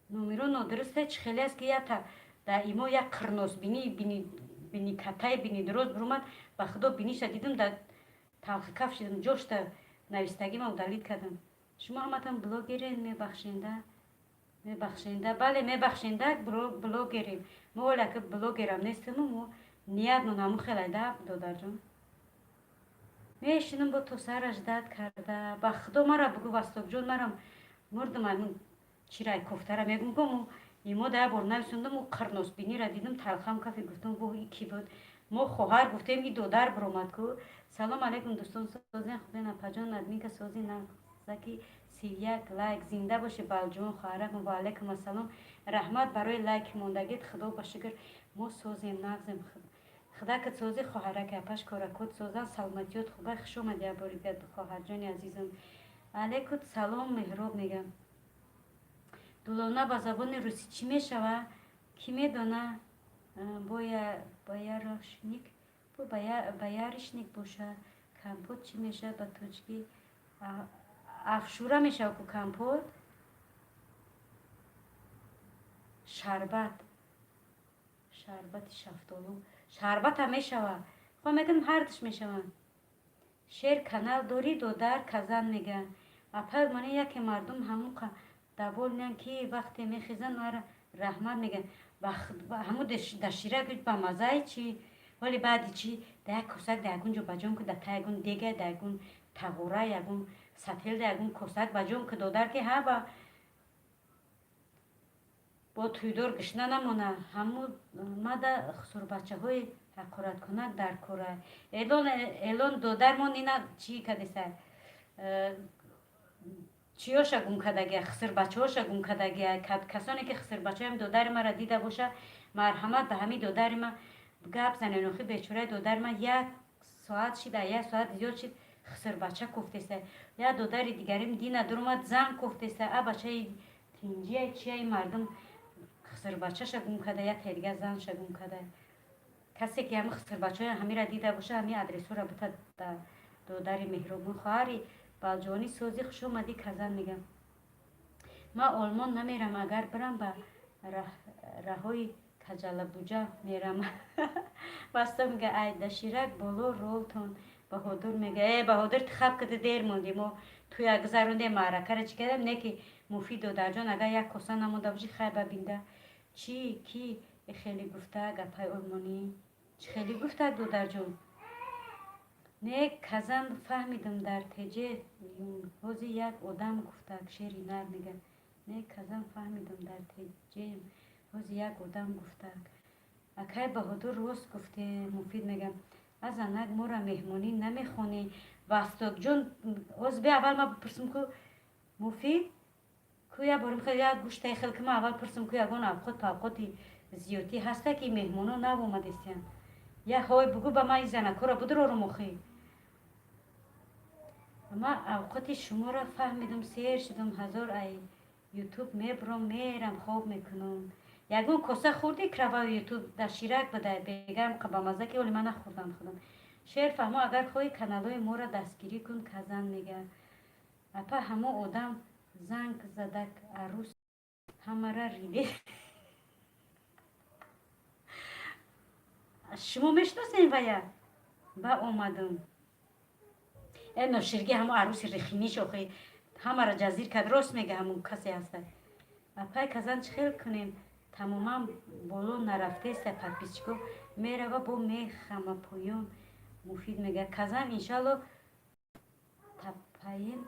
[SPEAKER 1] Номеро нодуруста. Чӣ хеле аст, ки ята дар имо як қирнос бини бини катаи бини дуроз бурумад. Ба худо, биниша дидум, дар талхи каф шидам, ҷошта навистагима удалить кардам. Шумо ҳаматон блогерен, мебахшенда, мебахшенда, бале, мебахшенда, блогерем мо. Вале ака, блогерам нестему, мо ниятмон ҳамун хелайда, додарҷон. Мешинам бо то сараш дад карда. Ба худо, мара бугӯ, Вастокҷон, марам мурдум. Аймун чирай кофтара мегум, гому имо да бор нависондам, ӯ қирносбинира дидам, талхам кафе, гуфтам, воҳ, и кӣ буд? Мо хоҳар гуфтем, и додар биромад ку. Салом алейкум, дӯстон, созен, хубен, апаҷон, админка, сози на. Лаҳзаки 31 лайк. Зинда бошӣ, Балҷувон хоҳаракам. Ва алайкум ассалом, раҳмат барои лайк мондагит. Худо ба шукр, мо созем, нағзем. Худакат созӣ, хоҳараки, апаш коракот созан, саломатиёт хуба. Хуш омадӣ як бори дигар, хоҳарҷони азизам. Алайкум салом, Меҳроб мегам. Дулона ба забони русӣ чӣ мешава, кӣ медона? Боярышник, боярышник боша. Компот чӣ мешавад ба тоҷикӣ? Афшура мешавад ку компот, шарбат, шарбати шафтолу, шарбатам мешавад. Хо мекунам, ҳардуш мешаванд. Шер, канал дорӣ, додар? Казан мега. Апай, мана яке мардум ҳамун довольный ан, ки вақте мехезанд, мара раҳмат мегӯянд. Ҳамун дашира ба маззаи чӣ, вале баъди чӣ да як косак да ягон ҷо ба ҷон ку, да та ягон дега, да ягон тағора, ягон сател, да ягон косак ба ҷон ку, додар, ки ҳа ба бо тӯйдор гишна намона. Ҳамун мада хусурбачаҳои ҳақораткунак дар кора. Элон, элон додармон ина чӣ кадеса, чиёша гум кардагия, хисирбачаҳоша гум кардагия. Касоне ки хисирбачаҳоям додари мара дида боша, марҳамат, ба ҳамин додари ма гап занен. Охи, бечораи додари ма як соат шид, як соат зиёд шид, хисирбача кофтеса. Як додари дигарим дина дуромад, зан кофтеса. А бачаи тинҷия чияи мардум хисирбачаша гум карда, як дига занша гум карда. Касе ки ҳами хисирбачаҳои ҳамира дида боша, ҳами адресҳоро бита додари меҳрубон. Хоҳари Балҷонӣ, созӣ, хуш омадӣ. Казан мегам, ман Олмон намерам, агар бирам, ба раҳои каҷалабуҷа мерам. Басто мега, ай даширак боло ролтон. Баҳодур мега, э Баҳодур, ту хаб кида дер мондӣ. Мо туя гузарондем, маъракара чӣ кардем, не ки муфид додарҷон, агар як коса намонда бошӣ, хай бабинда. Чӣ ки хеле гуфта гапҳои олмонӣ, чӣ хеле гуфта, додарҷон? Не, Казан, фаҳмидам, дар теҷе ҳози як одам гуфтак. Шери нар мега, не, Казан, фаҳмидам, дар теҷе ҳози як одам гуфтак. Акай Баҳодур, рост гуфте. Муфид мегам, аз анак моро меҳмонӣ намехонӣ. Вастокҷон, ҳоз бе, аввал ма бипурсам ку. Муфид ку, як борим як гӯштаи хел ки ма аввал пурсам ку, ягон авқот павқоти зиёдтӣ ҳаста, ки меҳмоно нав омадестиян. Як ҳой бугӯ ба ман, занакора будурорум. Охи, ма авқоти шуморо фаҳмидум, сер шудум. Ҳазор ай Ютуб мебурам, мерам, хоб мекунам. Ягон коса хӯрдӣ? Краваи Ютуб дар ширак буда, бегарм, бамазза, ки оли ман нахӯрдам худам. Шер фаҳмо, агар хоҳӣ, каналҳои моро дастгирӣ кун. Казан мега, апа, ҳамо одам занг задак, арӯс ҳамара риде. Шумо мешиносем вая? Ба омадум. Э ноширги, ҳамо арӯси рехиниш, охи, ҳамара ҷазир кард. Рост мега, ҳамон касе ҳаста. Апай Казан, чӣ хел кунем? Тамоман боло нарафтеста, подписчико мерава, бо мехама поён. Муфид мега, Казан, иншалло тапаен,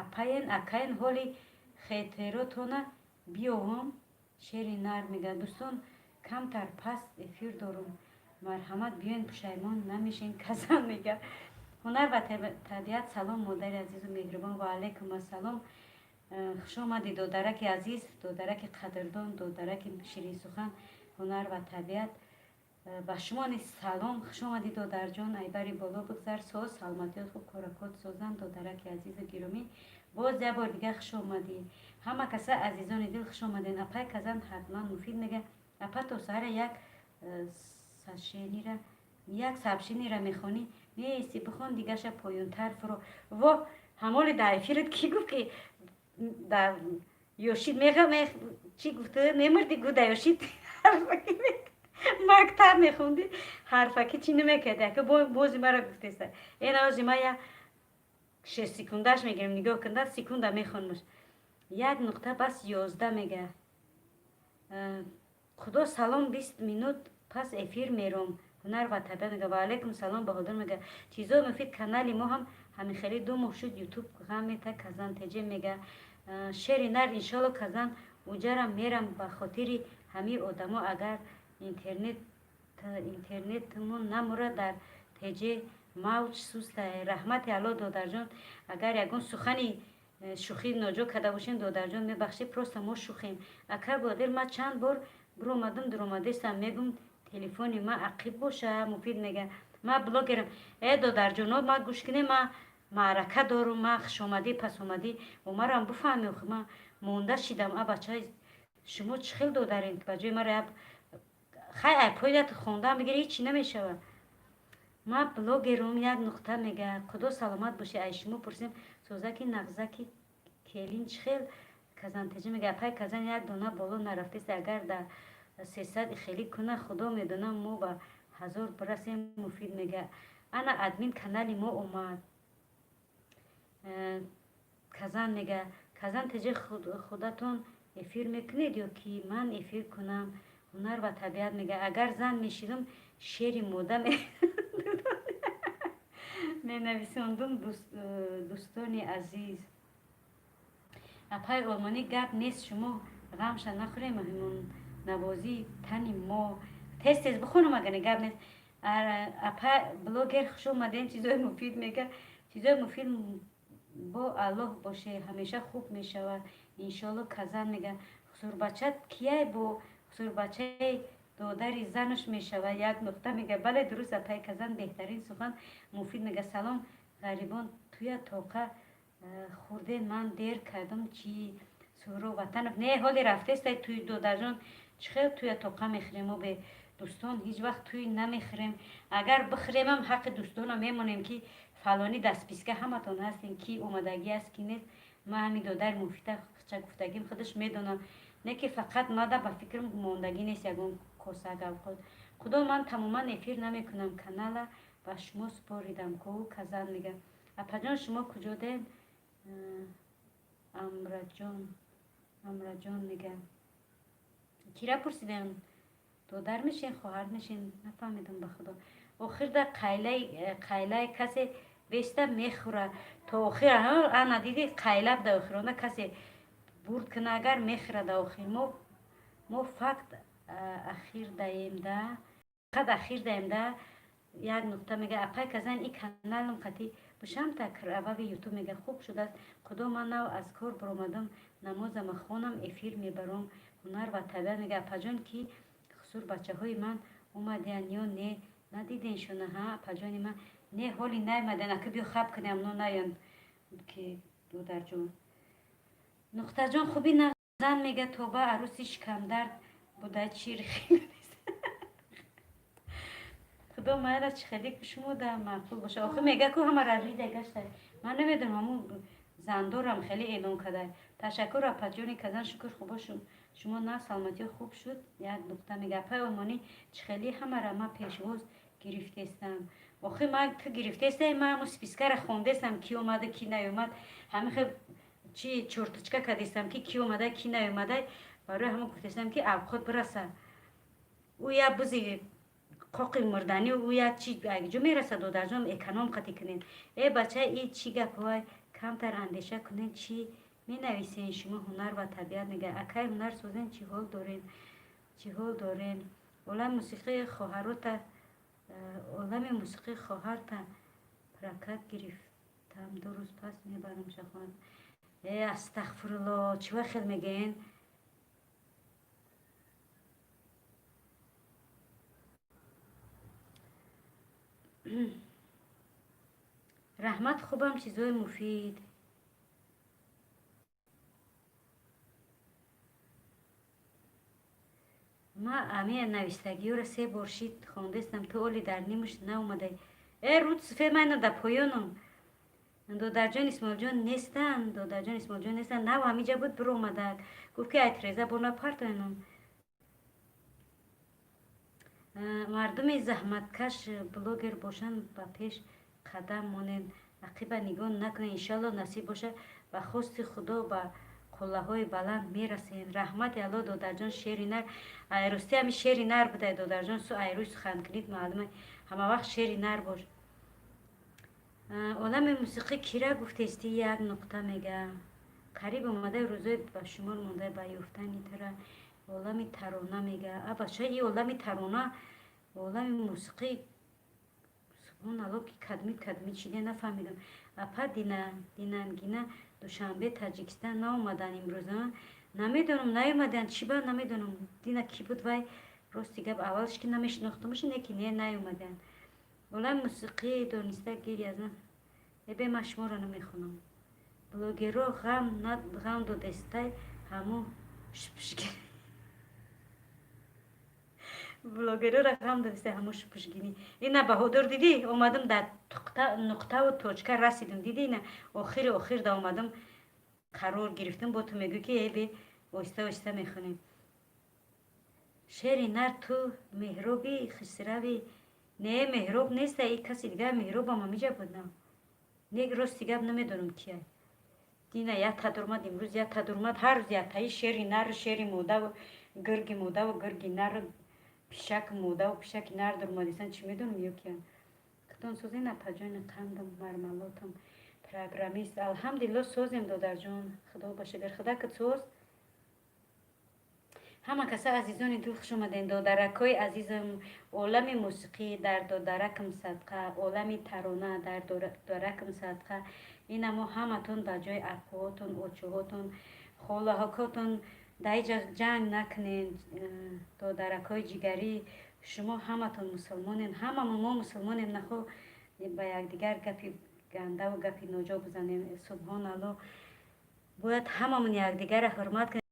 [SPEAKER 1] апаен, акаен, ҳоли хетеротона биёвам. Шери нар мега, дӯстон, камтар паст эфир дорум, марҳамат, биёен, пушаймон намешен. Казан мега, ҳунар ва табиат, салом, модари азизу меҳрубон. Ва алайкум ассалом, хуш омадӣ, додараки азиз, додараки қадрдон, додараки ширинсухан. Ҳунар ва табиат, ба шумо низ салом, хуш омадӣ, додарҷон. Айбари боло бигзар, соз, саломатиёт хуб, коракот созанд. Додараки азизу гиромӣ, боз як бор дигар хуш омадӣ. Ҳама каса, азизони дил, хуш омаден. Апай Казан, ҳатман. Муфид мега, апа, то саҳара як сашенира, як сообщение ра мехонӣ, меисти, бихон, дигаша поёнтар фуро. Во, ҳамоли дар эфират кӣ гуфт, ки дар ёшид мега, чӣ гуфта, мемурди гу, дар ёшид мактаб мехондӣ, ҳарфаки чӣ намекарди? Ака, бози мара гуфтеста. Энаози ма я 6 секундаш мегирем, нигоҳ кунда, секунда мехонмаш. Як нуқта бас 11 мега. Худо, салом, 20 минут пас эфир мером. Ҳунар ва табиат мега, ва алайкум салом. Баҳодур мега, чизои муфид, канали мо ҳам ҳамихелӣ 2 моҳ шуд, Ютуб ғам мета. Казан теҷе мега, шери нар, иншолло, Казан, уҷарам мерам ба хотири ҳамин одамо. Агар интернетмон намура, дар теҷе мавҷ суста. Раҳмати Алло, додарҷон, агар ягон сухани Шӯхӣ ноҷо карда бошем, додарҷон, мебахшед, просто мо шӯхем. Акай Бодир, ма чанд бор биромадам, дуромадестам, мегум, телефони ма ақиб боша. Муфид мега, ма блогерам. Э, додарҷоно, ма гӯш кунем, ма маърака дорум, ма хушомадӣ, пасомадӣ омарам, буфаҳме, ма монда шидам. А бача, шумо чӣ хел додарем, ба ҷои мара хай айпоят хондаам бигир, ҳечи намешавад. Ма блогерум, як нуқта мега. Худо саломат бошӣ. Ай шумо пурсем, созаки нағзаки келин чӣ хел казантеҷа мега. Апай Казан, як дона боло нарафтест, агар дар 300 хелӣ куна, худо медонам, мо ба 1000 бирасем. Муфид мега, ана админ канали мо омад. Казан мега, Казан теҷа, худатон эфир мекунед ё ки ман эфир кунам? Ҳунар ва табиат мега, агар зан мешидам, шери мода менависондум. Дӯстони азиз, апай олмонӣ, гап нест, шумо ғамша нахӯрем, меҳмоннавозии тани мо. Тез тез бихонам, агар гап нест. Апа блогер, хуш омадем. Чизои муфид мега, чизои муфид, бо Аллоҳ боше, ҳамеша хуб мешавад, иншоалло. Казан мега, хусурбачат кияй? Бо хусурбачаи додари занаш мешавад, як нуқта мега. Бале, дуруст, апай Казан, беҳтарин сухан. Муфид мега, салом, ғарибон, туя тоқа хурден, ман дер кардам чи? Суҳроб Ватанов, не, ҳоли рафтестай туи. Додарҷон, чӣ хел туя тоқа мехӯрем? Мо бе дӯстон ҳеҷ вақт туй намехӯрем. Агар бихӯремам, ҳаққи дӯстона мемонем, ки фалонӣ дастписка ҳаматон ҳастем, ки омадагӣ аст, ки нест. Ма ҳамин додари Муфида ча гуфтагим, худаш медонам, не ки фақат мада ба фикрам мондагӣ нест ягон коса гавход. Худо, ман тамоман эфир намекунам, канала ба шумо супоридам ку. Казан мега, апаҷон, шумо куҷоден? Амраҷон, Амраҷон мега, кира пурсидем? Додар мешен, хоҳар мешен, нафаҳмидам, ба худо. Охирда қайлаи касе беста мехӯра то охир. Ана диди, қайла да охирона касе бурд куна, агар мехӯра да охир. Мо факт ахир даем да, фақат ахир даем да, як нуқта мега. Апай Казан, и каналам қати бушамта кравави ютуб мега, хуб шудааст. Худо, ман нав аз кор баромадам, намозама хонам, эфир мебаром. Ҳунар ва табиат мега, апаҷон, ки хусур бачаҳои ман омадиянд ё не? Надиденшона? Ҳа, апаҷони ман, не, ҳоли наомаданд. Ака, биё хаб кунем, но наёнд ки. Додарҷон, нуқтаҷон, хуби зан мега, тоба, арӯси шикамдард буда, чир. Худо майла, чӣ хеле шумо да маъқул боша. Охи мега ку ҳама равида гашта, ман намедонам, ҳамун зандорам хеле эълон карда. Ташаккур, апаҷони Казан, шукр, хубо, шумо на, саломатиё хуб шуд, як нуқта мега. Апай олмонӣ, чӣ хеле ҳамара ма пешвоз гирифтестам. Охи ма ту гирифтестай, ма ҳамун спискара хондестам, ки омада, ки наёмад, ҳамин хел чи чёрточка кардестам, ки ки омада, ки наёмада. Барои ҳамон гуфтестам, ки авқот бираса. Ӯ як бузи қоқи мурданӣ, ӯ як чи ҷо мераса. Додарҷон, эконом қатӣ кунед. Э, бача, и чӣ гапҳой? Камтар андеша кунед, чӣ менависен шумо. Ҳунар ва табиат мега, акай Ҳунар, созен, чӣ ҳол дорем, чӣ ҳол дорем? Олами мусиқии хоҳарота, олами мусиқии хоҳарта прокат гирифтам, 2 рӯз пас мебарам шахон. Э, астағфирулло, чӣ ва хел мегӯен? Раҳмат, хубам, чизои муфид. Ма ами навистагиёро се бор шид хондестам, ту оли дар нимуш наомадай. Э, руд суфе, майна да поёнам. Додарҷон Исмоилҷон нестанд, додарҷон Исмоилҷон нестанд. Нав ҳамиҷа буд, биромадак, гуфт, ки ай треза бо напартоенам. Мардуми заҳматкаш блогер бошанд, ба пеш қадам монед, ақиба нигоҳ накунед. Иншоалло, насиб боша, ба хости Худо ба қуллаҳои баланд мерасем. Раҳмати Алло, додарҷон, шери нар. Айрости ҳами шери нар будай, додарҷон, су айрӯи суханкунид, маълума, ҳама вақт шери нар бош. Олами мусиқӣ кира гуфтести, як нуқта мега. Қариб омадаи, рӯзои ба шумор мондаи ба ёфтани тара. Олами тарона мега. А бача, и олами тарона, олами мусиқӣ, субҳоналло, ки кадми кадми чиде нафаҳмидам. Апа Динангина. Душанбе, Таҷикистон наомаданд имрӯз. Намедонам, наомаданд, чӣ ба намедонам. Дина кӣ буд вай, рости гап, аввалш ки намешинохтамаш, не ки не, наомаданд. Олами мусиқӣ дониста гиря аз эбе, ман шуморо намехонам. Блогерро ғам додестай ҳамо шупушгирӣ, блогерора ғам додестай ҳамо шупушгирӣ. Ина, Баҳодур, дидӣ, омадам, дар нуқтаву точка расидам, дидӣ? Ина, охири охир да омадам, қарор гирифтам. Бо ту мегӯй, ки эбе, оҳиста оҳиста мехонем. Шери нар, ту Меҳроби Хисрави? Не, Меҳроб неста, и каси дигар. Меҳробам ҳамиҷа буд, на? Не, рости гап, намедонам кия. Дина якта дурмад, имрӯз якта дурмад, ҳар рӯз яктаи шери нару шери модаву гирги модаву гирги нару пишаки модаву пишаки нар дурмадисан. Чӣ медонам, ё киян. Худон созен, апаҷони қандам, мармалотам. Программист, алҳамдулилло, созем, додарҷон, худо ба шукр, худакат соз. Ҳама каса, азизони дил, хуш омадем, додаракҳои азизам. Олами мусиқӣ дар додаракам садқа, олами тарона дар додаракам садқа. Ина мо ҳаматон ба ҷои апоҳотон, очуҳотон, холаҳакотон дар иҷа ҷанг накунен. Додаракҳои ҷигарӣ, шумо ҳаматон мусулмонен, ҳамамон мо мусулмонем. Нахо ба якдигар гапи гандаву гапи ноҷо бизанем. Субҳоналло, бояд ҳамамон якдигарро ҳурмат кунем.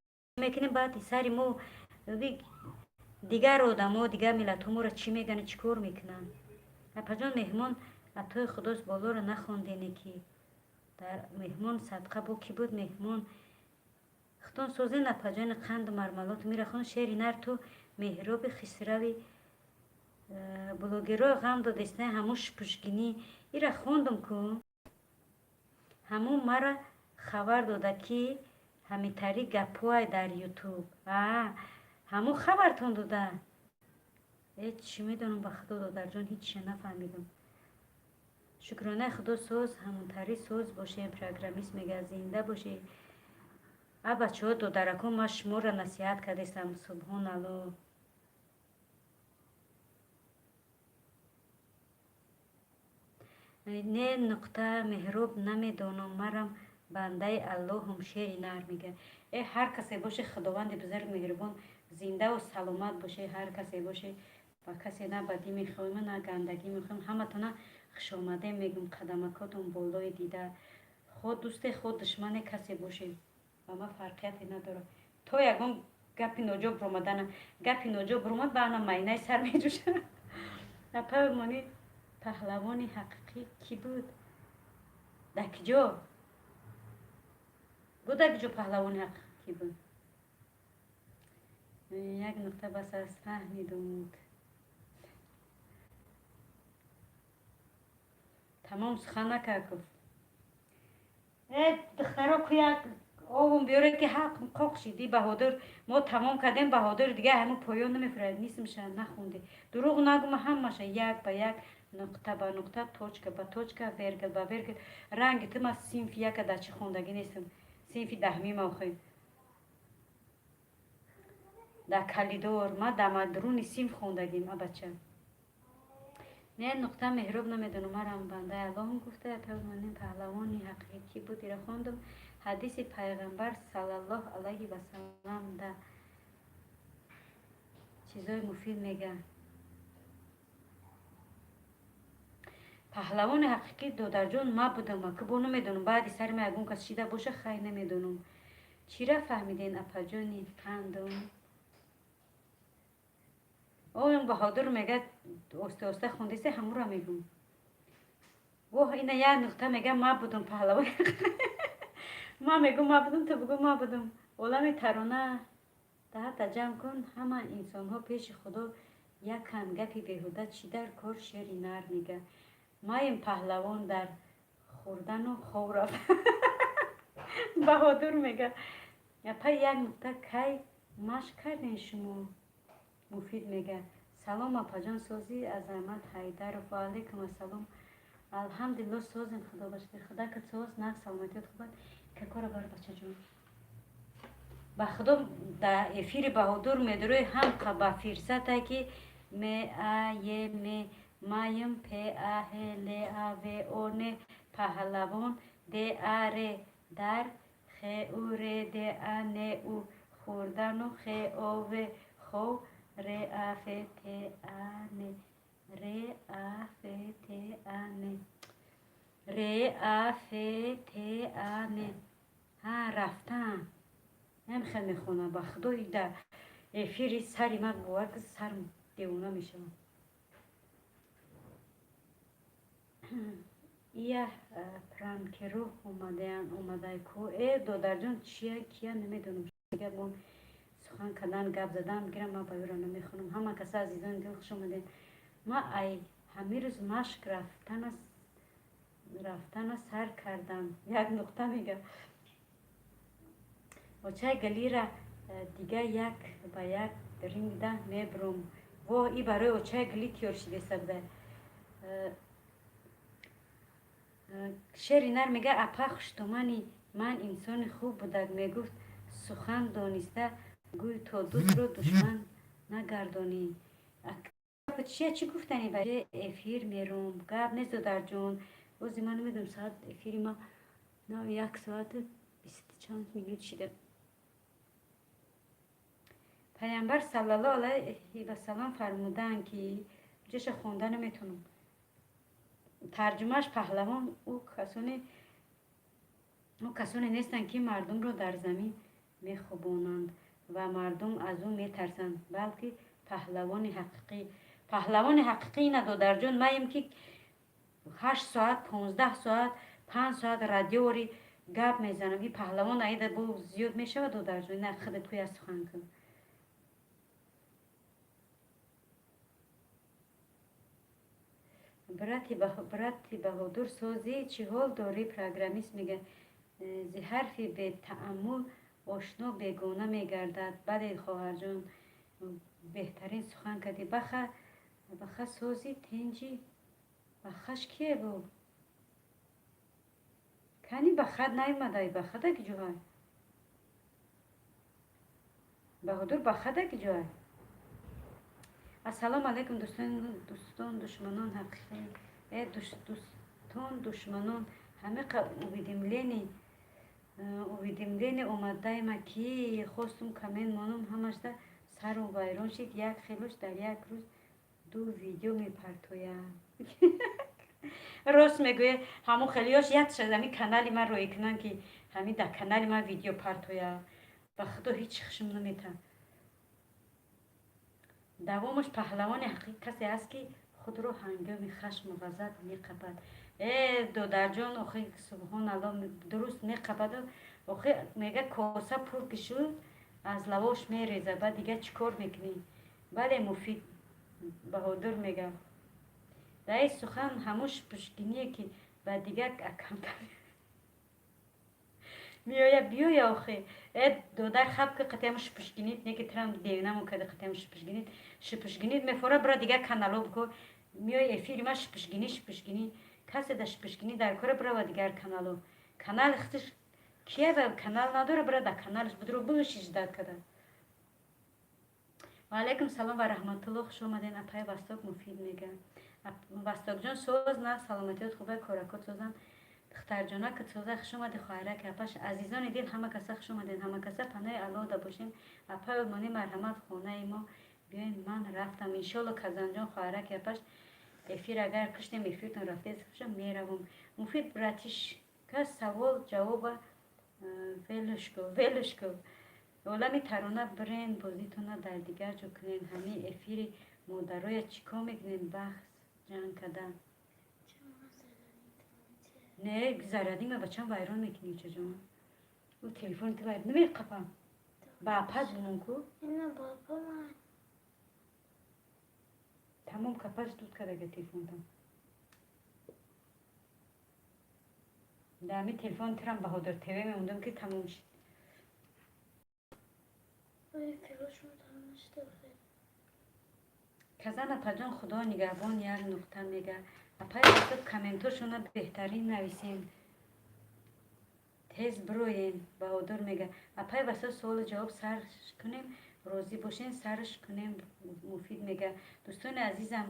[SPEAKER 1] Мекунем, баъд сари мо дигар одамо, дигар миллатҳо моро чӣ мегӯянд, чӣ кор мекунанд? Апаҷон, меҳмон атои худост, болоро нахондене, ки дар меҳмон садқа бо кӣ буд меҳмон. Худон созен, апаҷони қанду мармалоту мирахон. Шери нар, ту Меҳроби Хисрави? Блогерҳои ғам додесна ҳамун шупушгинӣ. Ира хондум ку. Ҳамун мара хабар дода, ки ҳамитари гапҳое дар Ютуб. Ҳамун хабартон дода? Э, чӣ медонам, ба худо, додарҷон, ҳичша нафаҳмидам. Шукронаи худо, соз, ҳамонтари соз бошем. Программист мега, зинда бошӣ. А, бачаҳо, додаракон, ман шуморо насиҳат кардестам. Субҳоналло. Не, нуқта, Меҳроб намедонам, марам бандаи Аллоҳум. Шери нар мега. Э, ҳар касе боше, худованди бузург меҳрубон зиндаву саломат боше. Ҳар касе боше, ба касе на бадӣ мехоҳем, на гандагӣ мехоҳем. Ҳаматона хушомадем мегӯм, қадамакотон болои дида. Хо дӯсте, хо душмане, касе боше, ба ман фарқияте надорад. То ягон гапи ноҷо биромадана, гапи ноҷо биромад, ба ана майнаи сар меҷӯша. Апа, паҳлавони ҳақиқӣ кӣ буд? Дар киҷо буд? Дар киҷо паҳлавони ҳақиқӣ кӣ буд? Як нуқта бас аст, фаҳмидум. Тамом сухан накард, гуфт. Э, духтаро, ку як овум биёред, ки ҳақ қоқ шиди. Баҳодур, мо тамом кардем, Баҳодур, дигар ҳамун поён намефурад. Нисмша нахонде, дурӯғ нагума, ҳамаша як ба як, нуқта ба нуқта, точка ба точка, вергел ба вергел. Ранги ту ма синфи яка дар чӣ хондагӣ нестам, синфи даҳмима охе дар калидор, ма дар мадруни синф хондагим. А, бача, не, нуқта, Меҳроб намедонам, марам бандаи Аллоҳум гуфта. Паҳлавони ҳақиқӣ кӣ буд? Ира хондум. Ҳадиси пайғамбар саллаллоҳу алайҳи васалам да чизои муфид мега. Паҳлавони ҳақиқӣ, додарҷон, ма будам, ки бо намедонам, баъди сари ма ягон кас шида боша, хай, намедонам. Чира фаҳмиден, апаҷони қандум? Оем, Баҳодур мега, оста оста хондесе, ҳамура мегум. Воҳ, ина як нуқта мега, ма будум паҳлавон. Ма мегум, ма будум, ту бугу, ма будум. Олами тарона даҳата ҷамъ кун, ҳама инсонҳо пеши худо яканд, гапи беҳуда чӣ дар кор? Шери нар мега, маем паҳлавон дар хӯрдану хов рафт. Баҳодур мега, апа, як нуқта, кай машқ кардем шумо? Муфид мега, салом, апаҷон, созӣ? Азамат Ҳайдаров, ва алайкум ассалом. Алҳамдулилло, созем, худо ба шукр. Худакат соз, нағз, саломатият хубат. Какора бар, бачаҷон, ба худо, дар эфири Баҳодур медурӯи, ҳам ба фирсате ки м а е м маем п а ҳ л а в о н паҳлавон д а р. Дар х у р д а н у хӯрдану х о в хов р а ф т а н р а ф т а н р а ф т а н. Ҳа, рафтан. Намехел мехонам, ба худо, дар эфири сари ман бовар ки сарм девона мешавам. Ия, пранкеру омадаян, омадай ку. Э, додарҷон, чия, кия, намедонам. Дигар бо сухан кардан, гап задан гирам, ман ба ёра намехонам. Ҳама каса, азизони дил, хуш омадед. Ма ай ҳамин рӯз машқ рафтана сар кардам, як нуқта мега. Очай галира дига як ба як рингда мебуром. Во, и барои очай гали тиёр шидеса буда. Шери нар мега: апа, хуштомани ман инсони хуб будак, мегуфт: сухан дониста гӯй, то дӯстро душман нагардонӣ. Чия, чӣ гуфтанӣ? Ба эфир мером, гап нест, додарҷон. Бози ман намедонам, соат эфири ма нав 1 соату бисту чанд минут шида. Паямбар саллаллоҳу алайҳи васалам фармудаанд, ки ҷоша хонда наметавонам, тарҷумааш: паҳлавон ӯ касоне нестанд, ки мардумро дар замин мехобонанд ва мардум аз ӯ метарсанд, балки паҳлавони ҳақиқӣ ина, додарҷон, маем, ки 8 соат, 15 соат, 5 соат радиори гап мезанам. И паҳлавон аида бо зиёд мешавад, додарҷон. Ина худат кӯя сухан кун. Брати Баҳодур, созӣ, чӣ ҳол дорӣ? Программист мега: зи ҳарфи бетааммул ошно бегона мегардад. Бале, хоҳарҷон, беҳтарин сухан кардӣ. Баха, сози, тинҷӣ? Бахаш кие бу? Кани, бахат наёмадай. Бахада ки ҷоҳай? Баҳодур, бахада ки ҷоҳай? Ассалому алайкум, дӯстон, душманон ҳақиқӣ, э дӯстон, душманон. Ҳамиқа уведомление омадайма, ки хостум коммент монам, ҳамашда сару вайрон шид. Як хелош дар як рӯз ду видео мепартояд. Рост мегӯя, ҳамон хелиёш якшаз ҳамин канали ман роӣ кунанд, ки ҳамин дар канали ман видео партояд. Ба худо, ҳеҷ хушм наметавад. Давомаш: паҳлавони ҳақиқӣ касе аст, ки худро ҳангоми хашму ғазаб меқапад. Э, додарҷон, охи, субҳоналло, дуруст меқападу, охи, мега, коса пур ки шуд, аз лавош мереза, баъд дига чӣ кор мекунӣ? Бале, Муфид Баҳодур мега: дар ин сухан ҳамуш пушкиние, ки ба дигар аккаунта меояд. Биёя, охи. Э, додар, хаб ки қатиам шупушгинит не, ки трам девнамо када, қатиам шупушгинит, шупушгинит мефора. Бира, дигар канало бко, миёи эфири ма шупушгинӣ, шупушгинӣ. Касе да шупушгинӣ дар кора, бирава дигар канало. Канали худаш кия канал надора, бира да каналаш будро бишиш дад када. Ваалайкум салом ва раҳматулло, хуш омаден, апай Васток. Муфид мега: Вастокҷон, соз на, саломатиёт хубе, коракот созанд, духтарҷона ки соза. Хуш омади, хоҳараки апаш. Азизони дил, ҳама каса хуш омаден, ҳама каса панои Аллоҳ да бошем. Апай Олмонӣ, марҳамат, хонаи мо биёен. Ман рафтам, иншолло. Казанҷон, хоҳараки апаш, эфир агар куштем, эфиртон рафтед, меравам. Муфид братишка, савол ҷавоба велушку, велушку. Олами тарона бирен, бозитона дар дигар ҷо кунен. Ҳамин эфири модароя чӣ кор мекунен, баҳс ҷанг кардан? Не, зарадима бачам вайрон мекунӣ, чаҷон. Ӯ телефони ту вайрон намеқапам. Ба апат бумон ку. Тамом, капаш дуд кардага телефонтон. Дар ҳамин телефон тирам Баҳодур ТВ мемондам, ки тамом шид.
[SPEAKER 2] Ой, филошон тамом нашуда буд.
[SPEAKER 1] Казан апаҷон, худо нигаҳбон, як нуқта мега. Апай, комментошона беҳтарин нависем, тез бироем. Баҳодур мега: апай Васо, суолу ҷавоб сар кунем, розӣ бошен, сарш кунем. Муфид мега: дӯстони азизам.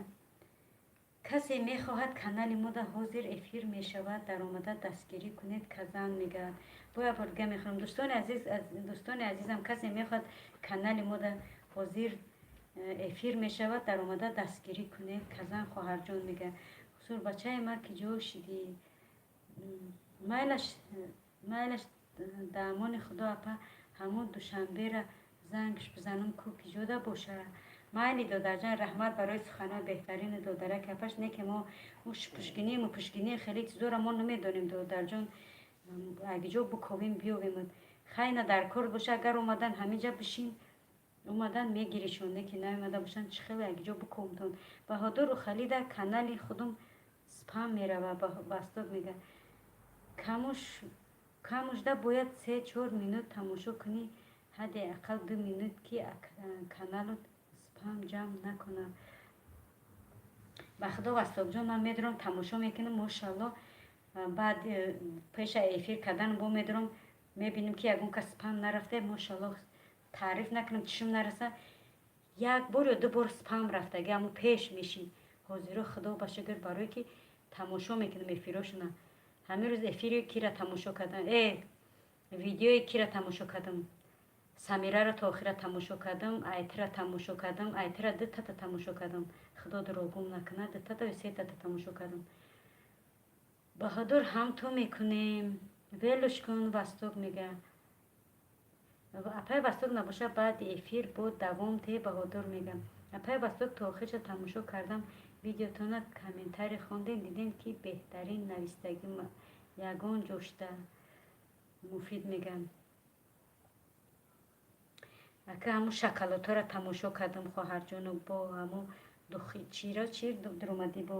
[SPEAKER 1] Касе мехоҳад канали мода ҳозир эфир мешавад, даромада дастгирӣ кунед, казан мегӯяд. Бо як бор дига мехонам, дӯстони азиз, дӯстони азизам, касе мехоҳад канали мода ҳозир эфир мешавад, даромада дастгирӣ кунед, казан хоҳарҷон мегӯяд. Хусур бачаи ма ки ҷо шидӣ? Майлаш, майлаш, даъмони худо апа, ҳамун душанбера зангш бизанам ку ки ҷода боша. Майли додарҷан, раҳмат барои суханои беҳтарини додараки апаш. Не ки мо пушгинӣ мупушгинӣ хеле чизоро мо намедонем, додарҷон, агиҷо буковим биёвем. Хайна дар кор боша, агар омадан ҳаминҷа бишин, омадан мегиришон, не ки наомада бошанд, чӣ хеле агиҷо буковтон. Баҳодуру Халида канали худум спам мерава, Восток мега. Камуш камушда бояд 3-4 минут тамошо кунӣ, ҳадди ақал 2 минут, ки каналут спам ҷамъ накунад. Ба худо, Вастокҷон, ман медурам, тамошо мекунам, мошалло. Баъд пеша эфир кардан бо медурам, мебинем, ки ягон кас спам нарафта, мошалло. Таъриф накунам, чишм нараса, як бор ё ду бор спам рафтаги, аммо пеш мешид. Ҳозиро худо ба шукр, барое ки тамошо мекунам эфирошона. Ҳамин рӯз эфири кира тамошо кардам, видеои кира тамошо кардам? Самираро то охира тамошо кардам, Айтира тамошо кардам, Айтира дутата тамошо кардам, худо дурӯғгум накунад, дутата ё сетата тамошо кардам. Баҳодур, ҳам ту мекунем, велуш кун, Восток мега. Апай Восток набоша, баъди эфир бо давом те, Баҳодур мега. Апай Восток, то охирша тамошо кардам видеотона, комментарий хондем, дидем, ки беҳтарин навистагӣ ягон ҷошта. Муфид мегам, ака, ҳамун шоколадҳоро тамошо кардам, хоҳарҷону, бо ҳамун духи чиро чи дуромадӣ, бо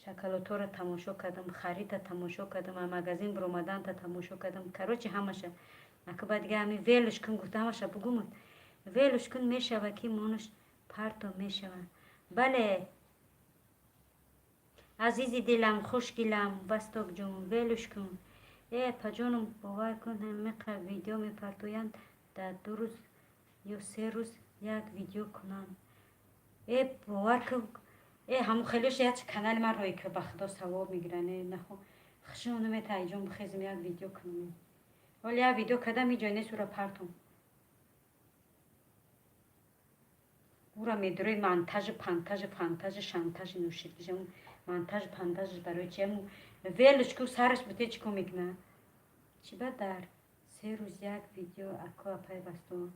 [SPEAKER 1] шоколадҳоро тамошо кардам, харида тамошо кардам, магазин биромаданта тамошо кардам, короче, ҳамаша. Ака, ба дига ҳамин велуш кун гуфта, ҳамаша бугумуд, велуш кун мешава, ки монуш парто мешава. Бале, азизи дилам, хушгилам, Вастокҷон, велуш кун. Э, апаҷонум, бовар кун, ҳамиқа видео мепартоянд, дар 2 рӯз ё 3 рӯз як видео кунанд. Э, бовар кун, э, ҳамун хелеш як канали ман рӯй ки, ба худо, савоб мегиранд. Э, нахо хушум намета, иҷон, бихезем, як видео кунам. Ҳоли як видео кардам, иҷой нест, ура партом. Ура медурои монтажи, пантажи, фантажи, шантажи, нӯшидгиша, монтаж, пантаж барои чи? Велуш ку, сараш буте, чӣ кор мекунад? Чӣ ба дар 3 рӯз як видео, ако, апай Вастон?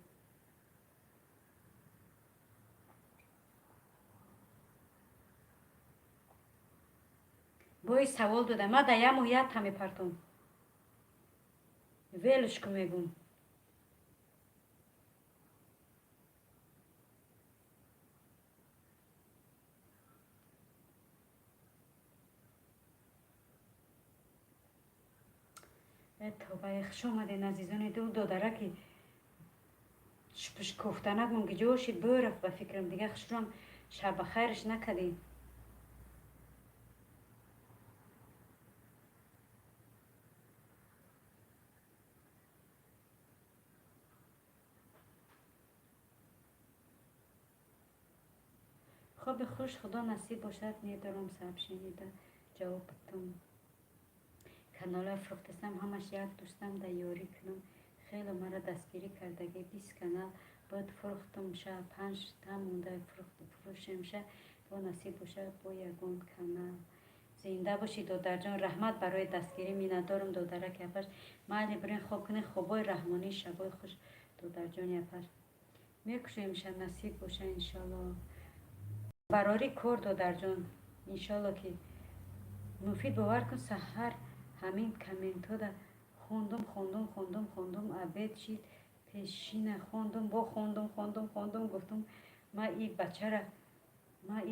[SPEAKER 1] Бои савол додам, ма дар як моҳ якта мепартом. Велуш ку мегум. Тобаи, хуш омаден, азизони ду додараки шпушкуфтанакмон ки ҷо шид, бурафт, ба фикрам. Дига хушрӯам, шабахайраш накардем. Хоби хуш, худо насиб бошад, медорам сообщениеда ҷавоб бутум. Каналҳои фурӯхтасам ҳамаш як дӯстам да ёрӣ кунам, хело мара дастгирӣ кардагӣ. 20 канал бояд фурӯхтумша, панҷта монда, фурӯшемша, бо насиб бошад, бо ягон канал. Зинда бошӣ, додарҷон, раҳмат барои дастгирӣ, миннатдорам, додараки апаш. Майли, бирен хоб кунед, хобои раҳмонӣ, шабои хуш, додарҷони апаш. Мекушемша, насиб боша, иншолло. Барори кор, додарҷон, иншолло ки. Муфид, бовар кун, саҳар ҳамин комментҳода хондум, хондум, хондум, хондум, обед шид, пешина хондум, бо хондум, хондум, хондум, гуфтум, ма и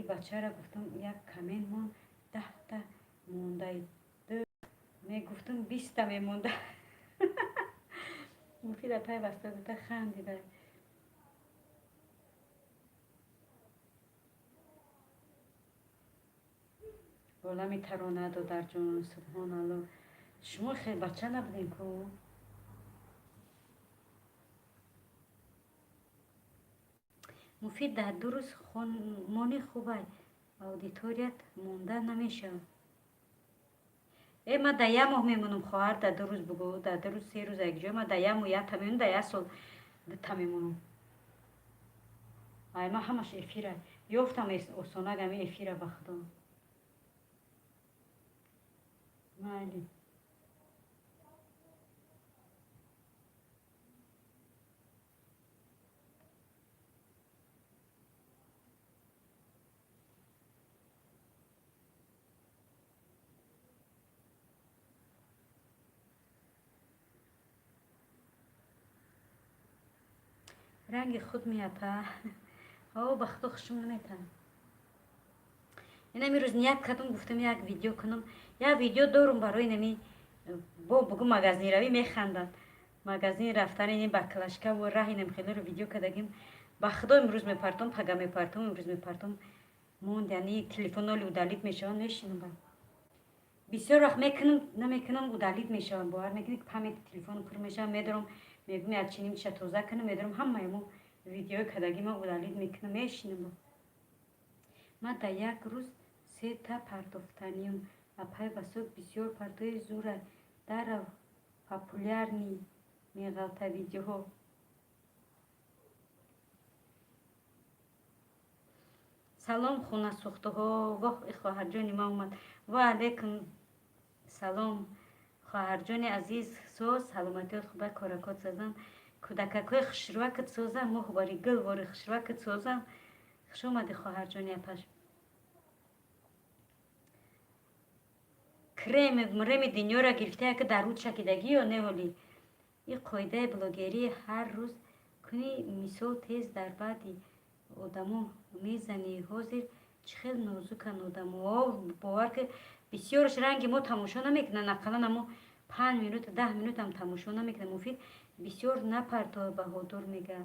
[SPEAKER 1] бачара гуфтум, як коммент мон, 10та мондай, мегуфтум, 20та мемонда. Муфида пайваста гуфта хандида. Олами тарона, додарҷон, субҳоналло, шумо хел бача набудем ку. Муфид, дар 2 рӯз мони хубай. Аудиторият монда намешавад. Э, ма да як моҳ мемонам, хоҳар, да 2 рӯз бугӯ, да 2 рӯз, 3 рӯз якҷо. Ма да як моҳ якта мемонам, да як сол дута мемонам. Ай, ма ҳамаш эфира ёфтам, осонак ами эфира, ба худо. Майли. Ранги худ меапа. О, ба худо, хушум наметавонам. Инами рӯз ният кардам, гуфтам, як видео кунам. Як видео дорум барои нами бо бугу магазинравӣ механданд. Магазин рафтан, ини баклажкаву раҳ, инам хелеро видео кардагим. Ба худо, имрӯз мепартом, пага мепартом, имрӯз мепартом. Монд, яъни телефон оли удалить мешавад, мешинам ба. Бисёр вақт мекунам, намекунам, удалить мешавад. Бовар мекунӣ, ки памяти телефону пур мешавад, медорам, мегӯм, як чинимча тоза кунам, медорам, ҳамаи мо видеои кардагима удалить мекунам, мешинам. Ман дар як рӯз сета партофтаниюм. Апай Васок, бисёр партои зура дарав, популярный меғалта видеоҳо. Салом, хонасӯхтаҳо. Воҳ, хоҳарҷони ма омад. Ва алайкум салом, хоҳарҷони азиз. Соз, саломатиёт хуба, коракот созан, кӯдакакҳои хушрӯакат созан, моҳвори гулвори хушрӯакат созан. Хуш омадӣ, хоҳарҷони апаш. Креми мреми дунёро гирифта, яка дар руд шакидагӣ ё не? Ҳоли и қоидаи блогерӣ ҳар рӯз кунӣ, мисол, тез дар баъди одамо мезанӣ. Ҳозир чӣ хел нозуканд одамо. Бовар ки, бисёраш ранги мо тамошо намекунанд, ақаллан амо 5 минута, 10 минутам тамошо намекунанд. Муфид, бисёр напарто, Баҳодур мега.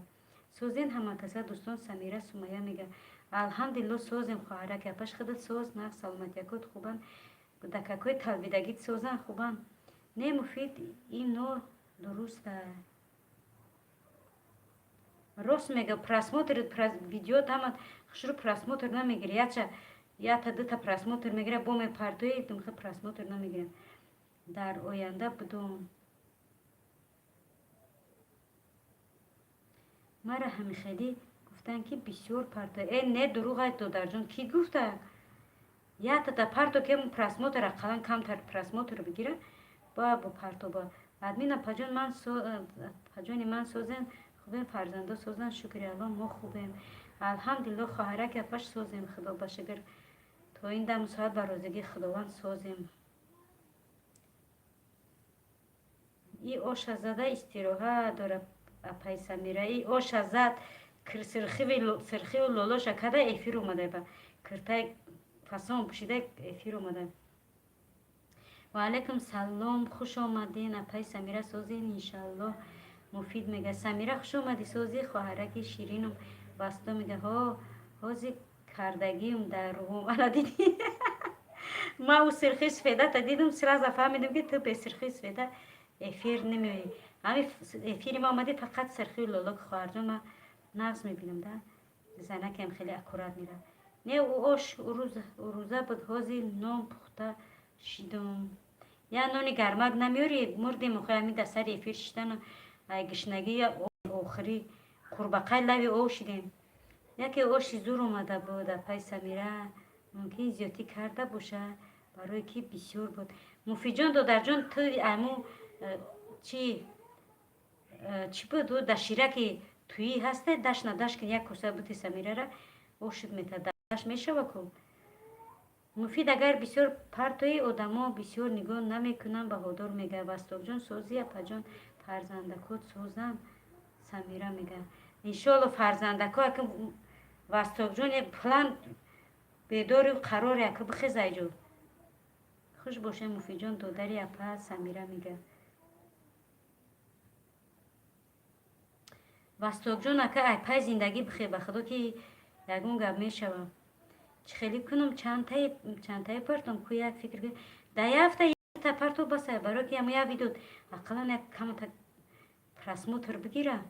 [SPEAKER 1] Созен ҳамакаса, дӯстон, Самира Сумая мега. Алҳамдулилло, созем, хоҳараки апаш. Худат соз, нағз, саломатиякот хубанд, кӯдакакҳои талбидагит созанд, хубанд. Не, Муфид, ино дуруста, рост мега. Просмотр видео ҳама хушрӯ просмотр намегирӣ, яча ята дута просмотр мегира, бо мепартои думха просмотр намегирам. Дар оянда будум мара ҳамихелӣ гуфтанд, ки бисёр парто. Э, не, дурӯғ, додарҷон, кӣ гуфта? Ятата парто, ки просмотр ақаллан камтар просмотр бигира, ба бо партоба. Админ апаҷон, ман апаҷони ман созем, хубем, фарзандо созанд, шукри Алло, мо хубем, алҳамдулилло. Хоҳараки апаш, созем, худо ба шукр, то ин дам соат ба розигии Худованд созем. И оша зада истироҳат дора апай Самира. И оша зад, сирхиву лолоша када, эфир омада, ба киртай фасон пӯшида эфир омада. Ва алайкум салом, хуш омаден, апай Самира, созен, иншааллоҳ. Муфид мега: Самира, хуш омадӣ, созӣ, хоҳараки ширинум. Басто мега: ҳо, ҳози кардагиум дар рӯҳум. Ана, дидӣ, ма ӯ сирхи сфедата дидум, сразу фаҳмидам, ки ту бе сирхи сфеда эфир намеоӣ. Ҳами эфири ма омадӣ, фақат сирхи лоло. Хоҳарҷон, ма нағз мебинам да, занакам хеле аккурат мерафт. Не, ӯ ош урӯза буд, ҳозир нон пухта шидум. Я нони гармак намеёрӣ? Мурдем охи, ҳами дар сари эфир шиштану ай гишнагӣ охирӣ қурбақай лави ов шидем. Яке оши зур омада буд, апай Самира, мумкин зиёдтӣ карда боша, барое ки бисёр буд. Муфидҷон, додарҷон, ту аму чи буд, дар шираки туӣ ҳасте, даш надаш кин, як коса бути Самирара, ошуд мета, даш мешава ку. Муфид, агар бисёр партои, одамо бисёр нигоҳ намекунанд, Баҳодур мега. Вастокҷон, созӣ, апаҷон, фарзандакот созанд, Самира мега. Иншоалло, фарзандако ака. Вастокҷон, план бедори қарор яка бихезайҷо. Хуш бошед, Муфидҷон, додари апа, Самира мега. Вастокҷон ака, ай пай зиндагӣ бихе, ба худо, ки ягон гап мешава. Чӣ хеле кунам, чандтаи партом ку, як фикр дар як ҳафта якта парто басай, барое ки ама як видео ақаллан як камата просмотр бигира.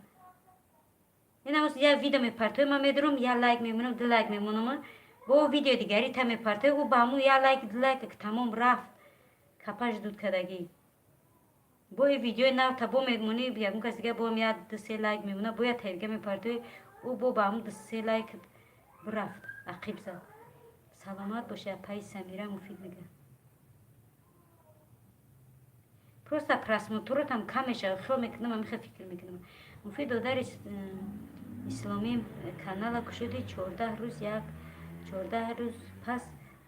[SPEAKER 1] Ин як видео мепартои, ман медурам, як лайк мемонам, ду лайк мемонам. Бо видео дигари та мепартои, ӯ ба ҳамун як лайк, ду лайк, тамом, рафт, капаш дуд кардагӣ. Бо и видеои нав та бо мемонӣ, ягон кас дига бо як, ду, се лайк мемона, бо як таи дига мепартои, ӯ бо ба ҳамун ду, се лайк рафт, ақиб зад. Саломат бошӣ, апаи Самира. Муфид мега, просто просмотротам кам мешавад, хиёл мекунам, ҳамихел фикр мекунам. Муфид, додари исломӣ, канала кушоди, 14 рӯз, як 14 рӯз пас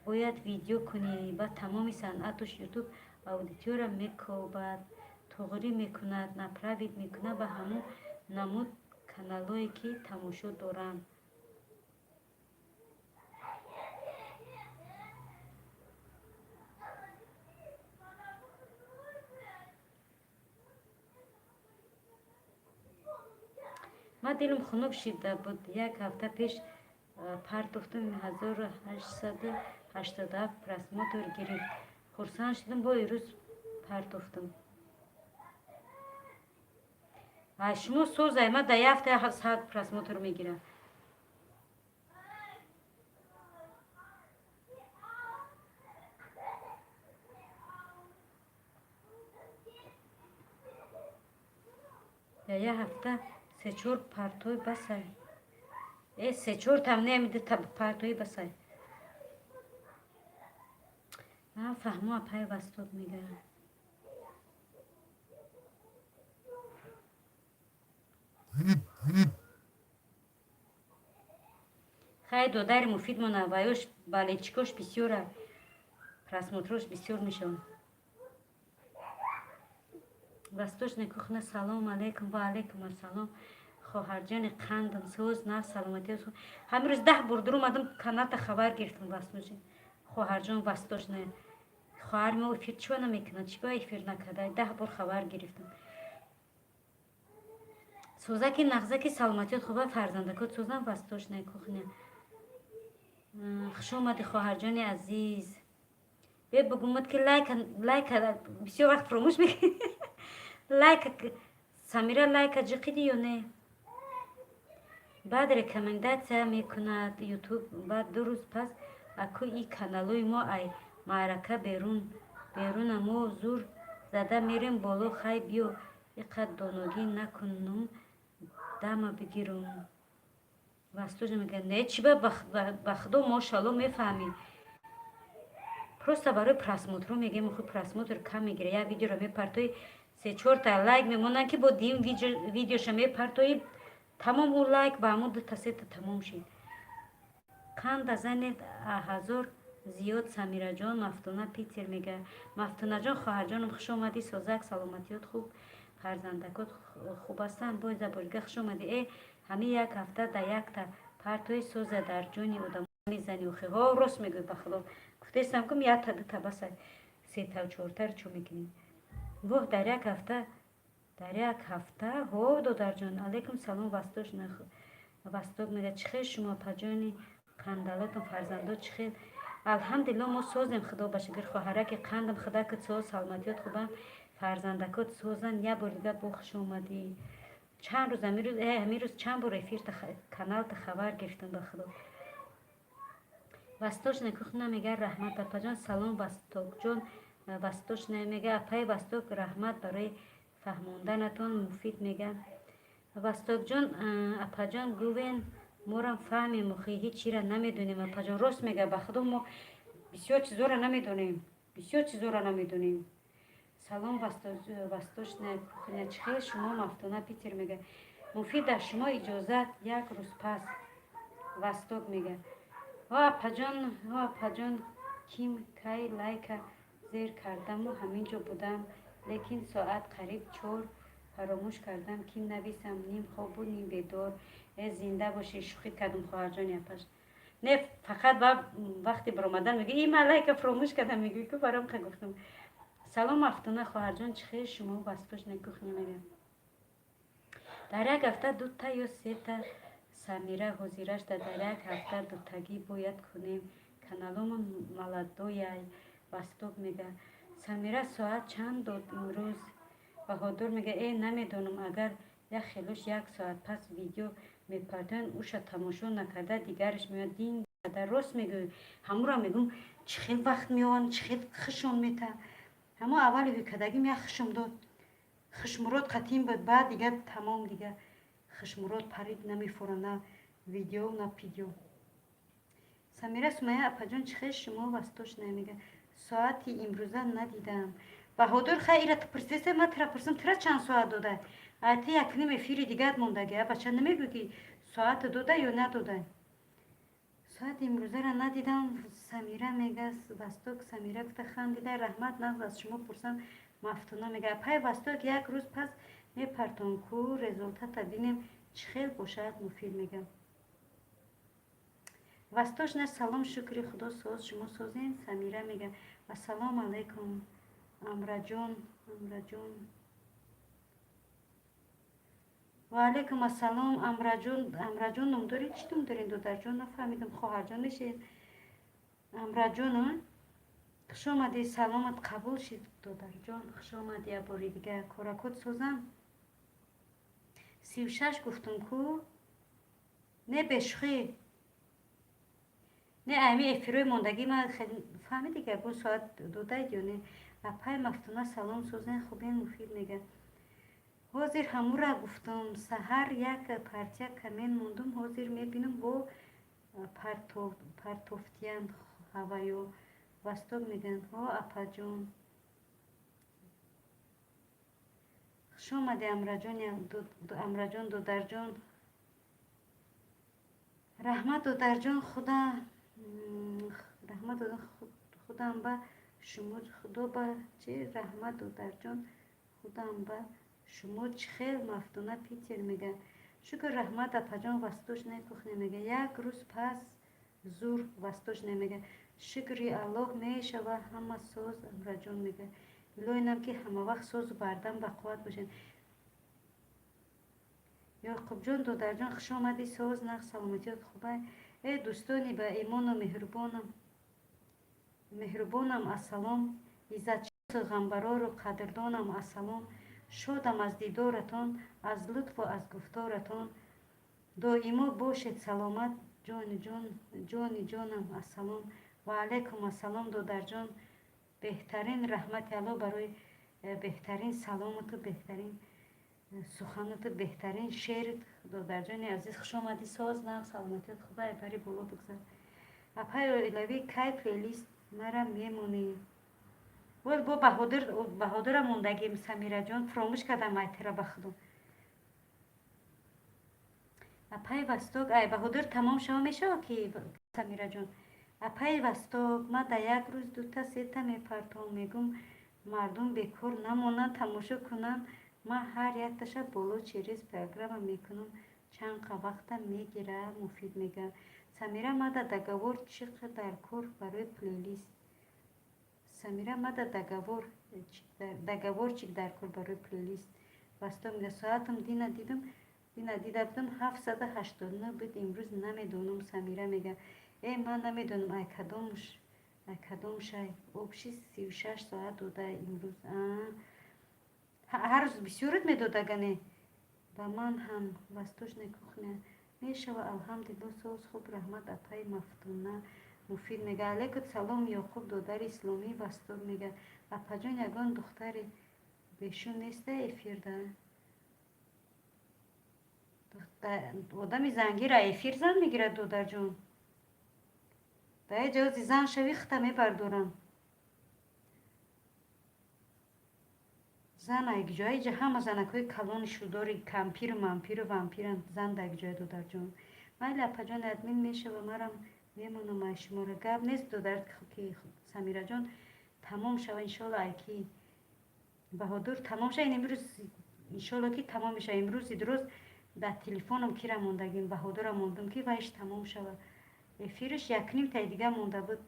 [SPEAKER 1] бояд видео кунӣ. Ба тамоми санъатуш Ютуб аудитория мекобад, туғрӣ мекунад, направить мекунад ба ҳамун намуд каналое, ки тамошо доранд. Ман дилам хунук шида буд. Як ҳафта пеш партофтум, 1887 просмотр гирифт, хурсанд шудам. Бо ирӯз партофтум. Шумо созай, ман дар як ҳафта 100 просмотр мегирам. Дар як ҳафта се-чор партой басай. Э, се-чор там не, партои басай. Ман фаҳмо, апай Восток мегарам. Хай, додари Муфид мона ваёш болельщикош бисёра, просмотрош бисёр мешавад. Восточная кухня, салом алейкум. Ва алейкум ассалом, хоҳарҷони қандам. Соз, нав, саломатӣ. Ҳамин рӯз 10 бор дуромадам, каналта хабар гирифтам. Восточная хоҳарҷон, восточная хоҳари мо эфир чиба намекунад? Чиба эфир накарда? 10 бор хабар гирифтам. Сӯзаки, нағзаки, саломатиёт хуба, фарзандакот сӯзам. Восточная кухня, хуш омадӣ, хоҳарҷони азиз. Бе бугумад, ки лайка, лайка бисёр вақт фуромӯш мекунӣ. Лайка, Самира, лайка ҷиқиди ё не? Баъд рекомендация мекунад Ютуб, баъд 2 рӯз пас. Аку и каналои мо ай маърака берун беруна, мо зур зада мерем боло. Хай, биё, иқад доногӣ накунум, дама бигирум. Вастожа мега, не, чиба, ба худо, мошалло, мефаҳмӣ. Просто барои просмотрҳо мегем, охи просмотр кам мегира. Як видеоро мепартои, се чорта лайк мемонанд, ки бо дим видеоша мепартои, тамом, ӯ лайк ба ҳамун дута, сета тамом шид. Қанда занед, 1000 зиёд. Самираҷон, Мафтуна Питер мега. Мафтунаҷон, хоҳарҷонам, хуш омадӣ. Созак, саломатиёт хуб, фарзандакот хуб ҳастанд? Боз заборига хуш омадӣ. Э, ҳамин як ҳафта да якта партои соза, дар ҷони одам мезани. Охи ҳо, рост мегӯй, ба худо, гуфтаистам, кум якта, дута басай, сетав, чортар чӯ мекунем. Воҳ, дар як ҳафта, дар як ҳафта. Ҳо, додарҷон, алайкум салом. Вастош, Восток мега, чӣ хел шумо, апаҷони қандалотон, фарзандо чӣ хел? Алҳамдулилло, мо созем, худо ба шукр. Хоҳараки қандам, худакат соз, саломатиёт хубам, фарзандакот созан. Як бор дига бо хуш омадӣ. Чанд рӯз, ҳамин рӯз чанд бор эфирта, каналта хабар гирифтам, ба худо. Восточная кухня мега, раҳмат, апаҷон. Салом, Востокҷон. Восточная мега, апаи Восток, раҳмат барои фаҳмонданатон. Муфид мега, Востокҷон, апаҷон, гувен, морам фаҳмем, охи ҳеҷ чира намедонем. Апаҷон рост мега, ба худо, мо бисёр чизоро намедонем, бисёр чизоро намедонем. Салом, Восточная кухня, чӣ хел шумо? Мафтуна Питер мега, Муфида, шумо иҷозат, як рӯз пас. Восток мега, о апаҷон, о апаҷон, ким кай лайка зер кардаму ҳамин ҷо будам, лекин соат қариб 4, фаромӯш кардам, ким нависам. Ним хобу ним бедор. Э, зинда бошӣ. Шӯхӣ кардам, хоҳарҷони апаш. Не, фақат вақте баромадан мегӯ, и ман лайка фаромӯш кардам, мегӯ, ку баром ка гуфтам. Салом, Мафтуна хоҳарҷон, чӣ хел шумо? Восточная кухня мегӯям, дар як ҳафта дута ё сета. Самира ҳозирашда, дар як ҳафта дутагӣ бояд кунем, каналомон молодой. Восток мега, Самира, соат чанд дод имрӯз? Баҳодур мега, э, намедонам, агар як хелош як соат пас видео мепартоянд, уша тамошо накарда, дигараш меояд дин. Дар рост мегӯй, ҳамура мегӯм, чӣ хел вақт меованд, чӣ хел хушон мета. Ҳамо аввали ҳуйкадагим як хушум дод. Хушмурод қатим буд, баъд дига тамом, дига хушмурод парид, намефора на видео, на пидео. Самира Сумая, апаҷон, чӣ хел шумо восточная мега, соати имрӯза надидам. Баҳодур, хай, ира ту пурсидасе, ман тира пурсам, тира чанд соат дода? А ти якним эфири дигар мондаги, а бача намегӯ, ки соат дода ё надода? Соати имрӯзаро надидам, Самира мега. Восток Самира гуфта хандида, раҳмат, нағз, аз шумо пурсам, Мафтуна мега. Апай Восток, як рӯз пас мепартон ку, результата бинем, чӣ хел бошад. Муфид мега. Восточная, салом, шукри Худо, соз, шумо созен? Самира мега. Ассалому алайкум, Амраҷон, Амраҷон. Ва алайкум ассалом, Амраҷон. Амраҷон ном доред? Чӣ ном доред, додарҷон? Нафаҳмидам, хоҳарҷон мешед? Амраҷон, хуш омадӣ, саломат қабул шид, додарҷон, хуш омадӣ як бори дигар. Коракот созам? 36 гуфтум ку, не бешухӣ, не, ами эфирои мондагӣ ма фаҳмидӣ, ки ягон соат додаед ё не? Апай Мафтуна, салом, созен, хубен? Муфид мега. Ҳозир ҳамура гуфтум, саҳар як партия камен мондум, ҳозир мебинам, бо партофтиян ҳаваё. Восток мегӯянд. Ҳо, апаҷон, хуш омадӣ, Амраҷон, додарҷон, раҳмат, додарҷон, худа раҳмат, худам ба шумо, худо ба чи, раҳмат, додарҷон, худам ба шумо, чӣ хел? Мафтуна Питер мега. Шукр, раҳмат, апаҷон. Восточная кухня мега, як рӯз пас зур. Восточная мега, шукри Аллоҳ, мешава, ҳама соз. Амраҷон мега, илоҳинам, ки ҳамавақт созу бардам бақувват бошед. Ёқубҷон, додарҷон, хуш омадӣ, соз, нағз, саломатиёт хубай? Э, дӯстони ба имону меҳрубонам, меҳрубонам, ассалом, иззатшиносу ғамбарору қадрдонам, ассалом, шодам аз дидоратон, аз лутфу аз гуфторатон, доимо бошед саломат, ҷони ҷон, ҷони ҷонам, ассалом. Ва алайкум ассалом, додарҷон, беҳтарин, раҳмати Аллоҳ барои беҳтарин саломату беҳтарин суханату беҳтарин шеърит. Додарҷони азиз, хуш омадӣ, соз, нағз, саломатият хубай? Бари боло бигзар. Апай оилавӣ, кай плейлист мара мемонӣ? Вол, бо Баҳодир, Баҳодира мондагим, Самираҷон, фуромӯш кардам айтира ба худо. Апай Восток, ай Баҳодир тамом шава мешава ки, Самираҷон. Апай Восток, ма да як рӯз дута сета мепартом, мегум, мардум бекор намонанд, тамошо кунанд. Ма ҳар якташа боло через программа мекунам, чанд қа вақта мегира. Муфид мега. Самира, мада договор чӣ дар кор барои плейлист? Самира, мада договорчик дар кор барои плейлист. Восток мега, соатам дина дидам, дина дида будам, 789 буд, имрӯз намедонам. Самира мега, э, ман намедонам, ай кадомш, ай кадомшай, общий 36 соат дода имрӯз. Ҳар рӯз бисёрат медодагане ба ман ҳам. Восточная кухня мешава, алҳамдулилло, соз, хуб, раҳмат, апаи Мафтуна. Муфид мега, алайкум салом, Ёқуб, додари исломӣ. Восток мега, апаҷон, ягон духтари бешун неста эфирда? Одами зангира эфир зан мегирад, додарҷон, ба як ҷози зан шави, хита мебардорам. Зан айгиҷо иҷа ҳама занакҳои калони шудори кампиру мампиру вампиранд, зан дар ҷоя, додарҷон. Майли, апаҷон, админ мешава, марам мемонам ай шуморо, гап нест, додар, ки Самираҷон тамом шава, иншолло, ай ки Баҳодур тамом шава, ин имрӯз иншолло, ки тамом мешава. Имрӯзи дуруст дар телефоном кира мондагим, Баҳодура мондум, ки вайш тамом шава. Эфираш якним таи дига монда буд,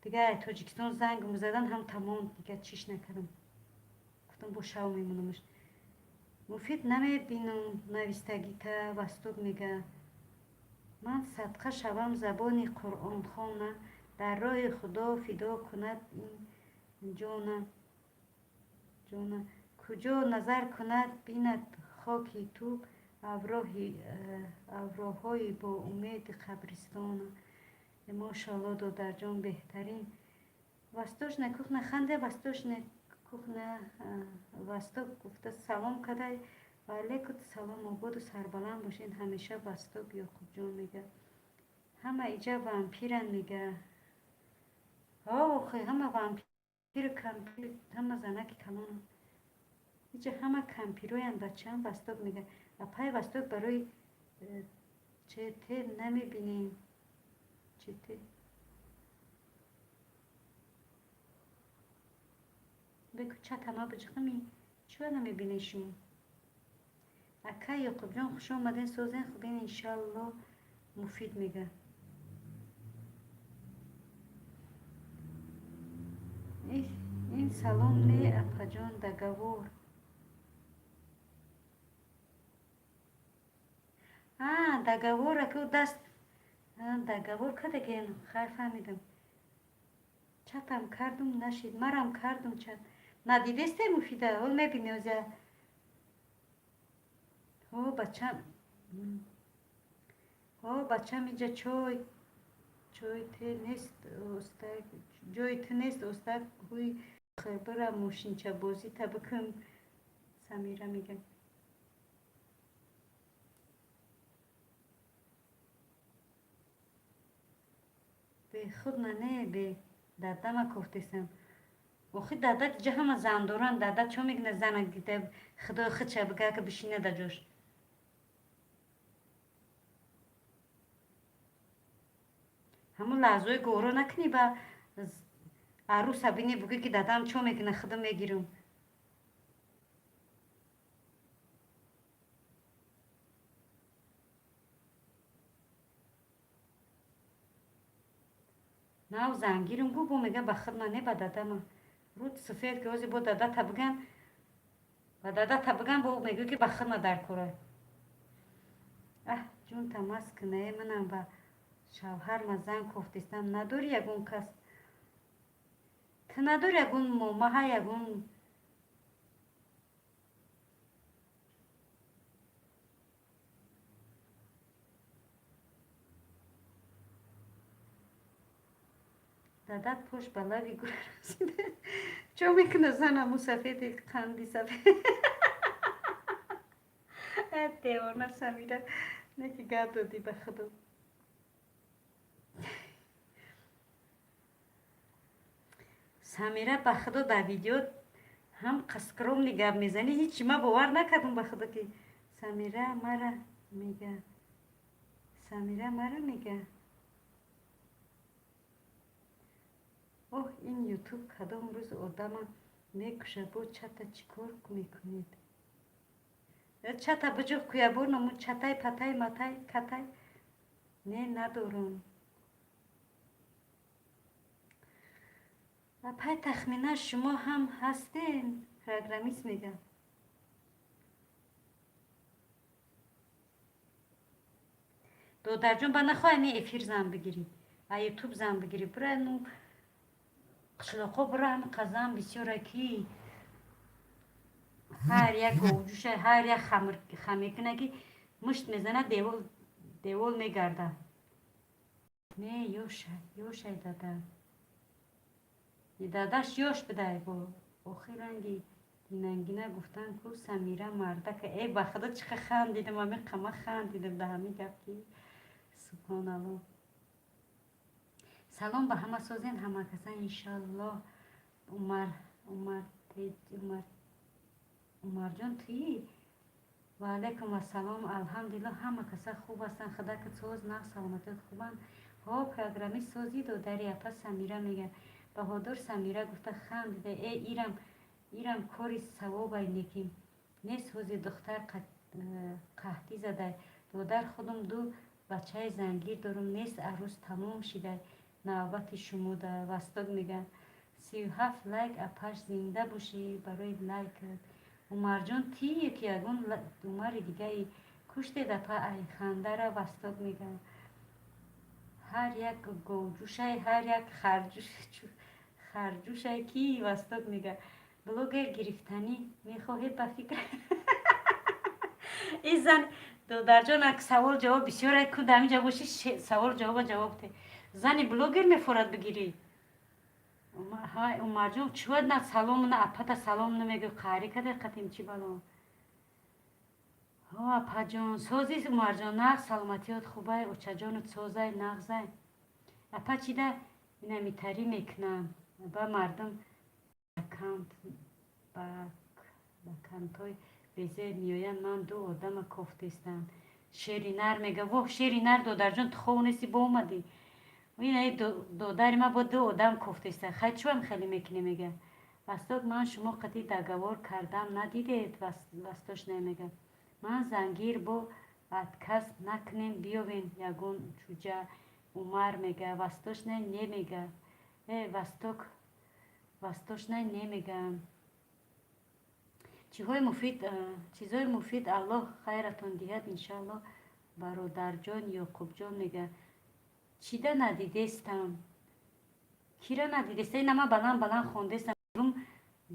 [SPEAKER 1] дига Тоҷикистон занг мезадан, ҳам тамом, дига чиш накардам, гуфтам, бо шав мемонамаш. Муфид, намебинам навистагита. Восток мега, ман садқа шавам забони қуръонхона, дар роҳи Худо фидо кунад ин ҷона, ҷона, куҷо назар кунад, бинад хоки ту, авроҳои бо умеди қабристона. Мошоалло, додарҷон, беҳтарин. Восточная кухня ханде, восточная кухня Восток гуфта салом кадай. Ва алейкум салом, ободу сарбаланд бошед ҳамеша. Восток Ёқубҷон мега, ҳама иҷа вампиран мега. Охе, ҳама вампиру кампир, ҳама занаки калонам иҷа, ҳама кампироянд, бачаам. Восток мега, апай Восток, барои чете намебинем, чете беку чатама биҷиқими, чива намебинед шумо? Ака Ёқубҷон, хуш омаден, созен, хубен, иншалло. Муфид мега, ин салом не, апаҷон, договор. А договор аку даст договор кадаген. Хайр, фаҳмидам. Чатам кардум, нашид. Марам кардум чат, надидесте, Муфида? Ҳол мебини озя. Ҳо, бачам, ҳо, бачам, иҷа чой чой те нест, остак ҷои ту нест, остак. Ҳуй, бира мошинчабозӣ та бикун. Самира мегӯяд, бехуд не, бе дадама кофтесам. Охи, дада ҷа ҳама зан доранд. Дада чо мекуна? Зана дида, худои худша бига, ки бишина да ҷош. Ҳамун лаҳзаҳои гоҳро накунӣ, ба арӯса бини, бугӯ, ки дадам чо мекуна, худо мегирам. Нав зангирам гу, бо мега, ба худма не, ба дадама. Руд сафед ки ози бо дадата биган, ба дадата биган, бо мегӯ, ки ба худма дар кора. Аҳ, ҷун, тамас кунае, манам ба шавҳарма занг кофтистам. Надори ягон кас, ту надори ягон момаҳа, ягон дадат пош ба лаби гура расида. Чо мекуна занаму сафеди қанди сафед? Девона, Самира, неки гап додӣ, ба худо. Самира, ба худо, дар видео ҳам скромный гап мезанӣ, ҳичи ма бовар накардам, ба худо, ки Самира мара мега, Самира мара мега. Оҳ, ин Ютуб кадом рӯз одама мекуша. Бо чата чӣ кор мекунед? Чата биҷух куябор ному чатай, патай, матай, катай не надорам. Апай, тахминан шумо ҳам ҳастен программист мегам. Додарҷон, ба нахоҳем эфир зан бигирӣ, а Ютуб зан бигирӣ, бура ну қишлоқҳо, бура, ҳами қазан бисёра, ки ҳар як говҷӯша, ҳар як хамекуна, ки мушт мезана, девол девол мегарда. Не, ёша, ёшай дада, дадаш ёш бидай. Бо охи ранги динангина гуфтан ку Самира мардака. Э, ба худо, чӣ қа хандидам, ами қама хандидам да ҳамин гап, ки субҳоналло. Салом ба ҳама, созен ҳама каса, иншаллоҳ. Умар, Умар, Умар, Умарҷон, туӣ? Ва алайкум ассалом. Алҳамдулилло, ҳама каса хуб ҳастанд. Худака соз, нағз, саломатият хубанд. Ҳо, программист созӣ, додари апа Самира мегӯяд. Баҳодур, Самира гуфта хандида. Э, ирам, ирам кори савобай, неки нест, ҳози духтар қаҳтӣ задай. Додар, худум ду бачаи зангир дорум, нест, арӯз тамом шидай, навбати шумо да. Восток мегӯяд, 37 лайк. Апаш, зинда бошӣ барои лайкат. Умарҷон, тие ки ягон умари дигаи? Куштед, апа, ай хандара. Восток мегӯяд, ҳар як говҷӯшай, ҳар як харҷӯшай ки. Восток мегӯяд, блогер гирифтанӣ мехоҳед, ба фикр ин зан. Додарҷон, ак савол ҷавоб бисёр ку, дар инҷа боши, савол ҷавоба ҷавоб те. Зани блогер мефорад бигирӣ. Умарҷон, чӯад на салом, на апата салом намегӯ, қаҳрӣ када қатим, чӣ бало? Ҳо, апаҷон, сози, Умарҷон, нағз, саломатиёт хубай, очаҷону созай, нағзай. Апа чида инамитарӣ мекунам ба мардум, ба кантҳои безеб меоянд, ман ду одама кофтестам. Шери нар мега. Воҳ, шери нар, додарҷон, ту хов нести, бо омадӣ. Инаи додари ман бо ду одам кофтеста. Хай, чӯам хеле мекунӣ, мега. Восток, ман шумо қатъи договор кардам, надидед? Восточная мега. Ман зангир бо отказ накунем, биёвен ягон чӯҷа. Умар мега. Восточная не мега. Э, восток, восточная не мега. Чиҳои муфид, чизҳои муфид, Аллоҳ хайратон диҳад, иншааллоҳ. Бародарҷон Ёқубҷон мега. Чида надидестам? Кира надидеста? Ина ман баланд баланд хондестам.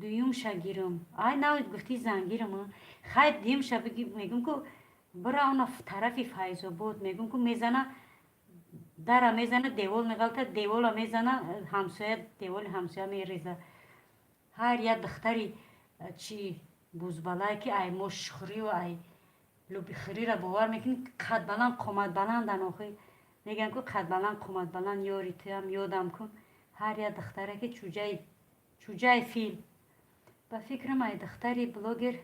[SPEAKER 1] Дуюмша гирам. Ай, нав гуфти зангирам. Хай, дуюмша мегум, ку бира она тарафи Файзобод, мегум, ку мезана, дара мезана, девол меғалта, девола мезана, ҳамсоя, деволи ҳамсоя мереза. Ҳар як духтари чи бузбалае, ки ай мошхӯрию ай лӯбихӯрира бовар мекунӣ, қадбаланд, қоматбаландан. Охи, мегӯянд, ку қадбаланд, қоматбаланд ёри туям ёдам кун. Ҳар як духтаре, ки чӯҷаи фил, ба фикрам, ай духтари блогер,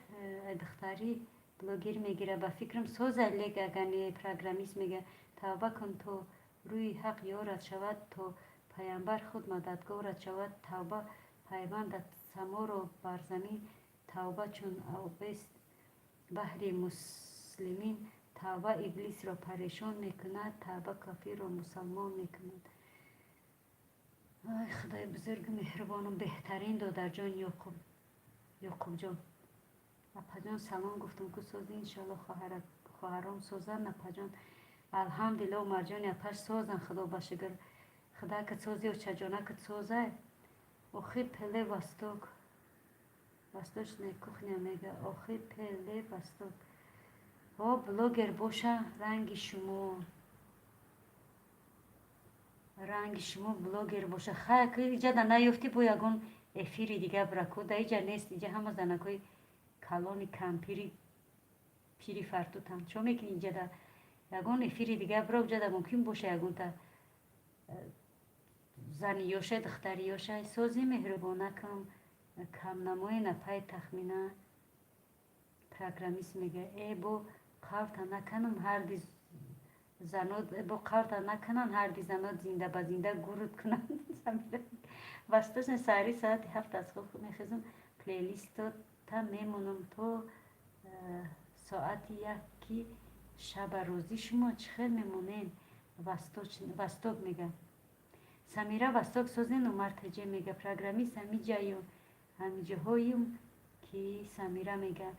[SPEAKER 1] ай духтари блогер мегира, ба фикрам. Соза, лек агар не, программист мега. Тавба кун, то рӯи ҳақ ёрат шавад, то паямбар худ мададгорат шавад. Тавба пайвандат саморо бар замин, тавба чун обест баҳри муслимин, тавба иблисро парешон мекунад, тавба кофирро мусалмон мекунад. Ай, Худои бузургу меҳрубону беҳтарин додарҷон Ёқубҷон. Апаҷон, салом гуфтам, ку сози, иншоалло, хоҳаром созанд. Апаҷон, алҳамдулилло, Умарҷони апаш созанд, Худо ба шукр. Худо кат сози, очаҷонакат созай. Охи, пеле восток, восточная кухня мега. Охи, пеле восток. О, блогер боша, ранги шумо, ранги шумо блогер боша. Хай, иҷада наёфтӣ, бо ягон эфири дига бираку, да иҷа нест. Иҷа ҳама занакҳои калони кампири пири фартутанд. Чо мекунӣ иҷада? Ягон эфири дига бира, уҷада мумкин боша ягонта зани ёшай, духтари ёшай. Сози, меҳрубонакам, камнамои напай тахмина. Программист мега. Э, бо қаврта наканам ҳарди занот, бо қаврта накунанд, ҳарди занот зинда ба зинда гурут кунанд. Восточный, саҳари соати 7 аз хоб мехезам, плейлистота мемонам то соати 1 шаба рӯзӣ. Шумо чӣ хел мемонед? Восток мега. Самира Восток, созен. Умар Теҷе мега. Программист ҳамиҷаю ҳамиҷоҳоюм ки. Самира мега.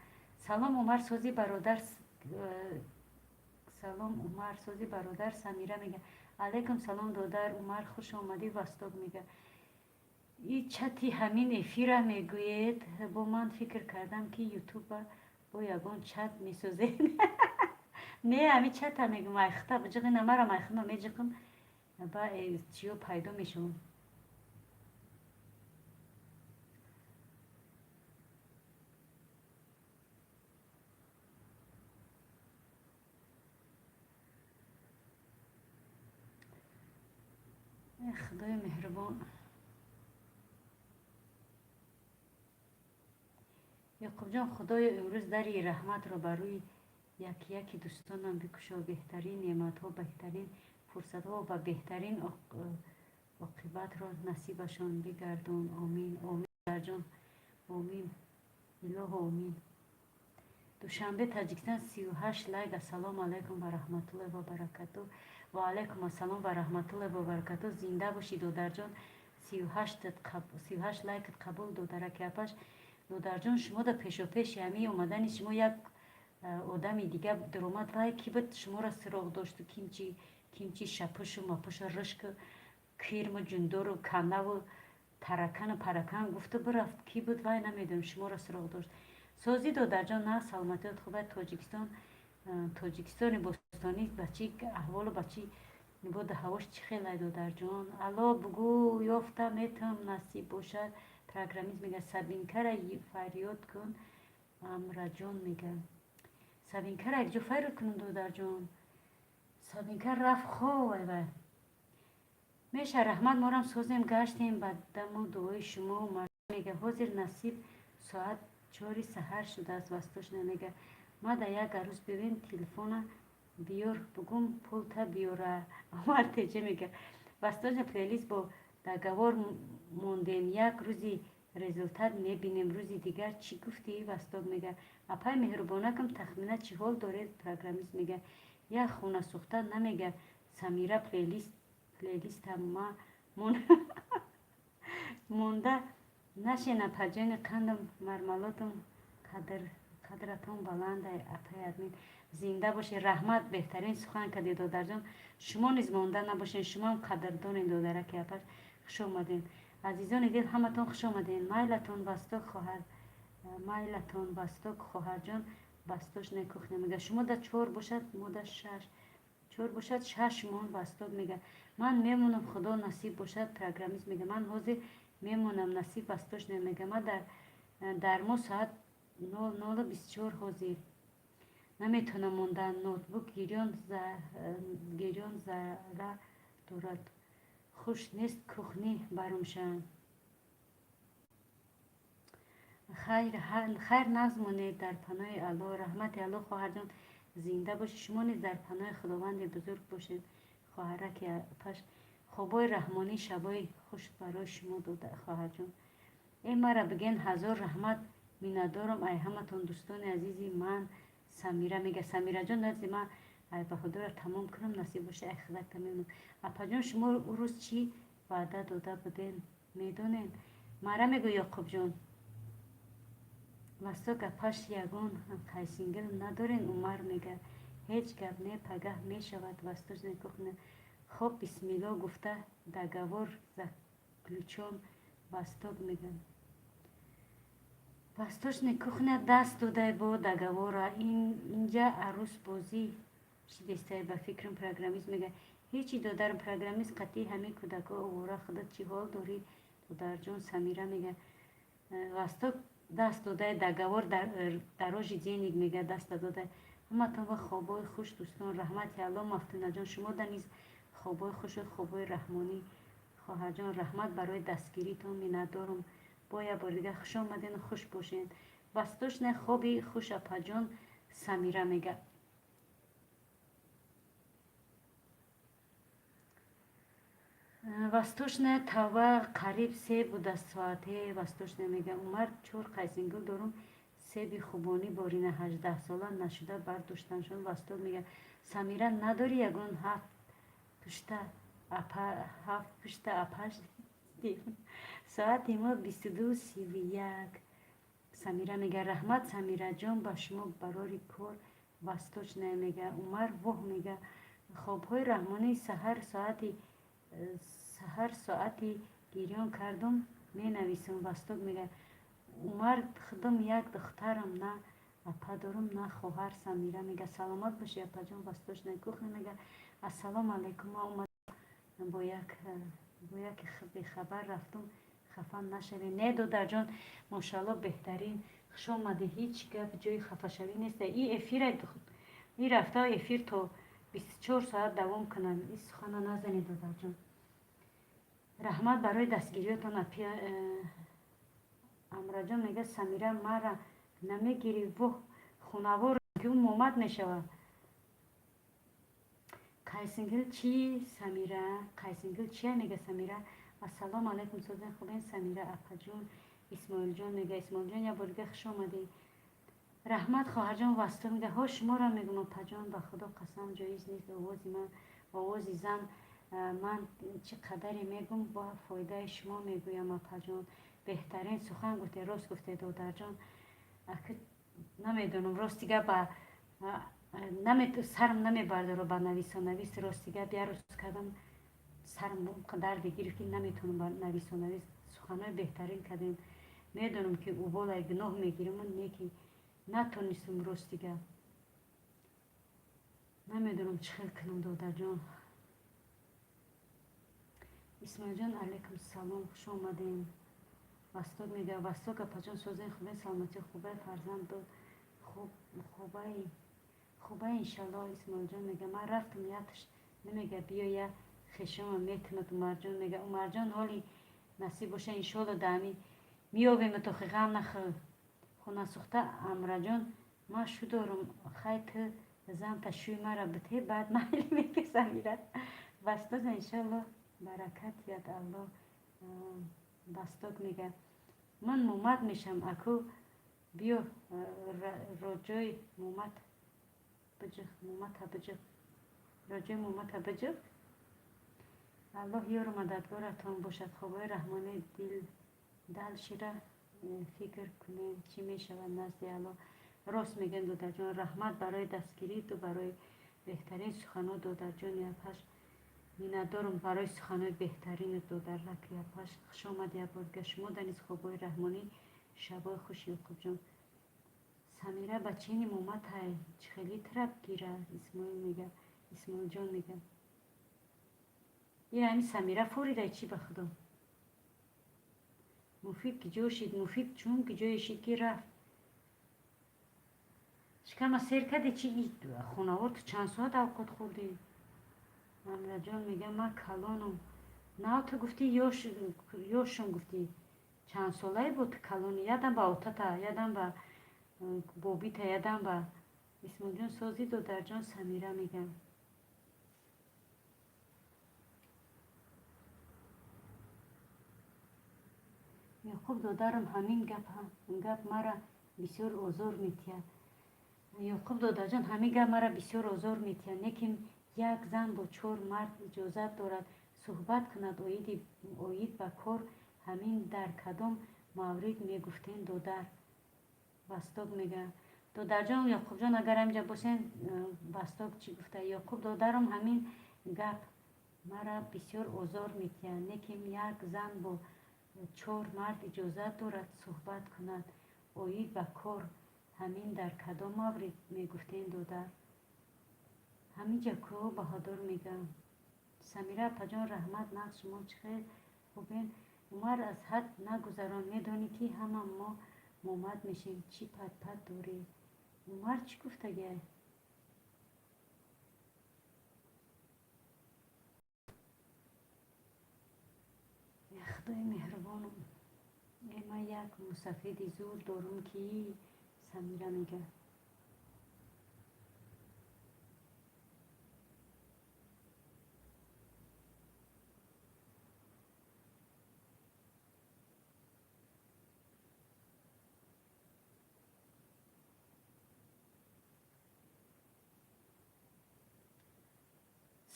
[SPEAKER 1] Салом, Умар, сози, бародар. Салом, Умар, сози, бародар. Самира мега. Алайкум салом, додар Умар, хуш омадӣ. Восток мега. И чати ҳамин эфира мегӯед? Бо ман фикр кардам, ки ютуба бо ягон чат месозед. Не, ҳамин чата мегӯм. Айхта биҷиқи намарам, айхма меҷиқам, ба чиё пайдо мешавам. Худои меҳрубон. Ёқубҷон, Худоё, имрӯз дари раҳматро бар рӯи яки яки дӯстонам бикушо, беҳтарин неъматҳо, беҳтарин фурсатҳо ва беҳтарин оқибатро насибашон бигардон. Омин, омин, дарҷон, омин, илоҳо, омин. Душанбе, Таҷикистон, 38 лайк. Ассалому алайкум ва раҳматуллоҳи ва баракату. Ва алайкум ассалом ва раҳматуллоҳи ва баракату. Зинда бошӣ, додарҷон. 38 лайкат қабул, додараки апаш. Додарҷон, шумо да пешопеши ҳамин омадани шумо як одами дига даромад. Вай ки буд, шуморо суроғ дошту, кимчи кимчи шапушу мапушу, рышку, кирму, ҷундору, канаву, таракану паракан гуфту бирафт. Ки буд вай, намедонам, шуморо суроғ дошт. Созӣ, додарҷон, на, саломатиёт хуб. Тоҷикистон, Тоҷикистони бостонӣ ба чӣ аҳволу ба чӣ Бода ҳавош чӣ хелай, додарҷон? Алло, бугӯ, ёфта метавам, насиб бошад. Программист мега: «Сабинкара фарёд кун». Амраҷон мега: «Сабинкара якҷо фарёд кунам». Додарҷон, Сабинка рафт хов. Айвай меша, раҳмат, морам созем, гаштем ба даму дуои шумо. Мега: «Ҳозир насиб, соат 4-и саҳар шудааст». Восточная мега: «Ма да як арӯз бибин, телефона биёр, бугум пулта биёра». Омар теҷа мега: «Восточная плейлист бо договор мондем, як рӯзи результат мебинем, рӯзи дигар чӣ гуфтӣ?» Восток мега: «Апай меҳрубонакам, тахмина чӣ ҳол доред?» Программист мега: «Як хона сӯхта намега». Самира, плейлиста ма монда нашен. Апаҷони қандам, мармалотум, қадратон баландай, апай админ, зинда бошед. Раҳмат, беҳтарин сухан кардед, додарҷон. Шумо низ монда набошед, шумоам қадрдонед. Додараки апаш, хуш омадед. Азизони дил, ҳаматон хуш омадед. Майлатон, Восток хоҳар, майлатон, Восток хоҳарҷон. Восточная кухня мега: «Шумо да 4 бошад, мо да 6, 4 бошад, 6 мон». Восток мега: «Ман мемонам, худо насиб бошад». Программист мега: «Ман ҳозир мемонам, насиб». Восточная мега: «Ма дар мо соат 00:24, ҳозир наметавонам мондан, ноутбук гирён зара дорад, хуш нест кухни барумшан». Хайр, нағз монед, дар паноҳи Аллоҳ. Раҳмати Аллоҳ, хоҳарҷон, зинда бошед. Шумо низ дар паноҳи Худованди бузург бошед, хоҳараки апаш. Хобои раҳмонӣ, шабои хуш барои шумо, хоҳарҷон. Э, мара биген, ҳазор раҳмат, миннатдорам ай ҳаматон, дӯстони азизи ман. Самира мега: «Самираҷон, назди ман ай Баҳодурро тамом кунам, насиб боша, ай хидакта мемонам». Апаҷон, шумо ӯ рӯз чӣ ваъда дода будем, медонед? Мара мегӯ, Ёқубҷон. Восток апаш, ягон қайсингил надорен? Умар мега: «Ҳеҷ гап не, пагаҳ мешавад». Восточная кухня, хоб, бисмилло гуфта, договор заключён. Восток мега: «Восточная кухня даст додай бо договора, инҷа арӯсбозӣ шидестай ба фикрам». Программист мега: «Ҳечи, додарам». Программист қатъи ҳамин кӯдако овора. Худат чӣ ҳол дорӣ, додарҷон? Самира мега: «Восток даст додай договор, дороже денег». Мега: «Даста додай». Ҳаматон ва хобои хуш, дӯстон. Раҳмати Алло, Мафтунаҷон, шумо да низ хобои хушу хобои раҳмонӣ. Хоҳарҷон, раҳмат барои дастгиритон, миннатдорум. Бо як бори дигар хуш омадену хуш бошед. Восточная, хоби хуш, апаҷон. Самира мега: «Восточная, тавба, қариб се буда соате». Восточная мега: «Умар, чор қайсингул дорум, себи хубонӣ борина 18-сола нашуда бардоштаншон». Восток мега: «Самира, надорӣ ягон ҳафт пушта ҳафт пушта апаш?» Соати мо 22:31. Самира мега: «Раҳмат, Самираҷон, ба шумо барори кор». Восточная мега: «Умар, воҳ». Мега: «Хобҳои раҳмонӣ, саҳар соати гирён кардум, менависам». Восток мега: «Умар, худам як духтарам, на апа дорум, на хоҳар». Самира мега: «Саломат бошӣ, апаҷон». Восточная кухня мега: «Ассалому алайкум, ма омадам, бо яке бехабар рафтум, хафа нашавед». Не, додарҷон, мошалло, беҳтарин, хуш омадӣ, ҳеҷ гап, ҷои хафашавӣ нест. И эфира и рафта эфир то 24 соат давом кунад, ин сухана назанед, додарҷон. Раҳмат барои дастгириётон. Амраҷон мега: «Самира, мара намегирӣ?» Воҳ, хунавор ки ӯ момад мешавад. Қайсингил чӣ, Самира? Қайсингил чия? Мега Самира: «Ассалому алайкум, созен, хубен, Самира апаҷон?» Исмоилҷон мега: «Исмоилҷон, як бор дига хуш омадӣ». Раҳмат, хоҳарҷон. Васту мега: «Ҳо, шуморо мегӯм, апаҷон, ба худо қасам, ҷоиз нест овози ман, овози зан. Ман чӣ қадаре мегӯм, ба фоидаи шумо мегӯям, апаҷон». Беҳтарин сухан гуфте, рост гуфте, додарҷон. Намедонам, рости гап, ба сарам намебардоро ба нависонавис. Рости гап, як рӯз кардам, сарам дарде гирифт, ки наметавонам ба нависонавис. Суханҳои беҳтарин кардем. Медонам, ки уболай гуноҳ мегирам, не ки натонистам, рости гап, намедонам чӣ хел кунам, додарҷон. Исмоилҷон, алайкум салом, хуш омадем. Восток мега, Восток апаҷон, созен, хубе, саломатӣ хубе, фарзанд дод, хубай, хубай, иншалло. Исмоилҷон мега, ман рафтам, ятш намега, биё я хешома метимад. Умарҷон мега, Умарҷон, ҳоли насиб боша, иншолло, даами меёбем, тохи ғам нахӯр. Хонасӯхта Амраҷон, ман шу дорум, хай ту занта шӯй мара бите, баъд майли, мега Самира. Вастоза, иншалло, баракат яд Алло. Васток мега, ман мумат мешам, аку биё роҷои мумат биҷиқ, мумата биҷиқ, роҷои мумата биҷиқ. Аллоҳ ёру мададгоратон бошад. Хобҳои раҳмонӣ дил дал шира фикр кунем, чӣ мешавад назди Аллоҳ. Рост мегӯем, додарҷон, раҳмат барои дастгириту барои беҳтарин суханҳо, додарҷони апаш. Миннатдорум барои суханҳои беҳтарину, додарлаки апаш. Хуш омади аборга, шумо даниз хобҳои раҳмонӣ, шабои хуш, Ёқубҷон. Самира ба чини муматай, чӣ хеле трап гира, Исмоил мега, Исмоилҷон мега. Ира ҳами Самира форидай чӣ, ба худо? Муфид ки ҷо шид, Муфид чун ки ҷое шид ки рафт. Шикама сер кади чи, хонавор, ту чанд соат авқот хӯрдӣ? Амраҷон мега, ман калонам. На, ту гуфтӣ ёшум, гуфтӣ чанд солае буд ту калони, ядам ба отата, ядам ба бобита, ядам ба Исмоилҷон. Созӣ, додарҷон, Самира мегам. Ёқуб додарам, ҳамин гап мара бисёр озор метиҳад. Ёқуб додарҷон, ҳамин гап мара бисёр озор метиҳад. Лекин як зан бо чор мард иҷозат дорад суҳбат кунад оид ба кор, ҳамин дар кадом маврид мегуфтем, додар? Восток мега. Додарҷон Ёқубҷон, агар ҳаминҷа бошен, Восток чӣ гуфта? Ёқуб додарам, ҳамин гап мара бисёр озор метиҳад. Лекин як зан бо чор мард иҷозат дорад суҳбат кунад оид ба кор, ҳамин дар кадом маврид мегуфтем, додар? Ҳаминҷа ку, Баҳодур мегӯям. Самира апаҷон, раҳмат, нағз, шумо чӣ хел, хубен? Умар, аз ҳад нагузарон, медонӣ ки ҳама мо момад мешем, чӣ патпат дорӣ? Умар чӣ гуфтагиай? Худои меҳрубонум, э ман як мусафеди зур дорум ки, Самира мега.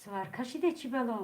[SPEAKER 1] Сварка шиде, чӣ бало?